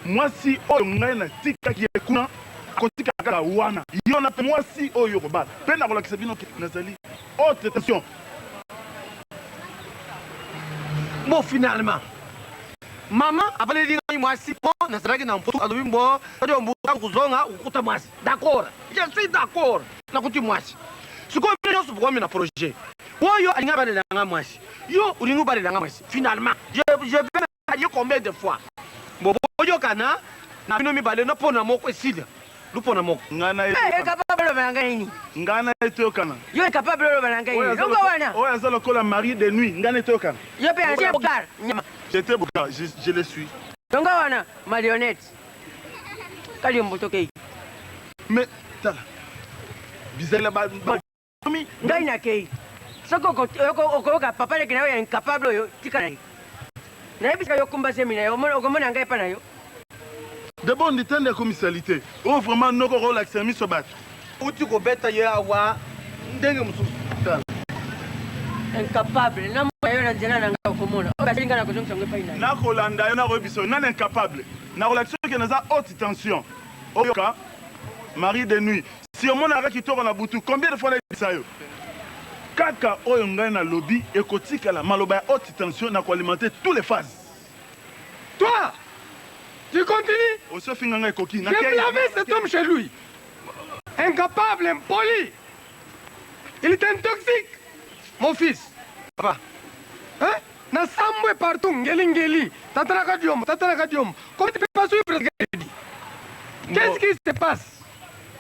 mwasi oyo ngai natikaki ye kuna akotika kaka wana yo na mpe mwasi oyo okobala mpe nakolakisa bino ke nazali haute tension. Bon, finalement, mama abaleli ngai mwasi mpo nazalaki na mpoto alobi mbo mbuka kozonga kokuta mwasi. D'accord, je suis d'accord, nakuti mwasi. Sikoyo bino nyonso bokomi na projet oyo alingi abalela ngai mwasi, yo olingi obalela ngai mwasi. Finalement, je vais me marier combien de fois? Bo boyokana na bino mibale na pona moko esila lupona moko. Ngai na ye Eh, incapable oloba na ngai nini? Ngai na ye toyokana. Yo incapable oloba na ngai Oyo nini? aza Longo wana. Oyo aza lokola mari de nuit, ngai na ye toyokana. Yo pe ancien bogard, nyama. J'étais bogard, je le suis. Longo wana, marionnette. Kaliombo tokei. Mais tala. Bizala ba Ngai nakei. Soki okoyoka papa leki na yo ya incapable oyo, tika na ye. Nayebisaka yo kumba zemi na yo, okomona ngai epa na yo. D'abord nditanda ekomi salite. Oyo vraiment noko okolakisa miso bato. Uti kobeta ye awa ndenge mosusu. Tala. Incapable, na mona yo na nzela na ngai okomona. Oyo basali ngai nakozongisa yango epai na yo. Nakolanda yo nakoyebisa yo nani incapable. Nakolakisa yo ke naza haute tension. Oyoka mari de nuit. Si omonaka kitoko na butu combien de fois nayebisa yo? Kaka oyo ngai nalobi ekotikala maloba ya haute tension na ko alimenter tous les phases. Toi, tu continues? Osi ofinga ngai ekoki. J'ai blâmé cet homme chez lui. Incapable, impoli. Il est un toxique, mon fils. Papa. Hein? Na sambwe partout, ngeli ngeli. Tata na kadiombo, tata na kadiombo. Comment tu peux pas suivre ce que je dis? Qu'est-ce qui se passe?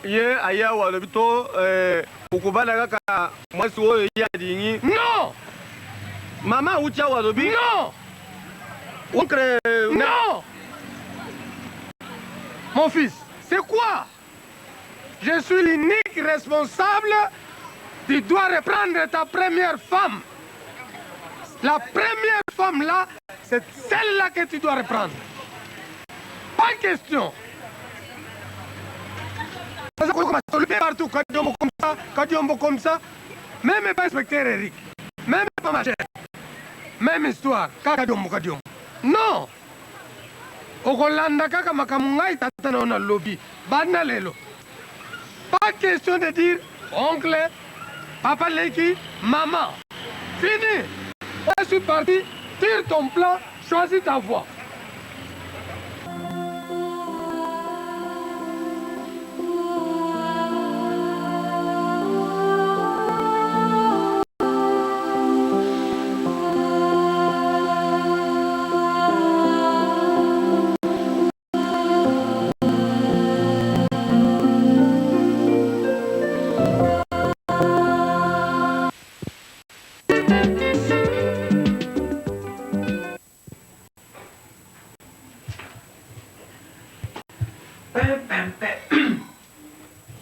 Ye aye awa alobi to okobala kaka mwasi oyo ye alingi. Non! Mama awuti awa alobi. Non! Oncle. Non! Mon fils, c'est quoi? Je suis l'unique responsable. Tu dois reprendre ta première femme. La première femme là, c'est celle-là que tu dois reprendre. Pas question. Partout, Kadiombo comme ça, Kadiombo comme ça. Même pas inspecteur Eric, même pas ma chère. Même histoire, Kadiombo, Kadiombo. Non! Okolanda kaka makambo ngai tata na yo nalobi banda lelo. Pas question de dire oncle, papa leki, maman. Fini. Je suis parti, tire ton plan, choisis ta voie.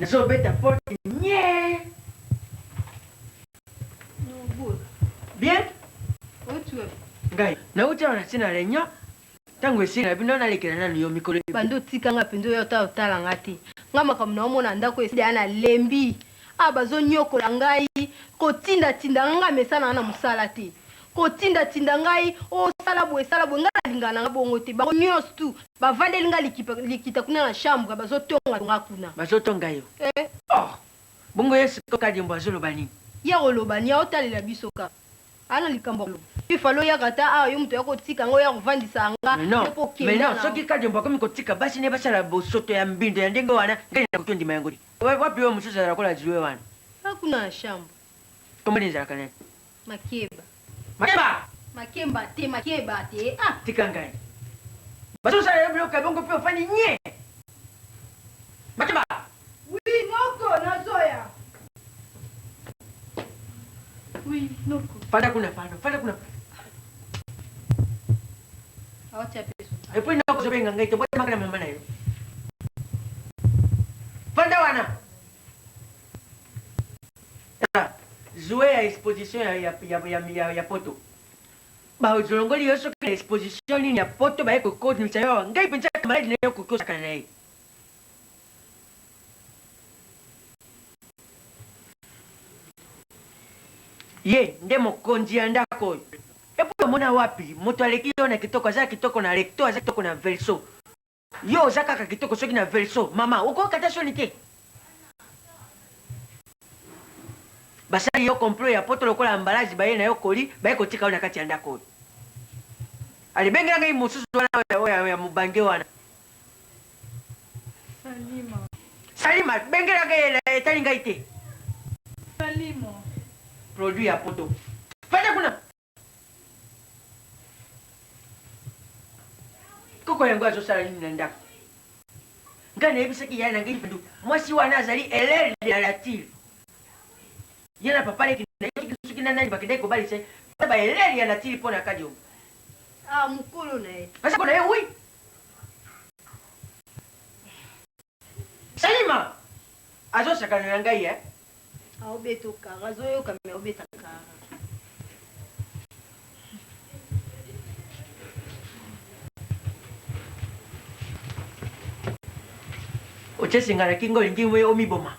Nazobeta porte nye. Bien? Ngai nauti awa na ntina réunion ntango esili na bino nalekela nanu yo mikolo banda otika nga mpenza oyo ata otala nga te nga makambo na omona ndako esili ya nalembi a bazonyokola ngai kotindatinda nga mesana nga na mosala te kotindatinda ngai osala boye sala boye ngai nalingaka na nga bongo te bango nyonso tu bavandeli nga likita kuna na chambre bazotonga nga kuna bazotonga yo eh. Oh bongo ye sikoyo kadiombo azoloba nini? Ye akoloba nini aotalela biso kaka ana likambo akoloba il fallait oyaka ata awa yo moto oya kotika nga oya kovandisa nga Mais non, yo mpo mais okenda non, na soki kadiombo akomi kotika basi ne basala bosoto ya mbindo ya ndenge wana ngai nakoki ondima yango te. Wapi oyo mosusu azala lokola Zoe wana? Ah, kuna na chambre. Kombo nini ezalaka nani? Makeba. Makeba! Makemba te, makeba te. Ah! Tika ngai. Bazosala yo biloko ya bongo mpe ofandi nye. Makeba! Oui, noko, nazoya. Oui, noko. Fanda kuna, pardon, fanda kuna. Aotia peso. Et puis noko ozobenga ngai te, botamaka na mama na yo. Fanda wana. Tala, Zoe ya exposition ya, ya, ya, ya, ya, ya poto. Bazolongoli yo soki na exposition nini ya poto baye kokonisa yo awa. Ngai mpenza camarade na yo okoki osakana na ye. Ye nde mokonzi ya ndako oyo. Epuis omona wapi moto aleki yo na kitoko, aza kitoko na recto, aza kitoko na verso. Yo oza kaka kitoko soki na verso mama okoyoka ata soni te? Basali yo complot ya poto lokola emballage baye na yo colis baye kotika yo na kati ya ndako oyo. Ale bengela ngai mosusu wana oyo ya mobange wana. Salima. Salima bengela ngai etali ngai te. Salima. Produit ya poto. Fanda kuna. Koko yango azosala nini na ndako? Ngai nayebisaki yaya na ngai Ndu, mwasi wana azali elele de la nature. Ye na papa leki na ye soki na nani bakendaki kobalisa ye, ba elele ya nature mpo na Kadiombo. Ah, mokolo na ye. Aza na ye oui. Salima azosakana na ngai eh. Aobeta okara, azoyoka me aobeta kara. Otie singa na kingo olingi omiboma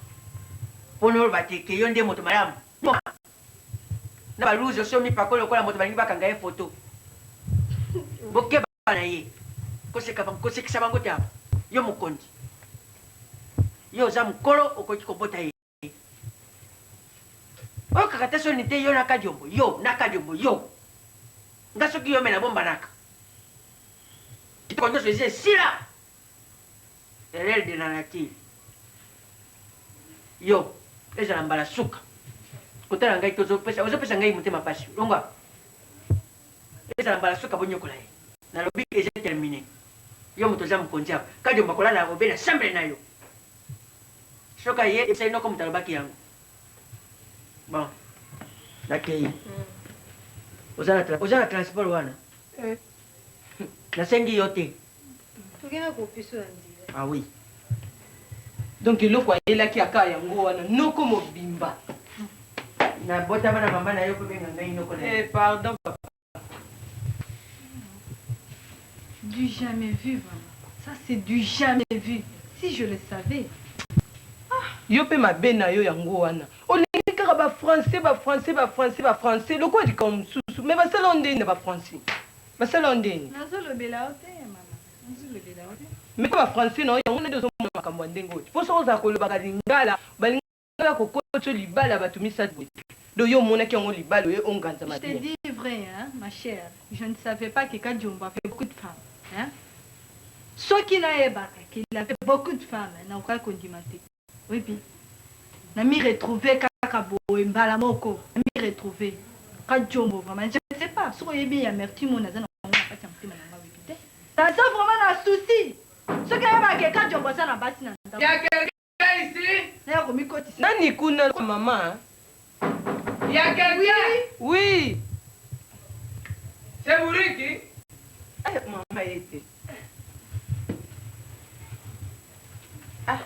mpo oloba te ke yo nde moto malamu na baluzi osi omipakoli lokola moto balingi bakanga ye foto bokeba na ye koseka kosekisa bango te awa yo mokonzi yo oza mokolo okoki kobota ye oyokaka te soni te yo na kadiombo yo na kadiombo yo nga soki yo me nabombanaka kitoko nyonso esi esila erreur de la nature yo ezala mbala suka kotala ngai te ozopesa ngai motema pasi longwa Ezala mbala suka bonyokola ye. Nalobi eza termine. Yo moto oza mokonzi awa. Kadiombo akolala obe na chambre na yo. Soki aye yebisa ye noko moto alobaki yango. Bon. Nakeyi. Oza na oza na transport wana? Eh. Nasengi yo te. Tokenda kopesa na nzela. Ah oui. Donc eloko ayelaki aka yango wana noko mobimba. Na botama na mama na yo pe benga ngai noko na yo. Eh pardon papa. Du jamais vu vraiment. Ça c'est du jamais vu. Si je le savais. Yo pe mabe na yo yango wana. Olingi kaka ba français ba français ba français ba français lokola likambo mosusu mais basala yo ndeni na ba français? Basala yo ndeni? Nazolobela yo te mama. Nazolobela yo te. Mais ba français na yo yango nde ozomona makambo ya ndenge oyo. Po soki ozala kolobaka lingala balingaka kokotisa yo libala ya bato misatu boye te. Donc yo omonaki yango libala oye onganzama Je te bien. dis vrai hein ma chère, je ne savais pas que Kadiombo avait beaucoup de femmes hein. Soki nayebaka qu'il avait beaucoup de femmes nakokaki kondima te. Oyebi na mi retrouver kaka boye mbala moko na mi retrouver Kadiombo vraiment je ne sais pas soki oyebi amertume oyo naza na yango na kati ya motema na ngai oyebi te. Naza vraiment na souci soki nayebaka ke Kadiombo aza na basi na ndako. Il y a quelqu'un ici? Naya komikotisa. Nani kuna maman? Il y a quelqu'un? Oui. C'est Bouriki? Eh, maman ye te. Ah,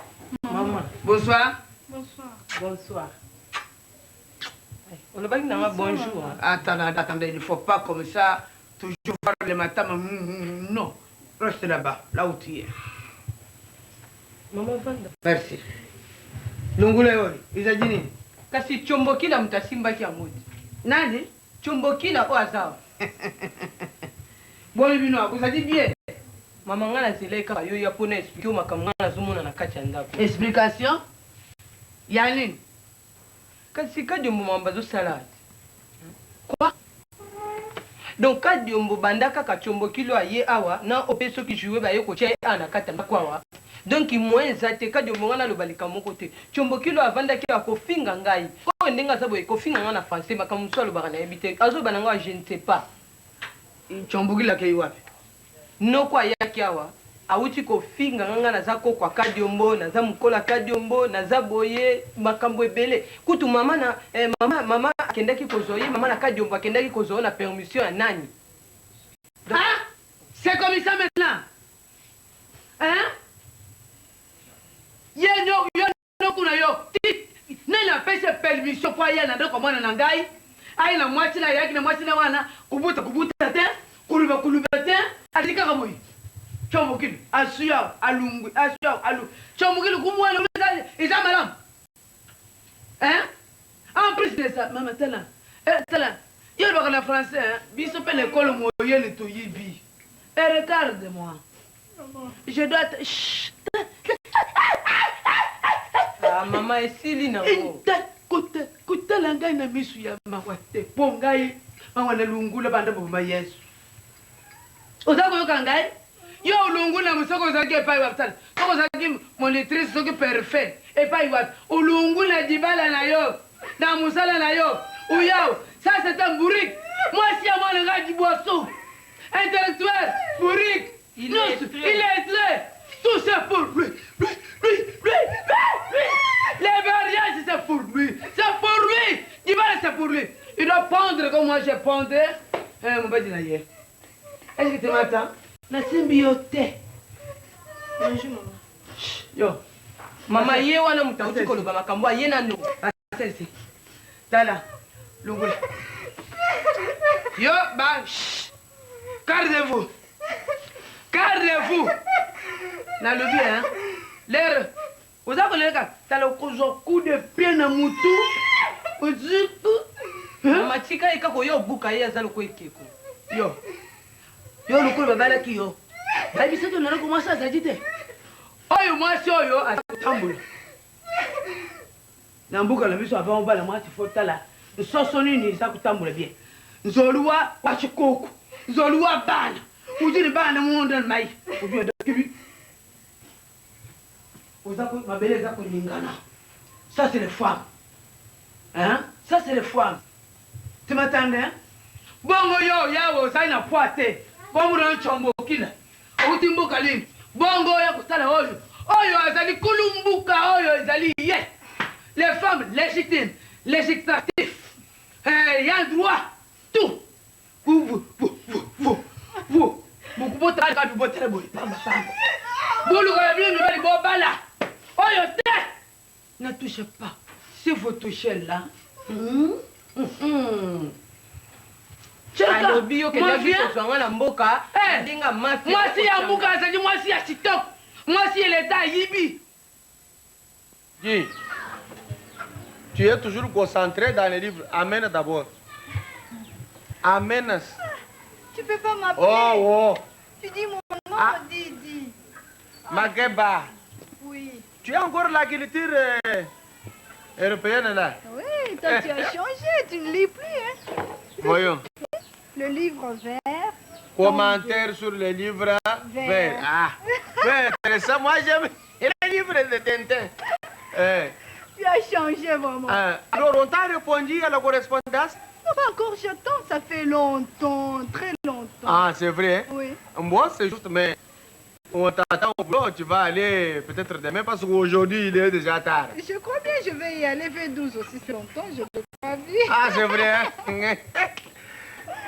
maman. Bonsoir. Bonsoir. Bonsoir. Olobaki na nga bonjour. Hein. Attendez, attendez, il ne faut pas comme ça toujours voir le matin. Non, reste là-bas, là où tu es. Maman Vanda. Merci. Lungula oyo ezali nini? Kasi Tchombokila moto asimbaki yango te. Nani? Tchombokila oyo aza awa. Boni bino bozali bien? Mama ngai nazelaki kaka yo ya mpo na explike yo makambo ngai nazomona na kati ya ndako. Explication ya nini? Kasi Kadiombo makambo azosala te. Quoi? Donc Kadiombo banda kaka Tchombokilo aye awa na ope soki jouer baye kotia ye awa na kati ya ndako awa. Donc moyen eza te Kadiombo ngai naloba likambo moko te. Tchombokilo avandaki awa kofinga ngai. Oyo ndenge aza boye kofinga ngai na français makambo mosusu alobaka nayebi te. Azoloba na ngai je ne sais pas. Tchombokilo akeyi wapi? Noko ayaki awa awuti kofinga nga nga naza koko ya kadiombo naza mukolo ya kadiombo naza boye makambo ebele kutu mama na eh, mama mama akendaki kozwa ye mama na kadiombo akendaki kozwa yo na permission ya nani Donc, ah c'est comme ça maintenant hein ye no yo Noko na yo ti nani apesi ye permission po aya na ndako ya mwana na ngai aye na mwasi na ayaki na mwasi na wana kobuta kobuta te koloba koloba te azali kaka boye Tshomokili asui awa alungwi asui awa alungwi Tshomokili kumwana eza malamu hein en plus de ça mama tala eh, tala yo olobaka na français hein biso mpe na ekolo moyene toyibi et regarde moi Je dois te... Chut. Ah, mama esili nango. Kotala ngai na misu ya mawa te mpo ngai mawa na lungula banda boboma Yesu. Oza koyoka ngai? Yo olungula soki ozalaki epai wapi tala soki ozalaki monitrice soki perfait epai wapi olungula libala na yo na mosala na yo uyao ça c'est un bourrique mwasi ya mwana ngai liboso Intellectuel, bourrique, nyonso, illettré, tout c'est pour lui, lui, lui, lui, lui, lui. Les mariages, c'est pour lui, c'est pour lui. Libala, c'est pour lui. Il doit pendre comme moi j'ai pendu. Eh, mobali na ye. Est-ce que tu m'attends? Nasimbi yo te. Bonjour maman. Yo. Mama ye wana moto auti koloba makambo aye nano. Celle-ci. Tala. Longola. Yo, ba. Gardez-vous. Gardez-vous. Nalobi, hein. L'air. Oza koleka. Tala okozwa coup de pied na mutu. Ozwi. Mama tika ye kaka oyo obuka ye aza lokola ekeko. Yo. Yo lokola babalaki yo. Bayebisi to naloko mwasi azali te. Oyo mwasi oyo aza kotambola. Na mboka na biso avant obala mwasi faut tala nsoso nini eza kotambola bien nzolu wa wa chikoko nzolu wa bana udi ni bana munda mai udi wa kibi oza ko mabele eza koningana ça c'est les femmes hein ça c'est les femmes tu m'attendais hein bongo yo yawe ozali na poids te bongo na nchombo okila Owuti mboka nini? Bongo oya kosala oyo? Oyo azali kulu mbuka oyo ezali ye. Les femmes légitimes, législatif, eh, ya droit, tout. Vous, vous, vous, vous, vous, vous. Bokobota kaka bibotela boye pamba pamba. Boluka ya bino mibali bobala. Oyo te. Ne touchez pas. Si vous touchez là, hmm, hmm, hmm. alobi yo kendaki kozwa nga na mboka eh, ndenge mafia mwasi ya mboka azali mwasi ya kitoko mwasi ya leta ayibi Dis, tu es toujours concentré dans les livres. Amène d'abord. Amène. Tu peux pas m'appeler. Oh, oh. Tu dis mon nom, ah. dis, dis. Mageba. Oui. Tu as encore la culture euh, européenne là Oui, toi tu as changé, tu ne lis plus. Hein. Voyons. Le livre vert. Commentaire sur le livre vert. vert. Ah, intéressant. Moi j'aime les livres de Tintin. Eh. Tu as changé vraiment. Ah, alors on t'a répondu à la correspondance Non, pas encore, j'attends, ça fait longtemps, très longtemps. Ah, c'est vrai Oui. Moi, c'est juste, mais on t'attend au boulot, tu vas aller peut-être demain parce qu'aujourd'hui il est déjà tard. Je crois bien je vais y aller vers 12 aussi, c'est longtemps, je ne l'ai pas vu. Ah, c'est vrai. Hein?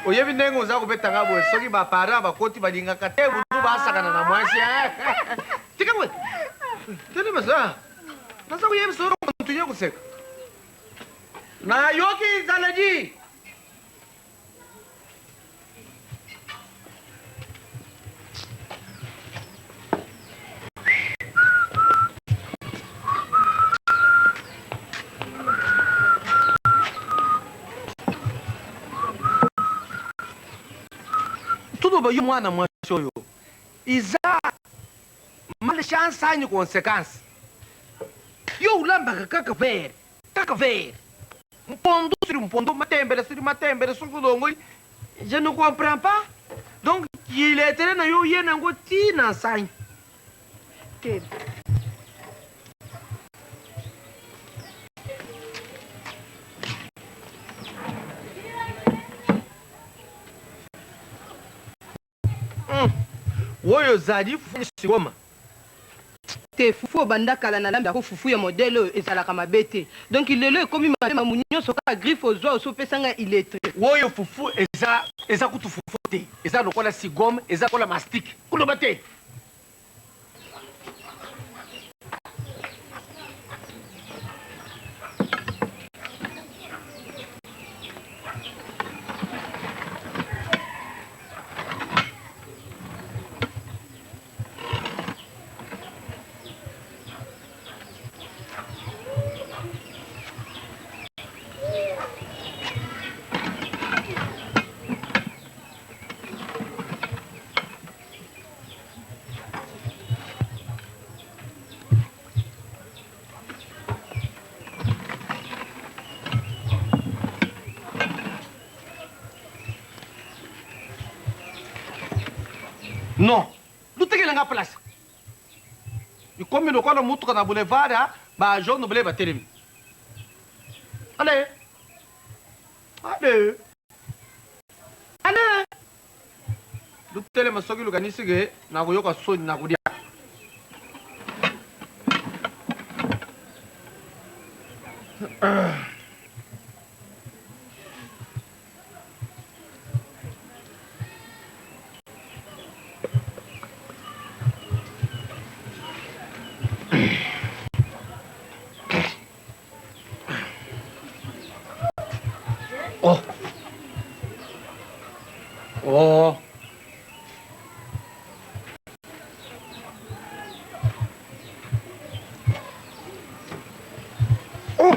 oyebi ndenge oza kobeta nga boye soki baparent bakoti balingaka te butu basakana na mwasi tika boye telema sa. Naza koyebisa yo continue koseka. Nayoki nzala di. Tuloba yo mwana mwasi oyo iza malchance anyi consequence yo ulambaka kaka vere kaka vere mpondu sur mpondu matembele sur matembele soki olongoli je ne comprends pas donc kiletere na yo ye nango ti na nsani te. Oyo ozali fufu goma. Te fufu obanda kala na lambako fufu ya modèle oyo ezalaka mabe te donc lelo ekomi mabe mamu nionso kaka griffe ozua osi opesa nga illettre. Oyo fufu eza eza kutu fufu te eza lokola sigome eza lokola mastic koloba te. Non, lutikela nga place. Ikomi lokola mutuka na boulevard ya ba jaune bleu batelemi. Allez. Allez. Allez. Lutelema soki lukanisi ke nakoyoka soni nakolia. Oh. Oh. Oh.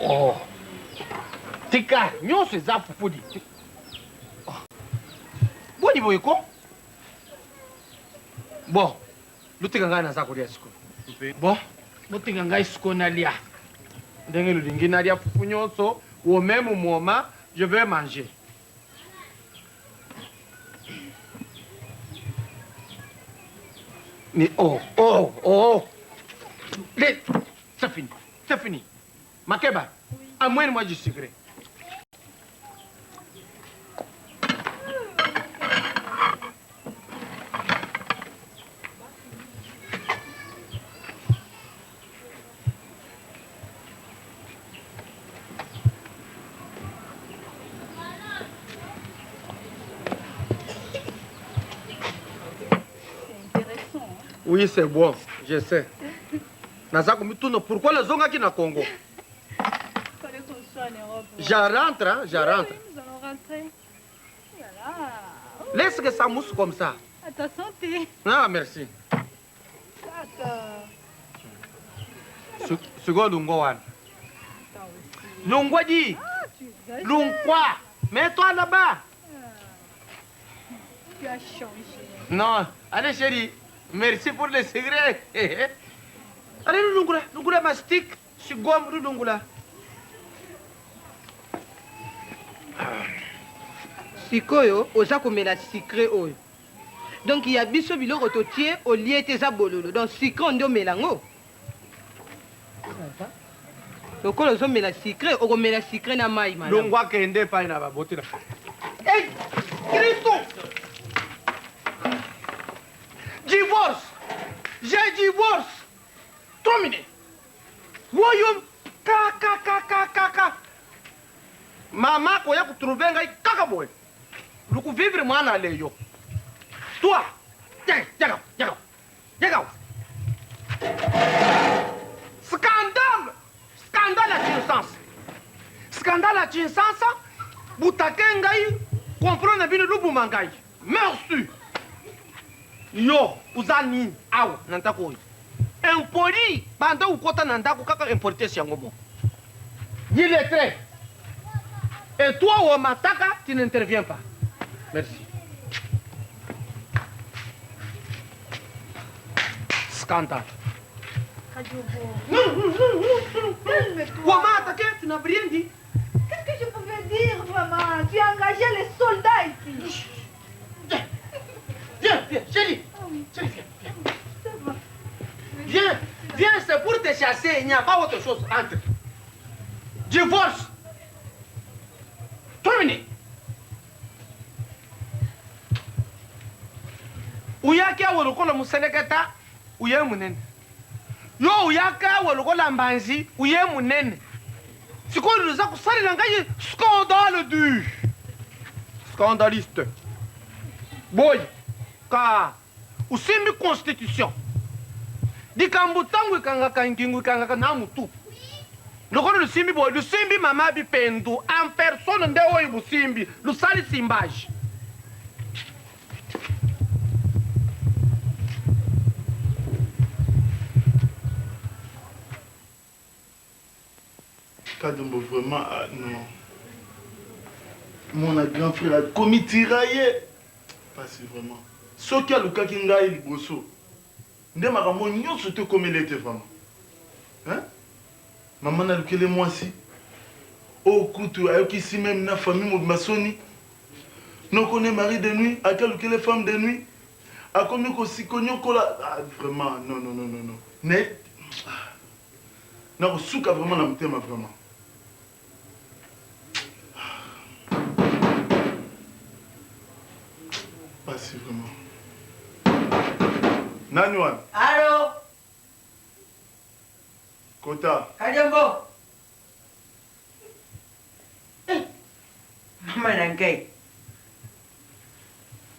Oh. Tika nyonso eza fufudi. Oh. Boni boye ko? Bon, lutika ngai naza kolia sikoyo. Bon, botika ngai sikoyo nalia. Ndenge lolingi nalia fufu nyonso, au même moment, je vais manger. Mais oh, oh, oh. Les... C'est fini, c'est fini. Makeba, oui. amène-moi du sucré. Oui, c'est bon, je sais. Naza komituna pourquoi nazongaki na Congo. Fallait qu'on soit en Europe. Je rentre, hein, je rentre. Oui, nous allons rentrer. Voilà. Laisse que ça mousse comme ça. À ta santé. Ah, merci. D'accord. Sikoyo lungwa wana. Lungwa dit. Ah, Lungwa. Mets-toi là-bas. Tu as changé. Non. Allez, chérie. Merci pour le secret. Allez, lungula. Lungula mastic. Sigom, lungula. Sikoyo oza komela sucre oyo donc ya biso biloko totie olie te eza bololo donc sucre nde omela yango lokola ozomela sucre okomela sucre na mai malamu. Longwa kende epai na baboti na. Hey, Kristo! Divorce! J'ai divorce! Terminé! Woyo ka ka ka ka ka. Mama koya kutrouver ngai kaka boye. Lukuvivre mwana leyo. Toi, tiens, tiens, tiens, tiens. Scandale! Scandale ya Kinshasa. Scandale ya Kinshasa, butake ngai, complot na bino lubuma ngai. Merci. Yo, oza nini awa na ndako oyo? Impoli, banda okota na ndako kaka impolitesse yango moko. Illettré. Et toi, Omataka, tu n'interviens pas. Merci. Scandale. Non, non, non, non, non. Wamata, tu n'as rien dit. Qu'est-ce que je pouvais dire, vraiment Tu as engagé les soldats ici. Viens, viens, chérie. Ah oui. Chérie, viens, viens. Viens, viens, c'est pour te chasser, il n'y a pas autre chose. Entre. Divorce. Terminé. Uyaki awa lokola museleketa uye munene. Yo uyaki awa lokola mbanzi uye munene. Sikoyo luza kusalela ngai scandale du scandaliste. Boy ka osimbi constitution. Likambo ntango ekangaka ngingo ekangaka na mutu. Lokola lusimbi boye lusimbi mama bipendu en personne nde oyo busimbi lusali simbage. Kadumbo vraiment ah, non. Mon grand frère akomi tiraille. Pasi vraiment. Soki alukaki ngai liboso nde makambo nyonso te ekomeli ete vraiment. Hein? Mama nalukeli mwasi oyo kutu ayokisi meme na famille mobimba soni. Noko ne mari de nuit, ake alukeli femme de nuit. Akomi kosikonyokola ah, vraiment non non non non non. Ne ah. Nakosuka vraiment na motema vraiment. Pasi vraiment. Nani wana? Allo? Kota. Kadiombo. Eh, mama na ngai.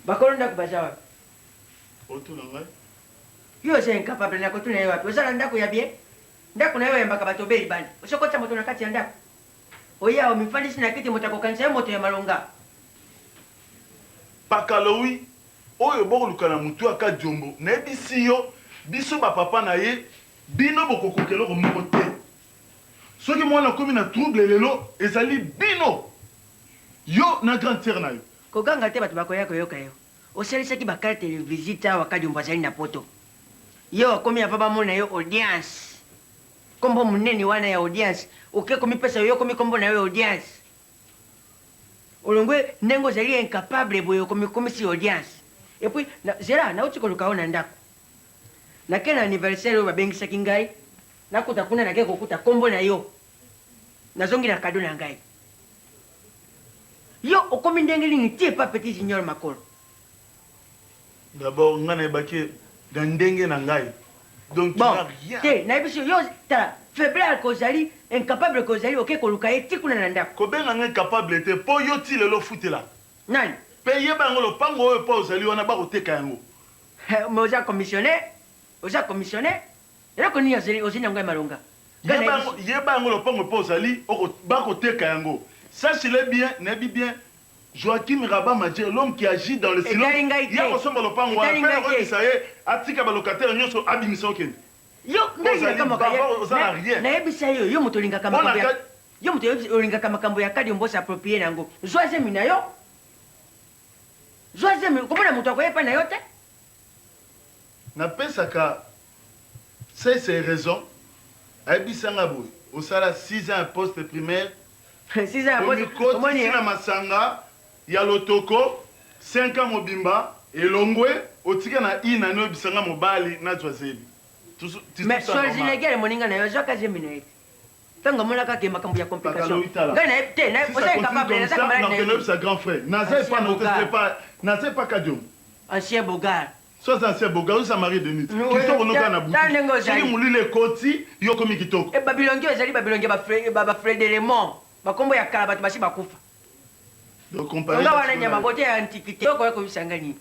Bakolo ndako baza wapi? Otuna ngai? Yo oza incapable na kotuna ye wapi? Oza na ndako ya bien? Ndako na yo oyambaka bato obe libanda. Osi okotisa moto na kati ya ndako? Oya omifandisi na kiti moto akokanisa yo moto ya malonga. Pakalowi oyo bokoluka na mutu ya kadiombo nayebisi yo biso ba papa na ye bino bokokoka eloko moko te soki mwana akomi na trouble lelo ezali bino yo na grande sœur na yo. Koganga te bato bakoya koyoka yo. Osalisaki ba carte de visite awa Kadiombo azali na poto. Yo okomi avant bamona yo audience. Kombo munene wana ya audience oke komipesa yo okomi kombo na yo ya audience. Olongwe ndenge ozali incapable boye okomikomisi audience. Et puis na, zela nauti koluka yo na ndako. Nake na anniversaire oyo babengisaki ngai, nakuta kuna nake kokuta kombo na yo. Nazongi na cadeau na ngai. Yo okomi ndenge nini ti epa petit junior makolo? D'abord nga nayebaki na ndenge na ngai donc tu Bon, n'as rien. te nayebisi yo yo tala faiblard kozali incapable kozali oke koluka ye ti kuna na ndako. Kobenga nga incapable te po yo ti lelo ofutela. Nani? Pe yeba yango lopango oyo epa ozali wana bakoteka yango. Mais oza commissionnaire, oza commissionnaire. Eloko nini ozali ozali nango ya malonga? Nga Yeba nayebi yango, yeba yango lopango epa ozali oko bako teka yango. Sache le bien, nayebi bien Joachim Rabat Madjer, l'homme qui agit dans le silence, Etali ngai ye te. akosomba lopango wana Etali pe ngai te. nakoyebisa ye atika ba locataires nyonso abimisa okende. Yo ngai Ozali nakamwaka ye. bavard, oza na Na- rien. Nayebisa yo, yo moto olingaka Pona makambo ya ka- yo moto oyebisi- olingaka makambo ya Kadiombo s'approprier na yango. Zwa zemi na yo. Zwa zemi, komona moto akoya epai na yo te. Napesaka Sese raison ayebisa nga boye osala 6 ans ya poste primaire 6 ans ya poste omikotisi omoni na masanga ya lotoko 5 ans mobimba elongwe otika na ina nani oyebisa nga mobali nazwa zemi mais Schwarzenegger moninga na yo azwaka zemi na ye te ntango amonaka ke makambo ya complication ngai na ye te oza incapable naza camarade na ye grand frère naza epa na naza epa kadiombo ancien bogar Soit ancien beau gars, oza mari de nuit. Kitoko no kaka na butu. Soki molili ekoti, yo okomi kitoko. Eh, babilongi oyo ezali babilongi ya ba Fredelemon, bakombo ya kala bato basi bakufa. Donc comparer. Nga wana nyama bote ya antiquité. Okoya koyebisa nga nini?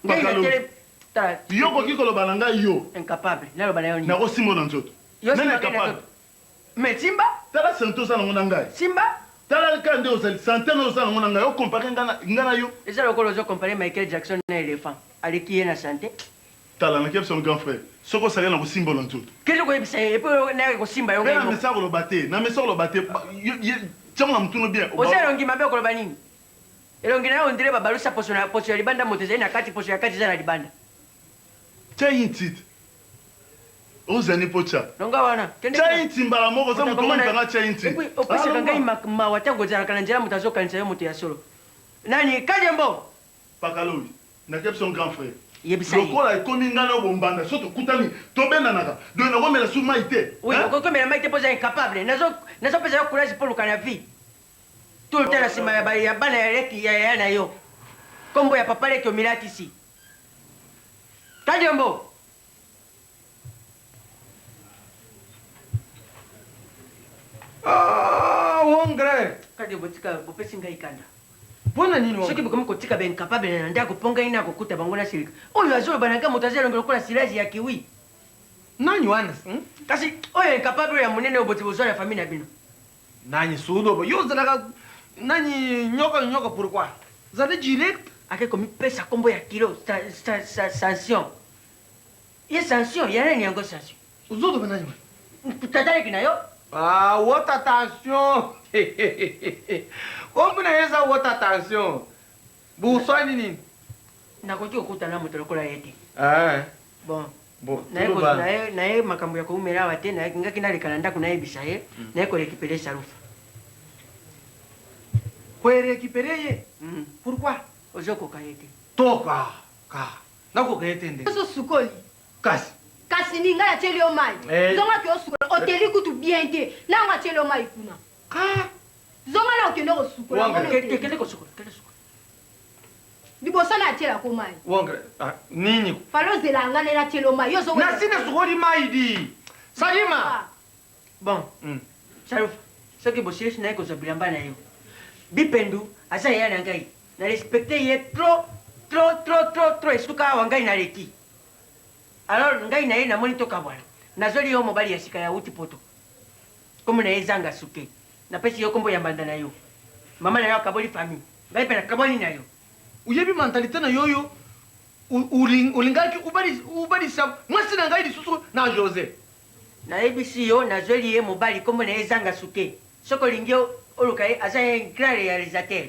Ngai na tele tala. Yo okoki koloba na ngai yo. Incapable. Naloba na yo nini? Nakosimba na nzoto. Yo Nani simba ngai na incapable? nzoto. Mais simba. Tala sante oza nango na ngai. Simba. Tala kaka nde ozali sante na oza nango na ngai. Okompare nga na nga na yo. Eza lokola ozo comparer Michael Jackson na elephant. Aleki ye na sante. Tala na kebisa grand frère. Soki osali na kosimba na nzoto. Kende koyebisa ye epo naye kosimba yo Pe ngai na moko. mesa koloba te. Na mesa koloba te. Tiango na mutunu bien. Oza elongi mabe okoloba nini? Elongi na yo ondire babalusa poso na poso ya libanda moto ezali na kati poso ya kati eza na libanda. Tia inti. Ozani mpo tia. Longa wana. Kende Tia inti mbala moko oza moto Moto oyo tia inti. Et puis opesaka ngai mawa ntango ozalaka na nzela moto azokanisa yo moto ya solo. Nani Kadiombo? Pakalowi, nakebisa yo grand frère. Yebisa ye. Lokola ekomi ngai na yo bombanda so tokutani tobendanaka donc nakomela su mai te. Oui, okoki komela mai te mpo oza incapable. Nazo nazopesa yo courage mpo oluka na vie. Tolutala nsima ya ba ya bana ya leki ya yaya na yo. Kombo ya papa leki omilatisi. Kadiombo! Ah, wongre. Kadiombo tika bopesi ngai kanda. Mpona nini Soki bokomi kotika ba incapable na ndako mpo ngai nakokuta bango na silika. Oyo azoloba na ngai moto aza elongi lokola silage ya kiwi. Nani wana? Kasi oyo incapable oyo ya monene oyo boti bozwa na famille na bino. Nani sudo yo ozalaka nani nyoka nyoka pourquoi? Zala direct. Ake komipesa kombo ya kilo sanction. Ye sanction ya nani yango sanction? Ozoloba nani wana? Tata leki na yo. Ah, haute attention. Kombo na ye eza haute attention. Boswani nini? Nakoki kokutana na moto lokola ye te. Ah. Bon. Bon, Naye toloba. naye naye makambo ya koumela awa te naye ngaki naleka na ndako nayebisa ye naye korekipere salufa. Korekipere ye? Pourquoi? Ozokoka ye te. Toka ka. Nakoka ye te nde. Ozo sukoli. Kasi. Kasi ni ngai atieli yo mai. Eh. Zonga ke osukola. Oteli kutu bien te. Nango atieli yo mai kuna. Zonga na okende kosukola. Wangre. Mona oteli. Kende kosukola. Kende kosukola. Liboso na atielako mai. Wangre. Ah, nini? Falo ozela nga nde natieli yo mai. Yo ozo Nasi nasukoli mai di. Salima. Bon. Salufa. Soki bosilisi naye kozwa bilamba na yo. Bipendu aza yaya na ngai. Na respecte ye trop trop trop trop trop esuka awa ngai naleki. Alors ngai na ye namoni tokabwana. Nazweli yo mobali ya sika ya wuti poto. Kombo na ye Zanga Suke. Napesi yo kombo ya mbanda na yo. Mama na yo akaboli famille. Ngai pe nakabwani na yo. Oyebi mentalité na yo yo olingaki obalisa mwasi na ngai lisusu na Jose. Nayebisi yo nazweli ye mobali kombo na ye Zanga Suke. Soki olingi oluka ye aza un grand realisateur.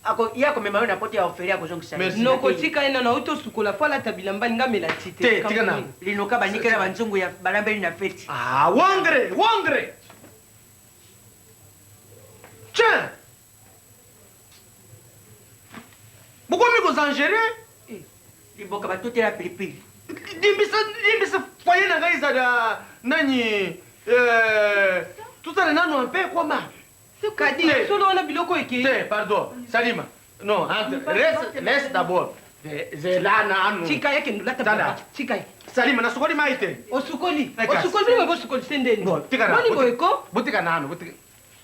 Ako ye akomema yo na poto ya ofele akozongisa yo. Noko tika ye nanu awuti osukola fo alata bilamba alingi amela ti te. Te, tika nanu. Linoka banikela ba nzungu ya balambeli na feti. Ah, wangre, wangre. Tiens. Bokomi kozangere? Liboka batutela pilipili. Limbisa, limbisa foyer na ngai ezala nani euh, tozala nanu un peu koma. Kadi, solo wana biloko ekei. Te, pardon, Salima. Non, entre, laisse, laisse d'abord. Zela nanu. Tika ye kende olata Tala. bilamba. Tika ye. Salima, nasukoli mai te. Osukoli. Eh, kasi. Osukoli bino bosukolise ndeni. Bon, tika na. Boni boye ko? Botika nanu, botika.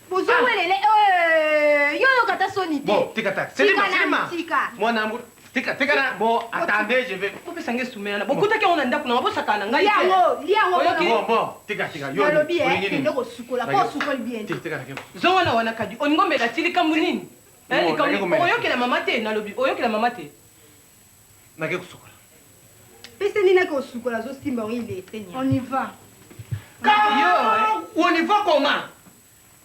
Bozowelele eh, yo yoka ata soni te. Bon, tika ta. Selima, Tika nanu, Selima. tika. Mwana mbu. Tika, tika na. Bon, attendez, je vais. Bopesa ngai esume wana. Bokutaki yango na ndako na nga bosakana na ngai te. Liango, liango Oyoki? Bon, bon, tika, tika. Yo. Nalobi eh, olingi nini? kende kosukola po osukoli bien te. Tika, tika, tika. Zonga na wana kadi. Olingi omela ti likambo nini? Eh, Bon, likambo nake nini? komela. Oyokela mama te nalobi. Oyokela mama te. Nake kosukola. Pese nini ake kosukola azosimba yango illettré nya. On y va. Yo, on y va comment?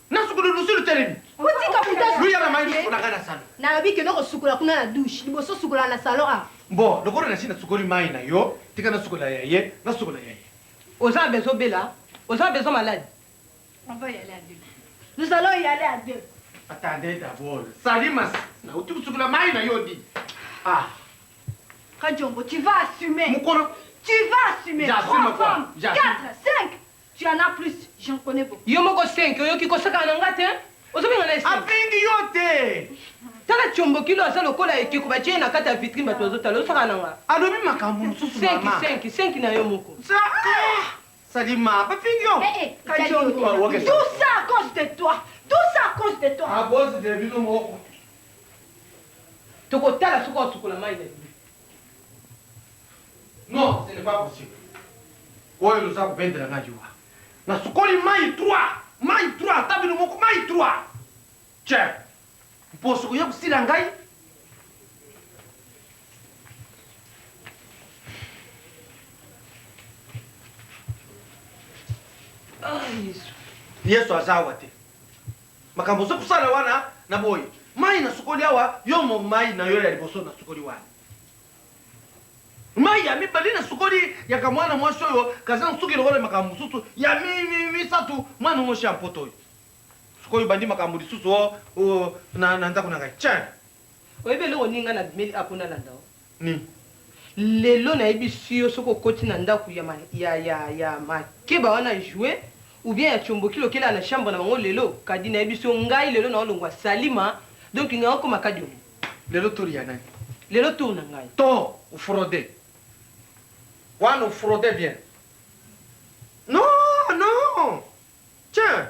Nasukoli lusulu telemi. Otika moto Luya na mai kosukola ngai na salon. Nalobi kende kosukola kuna na douche. Liboso osukola na salon ah. Bon, lokola nasi nasukoli mai na yo, tika nasukola ya ye, nasukola ya ye. Oza na besoin obela? Oza na besoin malade? On va y aller à deux. Nous allons y aller à deux. Attendez d'abord. Salima, nauti kosukola mai na yo di. Ah, Kadiombo, tu vas assumer. Mukolo. Tu vas assumer. J'assume Trois quoi? femmes, J'assume. quatre, cinq. Tu en as plus. J'en connais beaucoup. Yo moko 5 oyoki kosakana na nga te? Ozobenga na Afingi yo te. Tala tiombokilo aza lokola ekeko batie ye na kati ya vitrine bato bazotala osakana na nga. Alobi makambo mosusu 5 mama. 5 5 na yo moko. Salima, bafingi yo. Eh, eh, Ah, Kadiombo. ok. Tout ça à cause de toi. Tout ça à à cause de toi. À cause de bino moko. Tokotala soki osukola mai na libe. Non, ce n'est pas possible. Oyo oza kobendela ngai liwa. Nasukoli mai 3, mai 3, ata bino moko mai 3. Tiens, mposo koya kosila ngai. Ah, Yesu. Yesu aza awa te. Makambo ozo kosala wana na boye. Mai nasukoli awa, yo mo mai na yo ya liboso nasukoli wana. Mai ya mibale nasukoli ya kamwana mwasi oyo kaza nsuki lokola makambo mosusu ya misato mwana mwasi ya mpoto oyo. Sikoyo bandi makambo lisusu o, o na, na ndako na ngai. Tiens. Oyebi eloko nini ngai nabimeli awa mpo nalanda yo? Nini? Lelo nayebisi yo soki okoti na ndako ya, ya, ya, ya makeba wana joue ou bien ya tshomboki lokela na chambre na bango lelo kadi nayebisi yo ngai lelo naolongwa salima donc ngai okoma kadiombo. Lelo tour ya nani? Lelo tour na ngai. To ofraude. Wana ofraude bien. Non, non. Tiens.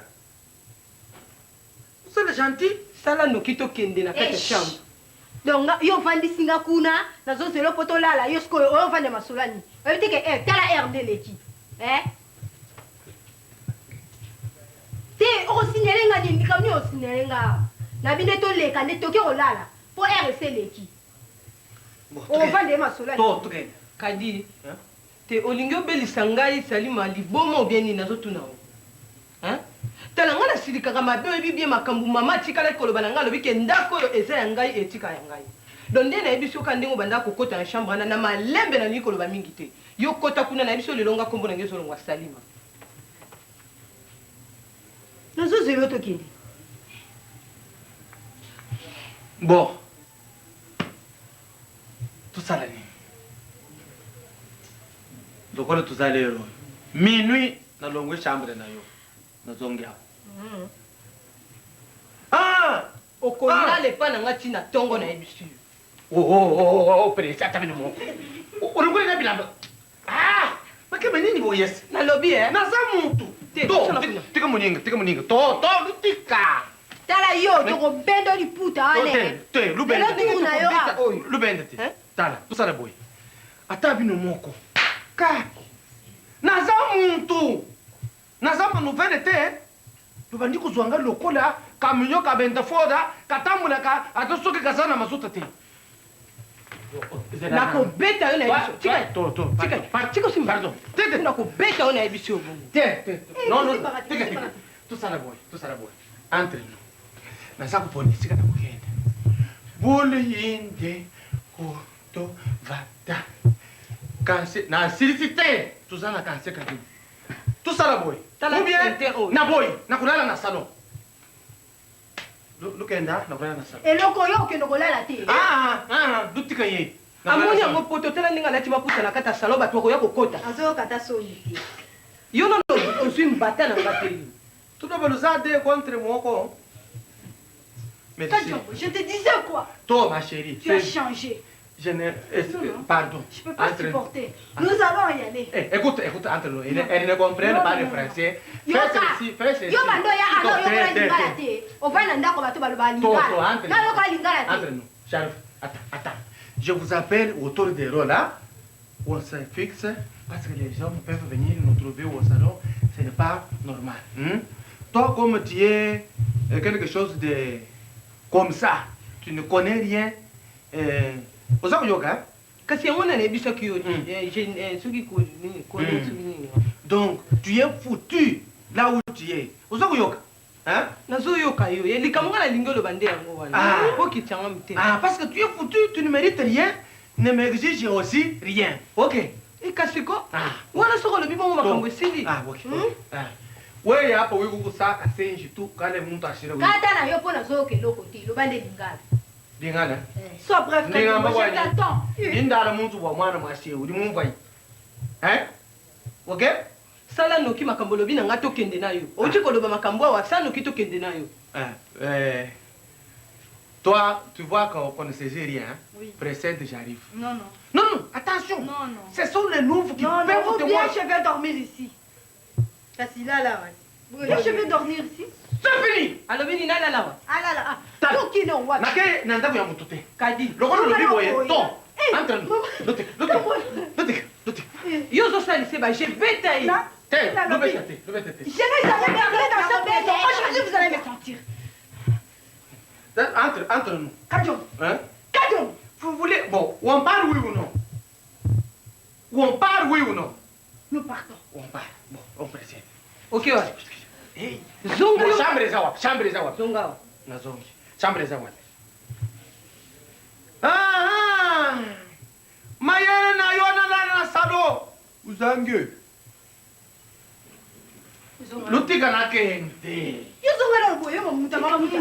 Osala gentil. Sala noki tokende na kati ya chambre. Donc nga yo ovandisi nga kuna nazozela yo po tolala yo sikoyo oyo ovanda masolo ya nini oyebi te ke eh, tala heure nde eleki eh? Te okosignale nga nini likambo nini okosignale nga awa na bi nde toleka nde toke kolala po heure esi eleki ovanda ye masolo ya nini Kadi te olingi obelisa ngai Salima liboma ou bien nini nazotuna yo hein? Tala ngai nasilikaka mabe oyebi bien makambu mama atikalaki koloba na ngai alobi ke ndako oyo eza ya ngai etikala ya ngai donc nde nayebisi yo kaka ndenge obandaka kokota na chambre wana na malembe nalingi koloba mingi te yo kota kuna nayebisi yo lelo nga kombo na ngai ezolongwa Salima. Nazozela yo tokende. Bon tosala nini lokola toza lelo oyo minuit nalongwe chambre na yo nazongi awa mm. ah! okolala ah! epa na nga ti na ntongo nayebisi yo oh, oh, oh, presi ata bino moko olongoli na bilamba ah! makebe nini boyesi nalobi e naza mutu tika moninga tika moninga to to lutika tala yo tokobenda liputa wana te lubenda lubenda te tala tosala boye ata bino moko ka naza muntu naza manouvele te tobandi kozwa ngai lokola kaminyo kabenda foda katambolaka ata soki kaza na mazuta te nakobeta yo nayebi nakobeta yo nayebisi yo bongo te te tosala boye tosala boye entre nous naza kopona esika na kokende buluyinde kotovata kanse nasilisi te toza na kanse kani tosala boye Tala ou bien tete oyo. na boye nakolala na salon lukenda nakolala na salon eloko oyo okende kolala te ah, ah, lutika ye amoni yango poto tala ndenge alati maputa na kati ya salon bato bakoya kokota azoyoka ata soni te yo nano ozwi mbata na nga te yo tudo luza de contre moko Merci. Kadiombo, je te disais quoi Toi, ma chérie. Tu as changé. Je ne. Non, non. Pardon. Je peux pas Entre- supporter. Nous allons y aller. Eh, écoute, écoute, entre nous. Elle, elle ne comprend Non, pas non, le non, français. Fais yoka ceci, fais ceci. yo bando ya To, ana te, oyokola te, lingala te. te ovandi na ndako bato baloba To, to, lingala entre na nous. oyokola lingala te Entre nous. J'arrive. Attends, attends. Je vous appelle autour des rôles là. On se fixe parce que les gens peuvent venir nous trouver au salon. Ce n'est pas normal. hmm? Toi, comme tu es quelque chose de comme ça, tu ne connais rien. Oza koyoka, hein? kasi yango na nayebisaki yo eh, eh, soki nini, soki nini. Donc, tu es foutu là où tu es. Oza koyoka, hein? Nazoyoka yo ye likambo nga nalingi oloba nde yango wana Ah. okitisa nga motema Ah, parce que tu es foutu, tu ne mérites rien, ne m'exige aussi rien. Ok. kasi ko wana soki olobi bongo makambo esili Ah, ok. Ah. Wewe hapa wiko kusaka senji tu kale muntu ashire kata na yo mpo nazoyoka eloko te loba nde lingala Lingala. Sois bref, Ndingamba Kadiombo, je kwani. t'attends. Indala muntu wa mwana mwashe uri mumva yi. Hein? Ok? Sala noki makambo olobi na nga tokende na yo outi koloba makambo awa sala noki tokende na yo Ah, toi, tu vois qu'on ne saisit rien. Hein? Oui. Précède, j'arrive. Non, non. Non, non, attention. Non, non. Ce sont les louves qui Non, peuvent non, te ou bien voir. je vais dormir ici. Kasi lala, ouais. Moi, je vais dormir ici. C'est fini. Alobi nini alala wa? Alala. Ah. Toki no wapi? Nake na ndako ya moto te. Kadi. Lokola olobi boye, to. Entre nous. Lotika, lotika. Lotika, lotika. Yo ozosalisa ba je beta ye. Te, lobeta te, lobeta te. Je vais jamais rentrer dans cette maison. Aujourd'hui, vous allez me sentir. Entre, entre nous. Kadjo. Hein? Kadjo. Vous voulez bon, on parle oui ou non? On parle oui ou non? Nous partons. On part. Bon, on précède. Ok wa. Hey. Zonga. Bon, chambre eza wapi? Chambre eza wapi? Zonga wa. Nazongi. Chambre eza wapi? Ah ah. Mayele na yo na na salo. Uzange. Lutika na kende. Yo zonga na boye mo muta mama muta.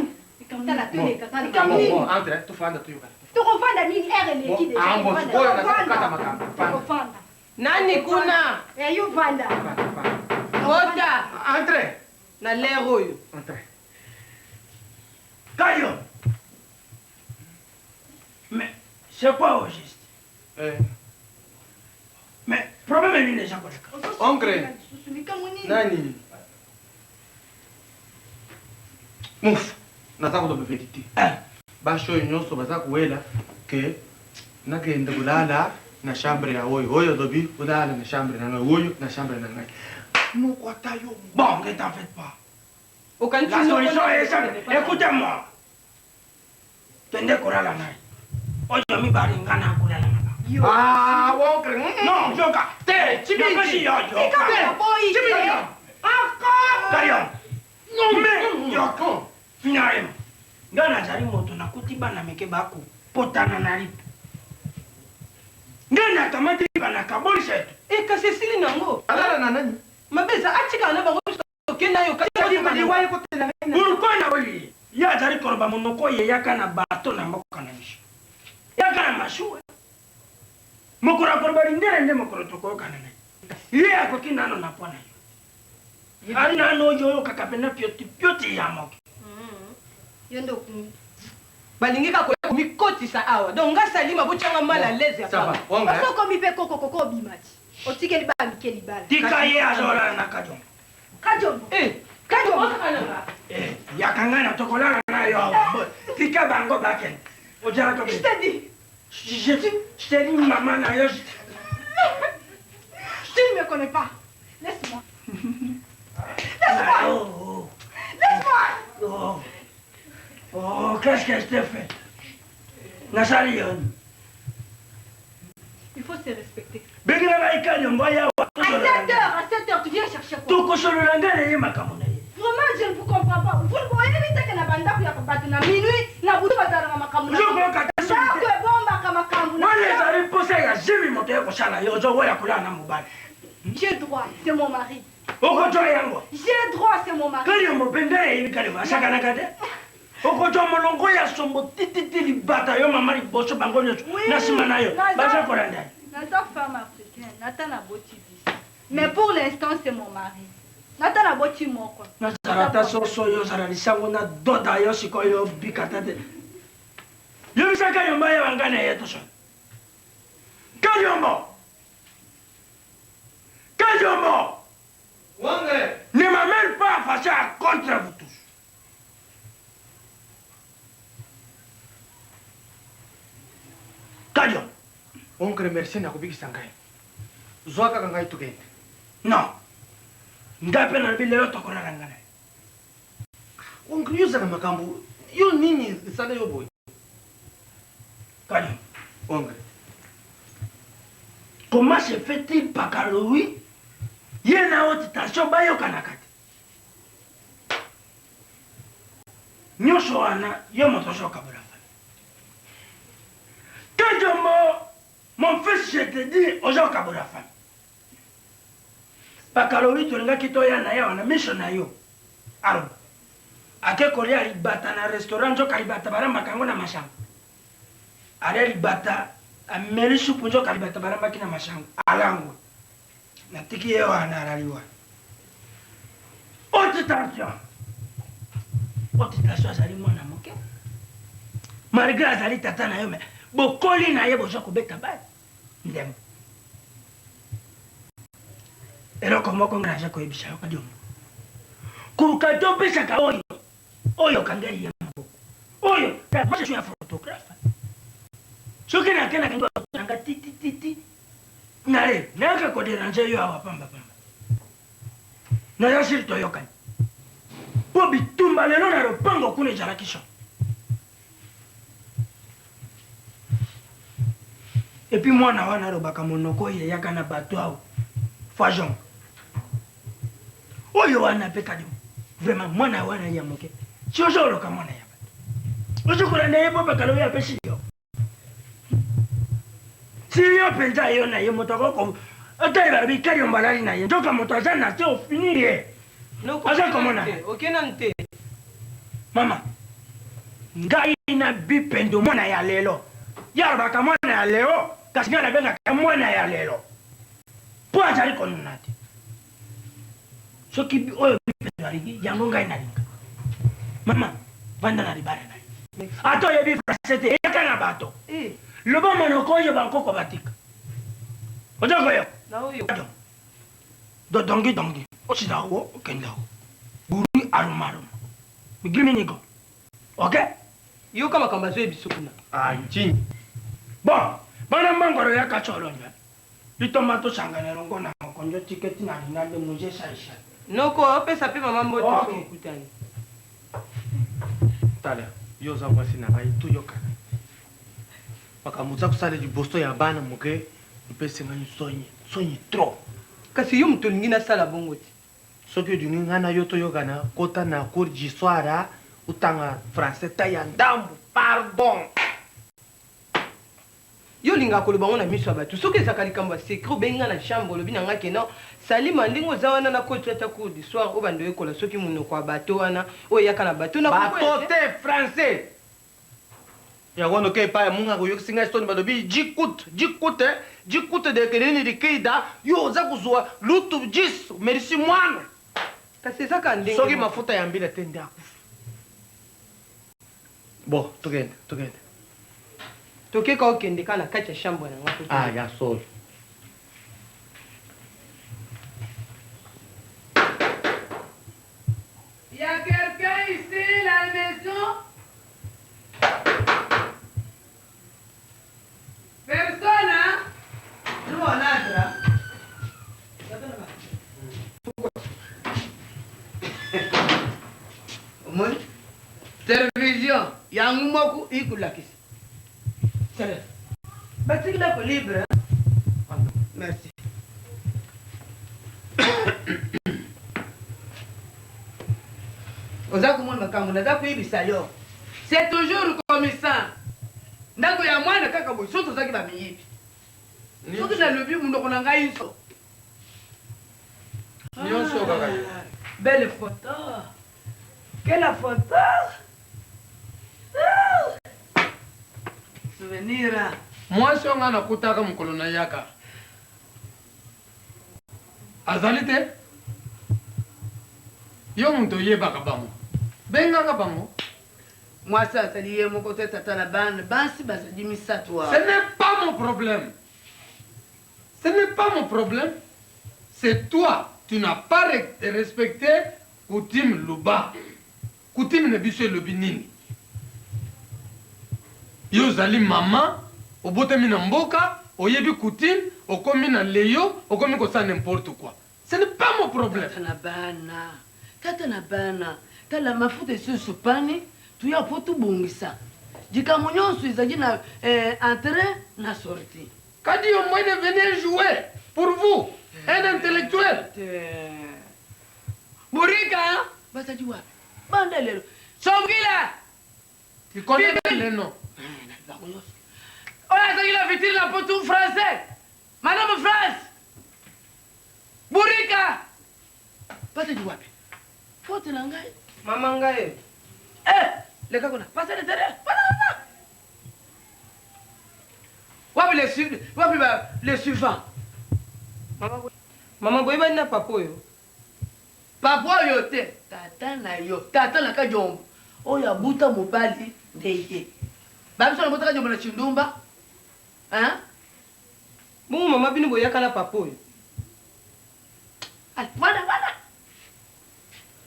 Tala toleka kaka. Bon, bon, entre, tofanda toyokana. Tokofanda nini heure eleki Bon, ah, bon, sikoyo naza kokata makambo. Fanda. Tokofanda. Nani kuna? Eh, yo vanda. Kota. Entre. Na l'air oyo. Entre. Kayo. Mais c'est quoi au juste Eh. Mais problème est nini eza koleka? Oncle. Nani? Muf. Naza koloba verité. Basho oyo nyonso baza kowela ke nakende kolala na chambre ya oyo oyo alobi olala na chambre na ngai oyo na chambre na ngai moko ata yo Bon, ne t'en faites pas. Okanisi La solution noko- est simple. Écoutez-moi. Kende kolala na ye. Oyo mibale nga na kolala na bango. Ah, oncle. Non, yoka. Te, Chibindi. Napesi yo, yoka. Te, Chibindi. Kayo. Mais yoka. Finalement, nga nazali moto nakuti bana mike bakopotana na lipo. Nga nakamati bana kabolisa eto. Eh, kasi esili nango. Alala na nani? Mabe eza atikala na bango biso tokenda yo kasi Pourquoi na oyo ye azali koloba monoko oyo eyaka na bato na mboka na biso eyaka na masuwa mokolo akoloba lindele nde mokolo tokoyokana na ye ye akoki nano na mpo na yo ali nano oyo oyokaka mpena pioti pioti ya moke Yo nde okumi. balingi kaka koya komikotisa awa donc nga salima botyanga mal à l'aise ya Ça va. pamba. Oncle. Oso okomi mpe koko koko obima ti. Otikeli bana mike libala. tika ye azolala na kajombo Kajombo. Eh, Kajombo. Eh, yaka ngai na tokolala na yo awa Bo, tika bango bakende ojalaka Je t'ai dit. je t'ai dit mama na yo Tu ne me connais pas. Laisse-moi. Laisse-moi. Oh, oh. Laisse-moi. Oh. Oh, qu'est-ce que je t'ai fait Nasali yo. Il faut se respecter. Bengela ngai kanyombo yawa. À 7 heures, à 7 heures, tu viens chercher quoi Tokosolola ngai na ye makambo na ye. Vraiment, je ne vous comprends pas. Vous boyebi te ke na bandako ya bato na minuit na butu bazalaka makambo na Ozokoyoka te soki te. ndako ebombaka makambo na Wana ezali mposa ya zemi moto ye kosala ye ozoweya kolala na mobali. J'ai droit, c'est mon mari. Okozwa yango. J'ai droit, c'est mon mari. Kanyombo mpe nde ayebi kanyombo asakanaka te. Okozwa molongo ya sombo tititi libata yo mama liboso bango nyonso Oui, na nsima na yo naza- baza kolanda ye. Naza femme africaine, nata naboti 10. Mais pour l'instant, c'est mon mari. Nata naboti moko. nazala ta soso oyo ozala lisango na doda yo sikoyo obika ta te yebisa kayombo ayeba ngai na ye toso kayombo kayombo Oncle. ne m'amène pas à fâcher à contre vous tous kayombo Oncle, merci na kobikisa ngai. Zwa kaka ngai tokende. non ngai mpe nalobi lelo tokolala ngai na ye Oncle, yo ozala makambo. Yo nini esala yo boye? kayombo Oncle. comment se fait-il pakalowi ye na haute tension bayokanaka te nyonso wana yo moto ozokabola fami kajombo mon fils je te dis ozokabola fami pakalowi tolingaki toya na ye wana miso na yo aloba ake kolia libata na restaurant nzoka libata balambaka yango na masanga alia libata ameli supu nzoka libata balambaki na masanga alangwe natiki ye wana alali wana haute tension haute tension azali mwana moke malgré azali tata na yo me bokoli na ye bozwa kobeta bale ndembo eloko moko ngai naza koyebisa yo kadiombo. Koluka te opesaka oyo oyo okangeli ye maboko oyo moi je suis un photographe soki nake nakangi nanga titititi naye nayaka koderange yo awa pamba pamba naza siri toyokani mpo bitumba lelo na lopango kuna ezalaki so epuis mwana wana alobaka monoko oyo eyaka na bato awa fajon oyo wana mpe kadi vraiment mwana wana ya moke si ozoloka mwana ya bato ozokolanda ye mpo bakala oyo apesi yo si yo mpenza yo na ye moto akoko otali balobi kadiombo alali na ye nzoka moto aza na te ofinir ye aza komona okenda te mama ngai na bipendo mwana ya lelo ye alobaka mwana ya leo kasi ngai nabengaka mwana ya lelo mpo azali konuna te soki oyo bipendo alingi yango ngai nalinga mama vanda na libala na ye ata oyebi français te eyaka na bato eh. loba monoko oyo bankoko batika oza koyoka dodongi dongi osila wo okenda wo buri arumaruma migiminigo ok yoka makambo azoyebiso kuna ah, nchini bon bana mangoro yaka colonja Litomba tosangana elongo na mokonzi otike ti na linga nde muze saisai. Noko opesa pe mama mbote okay. Soki okutani. Tala, yo oza mwasi na ngai, toyokana. Makambo oza kosala liboso ya bana moke epesi ngai nsonyi, nsonyi trop. Kasi yo moto olingi nasala bongo te. Soki olingi ngai na yo toyokana, kota na cours du soir otanga français ta ya ndambu, pardon. Yo olingaka koloba yango na miso ya batu. Soki ezalaka likambo ya secret obengi nga na chambre olobi na nga que non Salima ndenge oza wana nakotisa ata cours du soir obanda oyekola soki munoko ya bateau wana oyo eyaka na bateau nakoboya Bateau te. te français. Yango wana oke epai ya munganga oyokisi ngai soni balobi jikut jikut eh jikut de nini likida yo oza kozua lutu jis omelisi mwana. Kasi eza kaka ndenge Soki moko. mafuta ya mbila te nde akufi. Bon tokende tokende. Tokeka okende kaka na kati ya chambre na nga po Ah ya solo. Il y a quelqu'un ici, la maison Personne, hein Nous on entre. Hein? Omoni television yango moko ikolakisa batiki ndako libre merci oza komona makambo naza koyebisa yo c'est toujours comme ça ndako ya mwana kaka boye soki tozalaki bamiyibi soki nalobi monoko na ngai nso Nionso kaka yo. Ah, belle photo. Quelle photo? Ah. Souvenir. Mwasi oyo ngai nakutaka mokolo nayaka azali te? Yo moto oyebaka bango, bengaka bango. Mwasi azali ye moko te, tata na bana basi bazali misato. Ce n'est pas mon problème. Ce n'est pas mon problème, c'est toi, tu n'as pas respecté coutume luba. Coutume na biso elobi nini? Yo ozali mama, obotami na mboka, oyebi coutume, okomi na leyo, okomi kosala n'importe quoi. Ce n'est pas mon problème. Tata na bana, tata na bana, tala mafuta esi esopani, toya po tobongisa. Likambo nyonso ezali na eh, entrée na sortie. Kadi au moins de venir jouer pour vous, un intellectuel. Bourika, bazali wapi? Banda lelo. Songila! Il connaît bien les noms. Oyo azalaki na vitrine na poto français. Madame France. Bourika! Bazali wapi? Faute na ngai. Mama ngai. Eh, leka kuna. Pasa le terrain. Pasa. Wapi le su wapi ba le suivant? Mama mama boyebani na papa oyo? Papa oyo te, tata na yo, tata na Kadiombo oyo abuta mobali nde ye. Ba biso na buta Kadiombo na Chindumba. Hein? Bongo mama bino boyaka na papa oyo? Allez, voilà, voilà.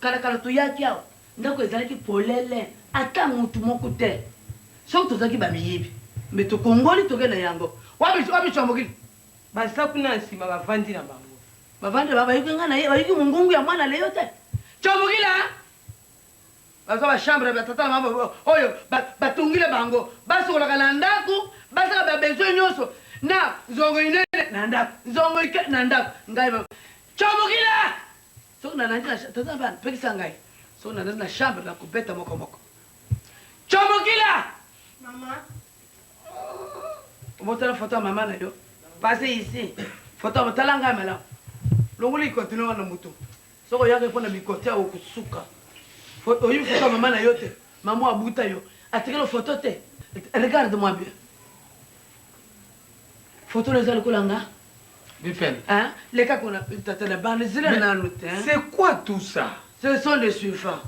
Kala kala toyaki awa ndako ezalaki polele ata mutu moko te soki tozalaki ba miyibi mais tokongoli toke na yango wapi wapi chambokili Baza kuna na sima bavandi na bango. Bavandi na bango bayoki nga na ye bayoki mongongo ya mwana leyo te chambokila Bazwa ba chambre ya tata na mama oyo batongile bango, basokolaka na ndako, basala ba besoin nyonso na nzongo inene na ndako, nzongo ike na ndako. Ngai mama Chomokila! Soki nalandi na tata na bana, pekisa ngai. Soki nalandi na chambre nakobeta moko moko. Chomokila! Mama. Obotala photo ya mama na yo. Passe ici. Photo tala ngai malamu. Longola ikoti na moto. Soki oyaki mpo na bikote awa okosuka. Oyebi foto ya mama na yo te? Mama abuta yo. Atikala foto te. Regarde moi bien. Foto na eza lokola nga. Bifen. Hein? Leka kuna tata na bana zela nanu te. C'est quoi tout ça? Ce sont des suivants.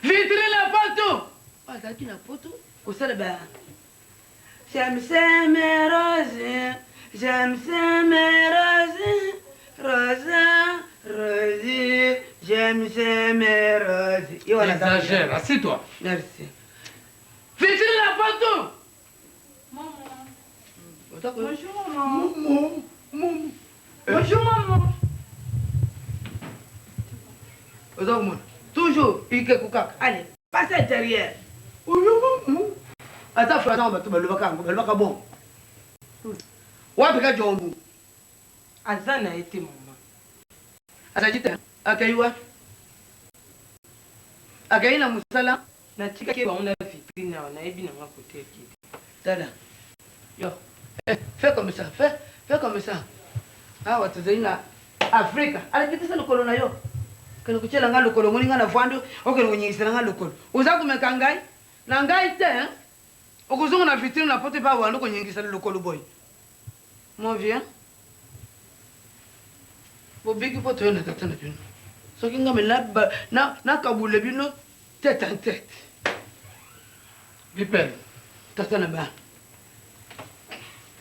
Vitrine na poto. Azalaki na poto kosala ba J'aime semer rose, j'aime semer rose, rose, rose, j'aime semer rose. Yo wana Exagère, assieds-toi. Merci. Vitrine na poto. Maman. Bonjour maman. Maman, maman. Bonjour maman. Oza komona toujours ikeku kaka. Allez, passe derrière. Ata français bato balobaka yango, balobaka bon. Wapi ka jombu? Aza na ye te mama. Azali te. Akei wapi? Akei na mosala. Natikaki bango na vitrine awa, nayebi na nga kote eke te. Tala. Yo. Eh, fais comme ça, fais, fais comme ça. Awa tozali na Afrika. Alakitisa lokolo na yo. Kende kotiela ngai lokolo, omoni ngai na vwando, okende konyengisela ngai lokolo. Oza komeka ngai? Na ngai te, hein? Okozonga na vitrine na poto epai wando konyengisa lokolo boye. Mon vieux, bobiki mpo toye na tata na bino. Soki ngai me nakabula bino tete en tete. Bipen. Tata na bana.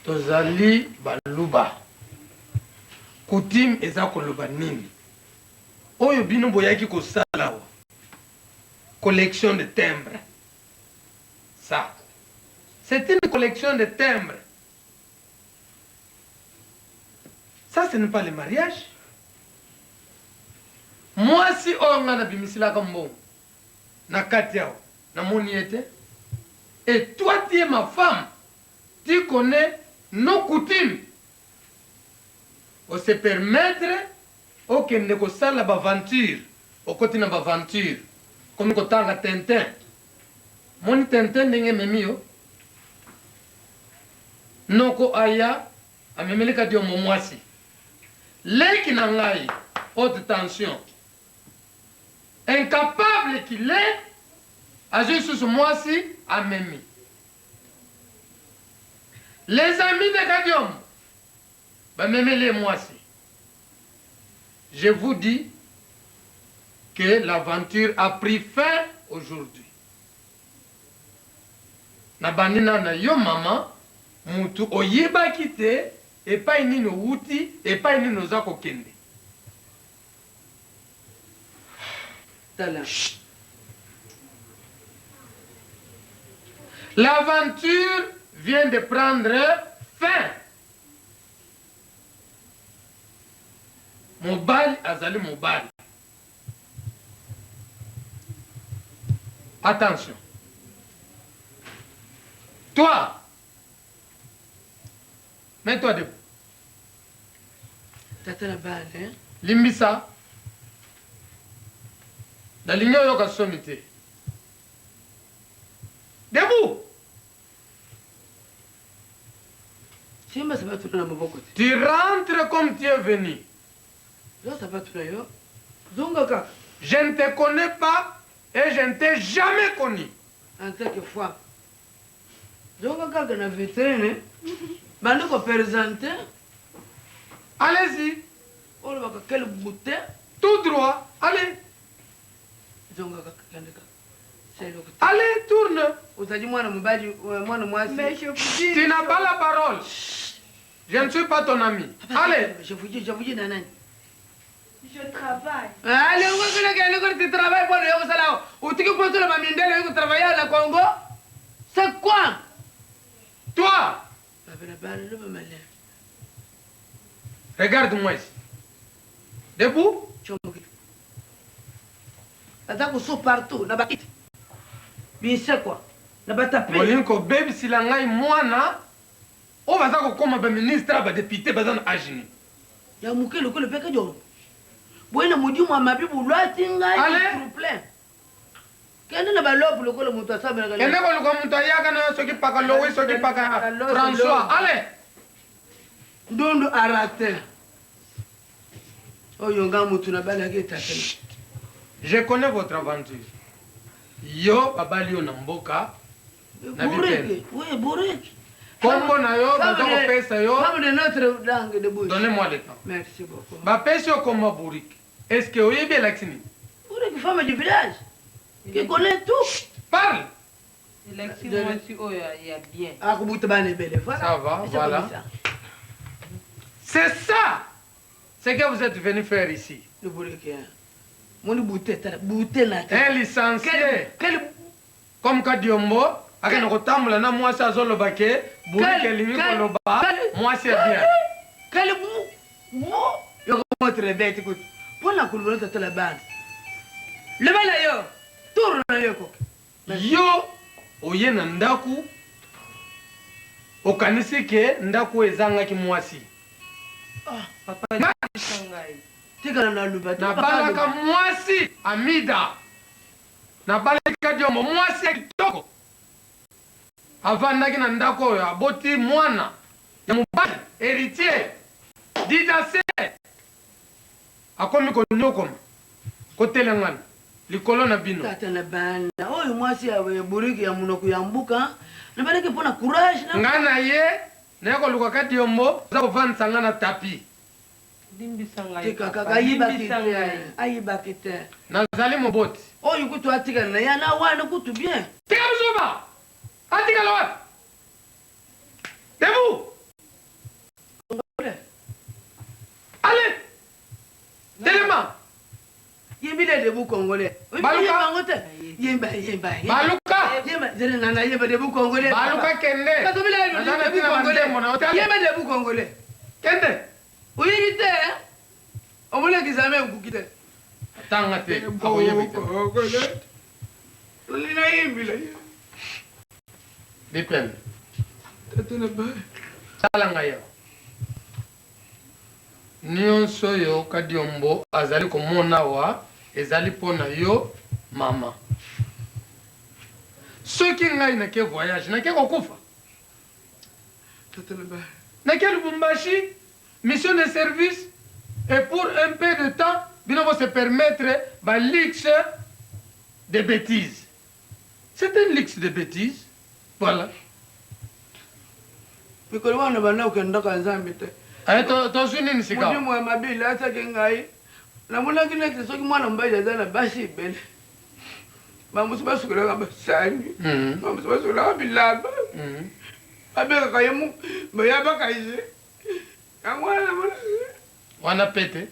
Tozali baluba. Coutume eza koloba nini? Oyo bino boyaki kosala awa. Collection de timbres. Ça. C'est une collection de timbres. Ça, ce n'est pas le mariage. Mwasi oyo nga nabimisilaka mbongo na kati awa namoni ye te. Et toi tu es ma femme, tu connais nos coutumes. O se permettre okende kosala ba aventure, okoti na ba aventure, okomi kotanga Tintin. Omoni Tintin ndenge ememi yo? Noko aya amemeli Kadiombo mwasi. Leki na ngai haute tension. Incapable qu'il est, azwi lisusu mwasi amemi. Les amis de Kadiombo bamemeli ye mwasi. Je vous dis que l'aventure a pris fin aujourd'hui. Nabandi nanu na yo maman, mutu oyebaki te epai nini owuti, epai nini oza kokende. Tala. Chut. L'aventure vient de prendre fin. Mobali azali mobali. Attention. Toi, mets-toi debout. Tata na bana, hein? Limbisa. Nalingi oyoka soni te. Debout. Simba sapatu na maboko te. Tu rentres comme tu es venu. Zwa sapatu na yo. Zonga kaka. Je ne te connais pas et je ne t'ai jamais connu. En tant que femme. Zonga kaka na vitrine. Bandi ko presenter. Allez-y. Olobaka quel beauté. Tout droit. Allez. Zonga kaka kende kaka. Allez, tourne. Ozali mwana mobali, mwana mwasi. Mais je vous dis. Tu n'as pas la parole. Je ne suis pas ton ami. Allez. Je vous dis, je vous dis nanani. Je travaille. Allez, on va que tu travailles pour le salaire. Ou tu peux la mindele que travailler na Congo? C'est quoi? Toi! Regarde-moi ici. Debout. Aza koso partout na bakiti. Binsekwa na batape. Bolingi kobebisila ngai mwana oyo baza kokoma ba ministre ba depute baza na age nini? Ya moke lokola peke jombo. Boye na mudimu ya mabi bulwati ngai trouble. Kende na balopu lokola moto asambelaka. Kende koluka moto ayaka na yo soki paka Lowi soki paka François. Allez! Ndundu arate. Oyo nga mutu nabalaki etatela. Je connais votre aventure. Yo babali yo na mboka na Bourrique, oui, bourrique. Kombo na yo baza kopesa yo. Femme de notre langue de bouche. Donnez-moi le temps. Merci beaucoup. Bapesi yo kombo bourrique. Est-ce que oyebi elakisi nini? Bourrique, femme du village. Qui connaît tout. Parle. Elakisi mwasi oyo ya bien. Akobuta bana ebele. Voilà. Ça va, voilà. C'est ça ce que vous êtes venu faire ici. Le bourrique. Hein. Moni bute tala bute na Un licencié. Quel, quel... Comme Kadiombo akende kotambola na mwasi azoloba ke bourrique elingi koloba mwasi ya bien. Quel bu bu yoko motre bete kutu. Pona koloba tata la bana. Loba na yo. Tour na yo koki. Yo oye na ndaku okanisi ke ndaku oyo ezangaki mwasi. Ah, papa limbisa ngai. Tikala na loba. Nabalaka mwasi Amida. Nabalaki Kadiombo mwasi ya kitoko. Avandaki na ndako oyo aboti mwana ya mobali heritier Didase. Akomi koniokoma, kotelengana likolo na bino. Tata na bana oyo mwasi ya bourrique ya munoko ya mbuka nabalaki mpo na courage na Nga na ye naye koluka Kadiombo aza kovandisa nga na tapis. Limbisa ngai tika papa, kaka ayibaki limbisa te ngai. ayibaki te Nazali moboti. Oyo kutu atikala na ye na wana kutu bien. Tika buzoba! Atikala wapi? Debout! Allez! Telema! Yembile debout congolais. Baluka. Yemba yango te. Yemba yemba. Baluka. Yemba zele nana yemba debout congolais. Baluka kende. Nazobila Naza na debout tina congolais. banzembo na yo. Tala. Yemba debout congolais. Kende. Oyebi te hein? Omoni examen ekoki te. Tanga te. Akoyebi te. Congolais. Lina yembila ye. Bipembe. Tata na bana. Tala ngai awa. Nionso oyo Kadiombo azali komona awa ezali mpo na yo mama. Soki ngai nake voyage, nake kokufa? Nake Lubumbashi, mission de service et pour un peu de temps bino bo se permettre ba luxe de betises. C'est un luxe de betises. Voilà. Mikolo wana banda kokende ndako ya Nzambe te. Eh, tozwi nini sika? Molimo ya mabe elataki ngai. Namonaki neti soki mwana mobali aza na basi ebele, bamosusu basukolaka basani, bamosusu basukolaka bilamba, babengaka ye bayabaka ye. Yango wana namonaki. Wana pete.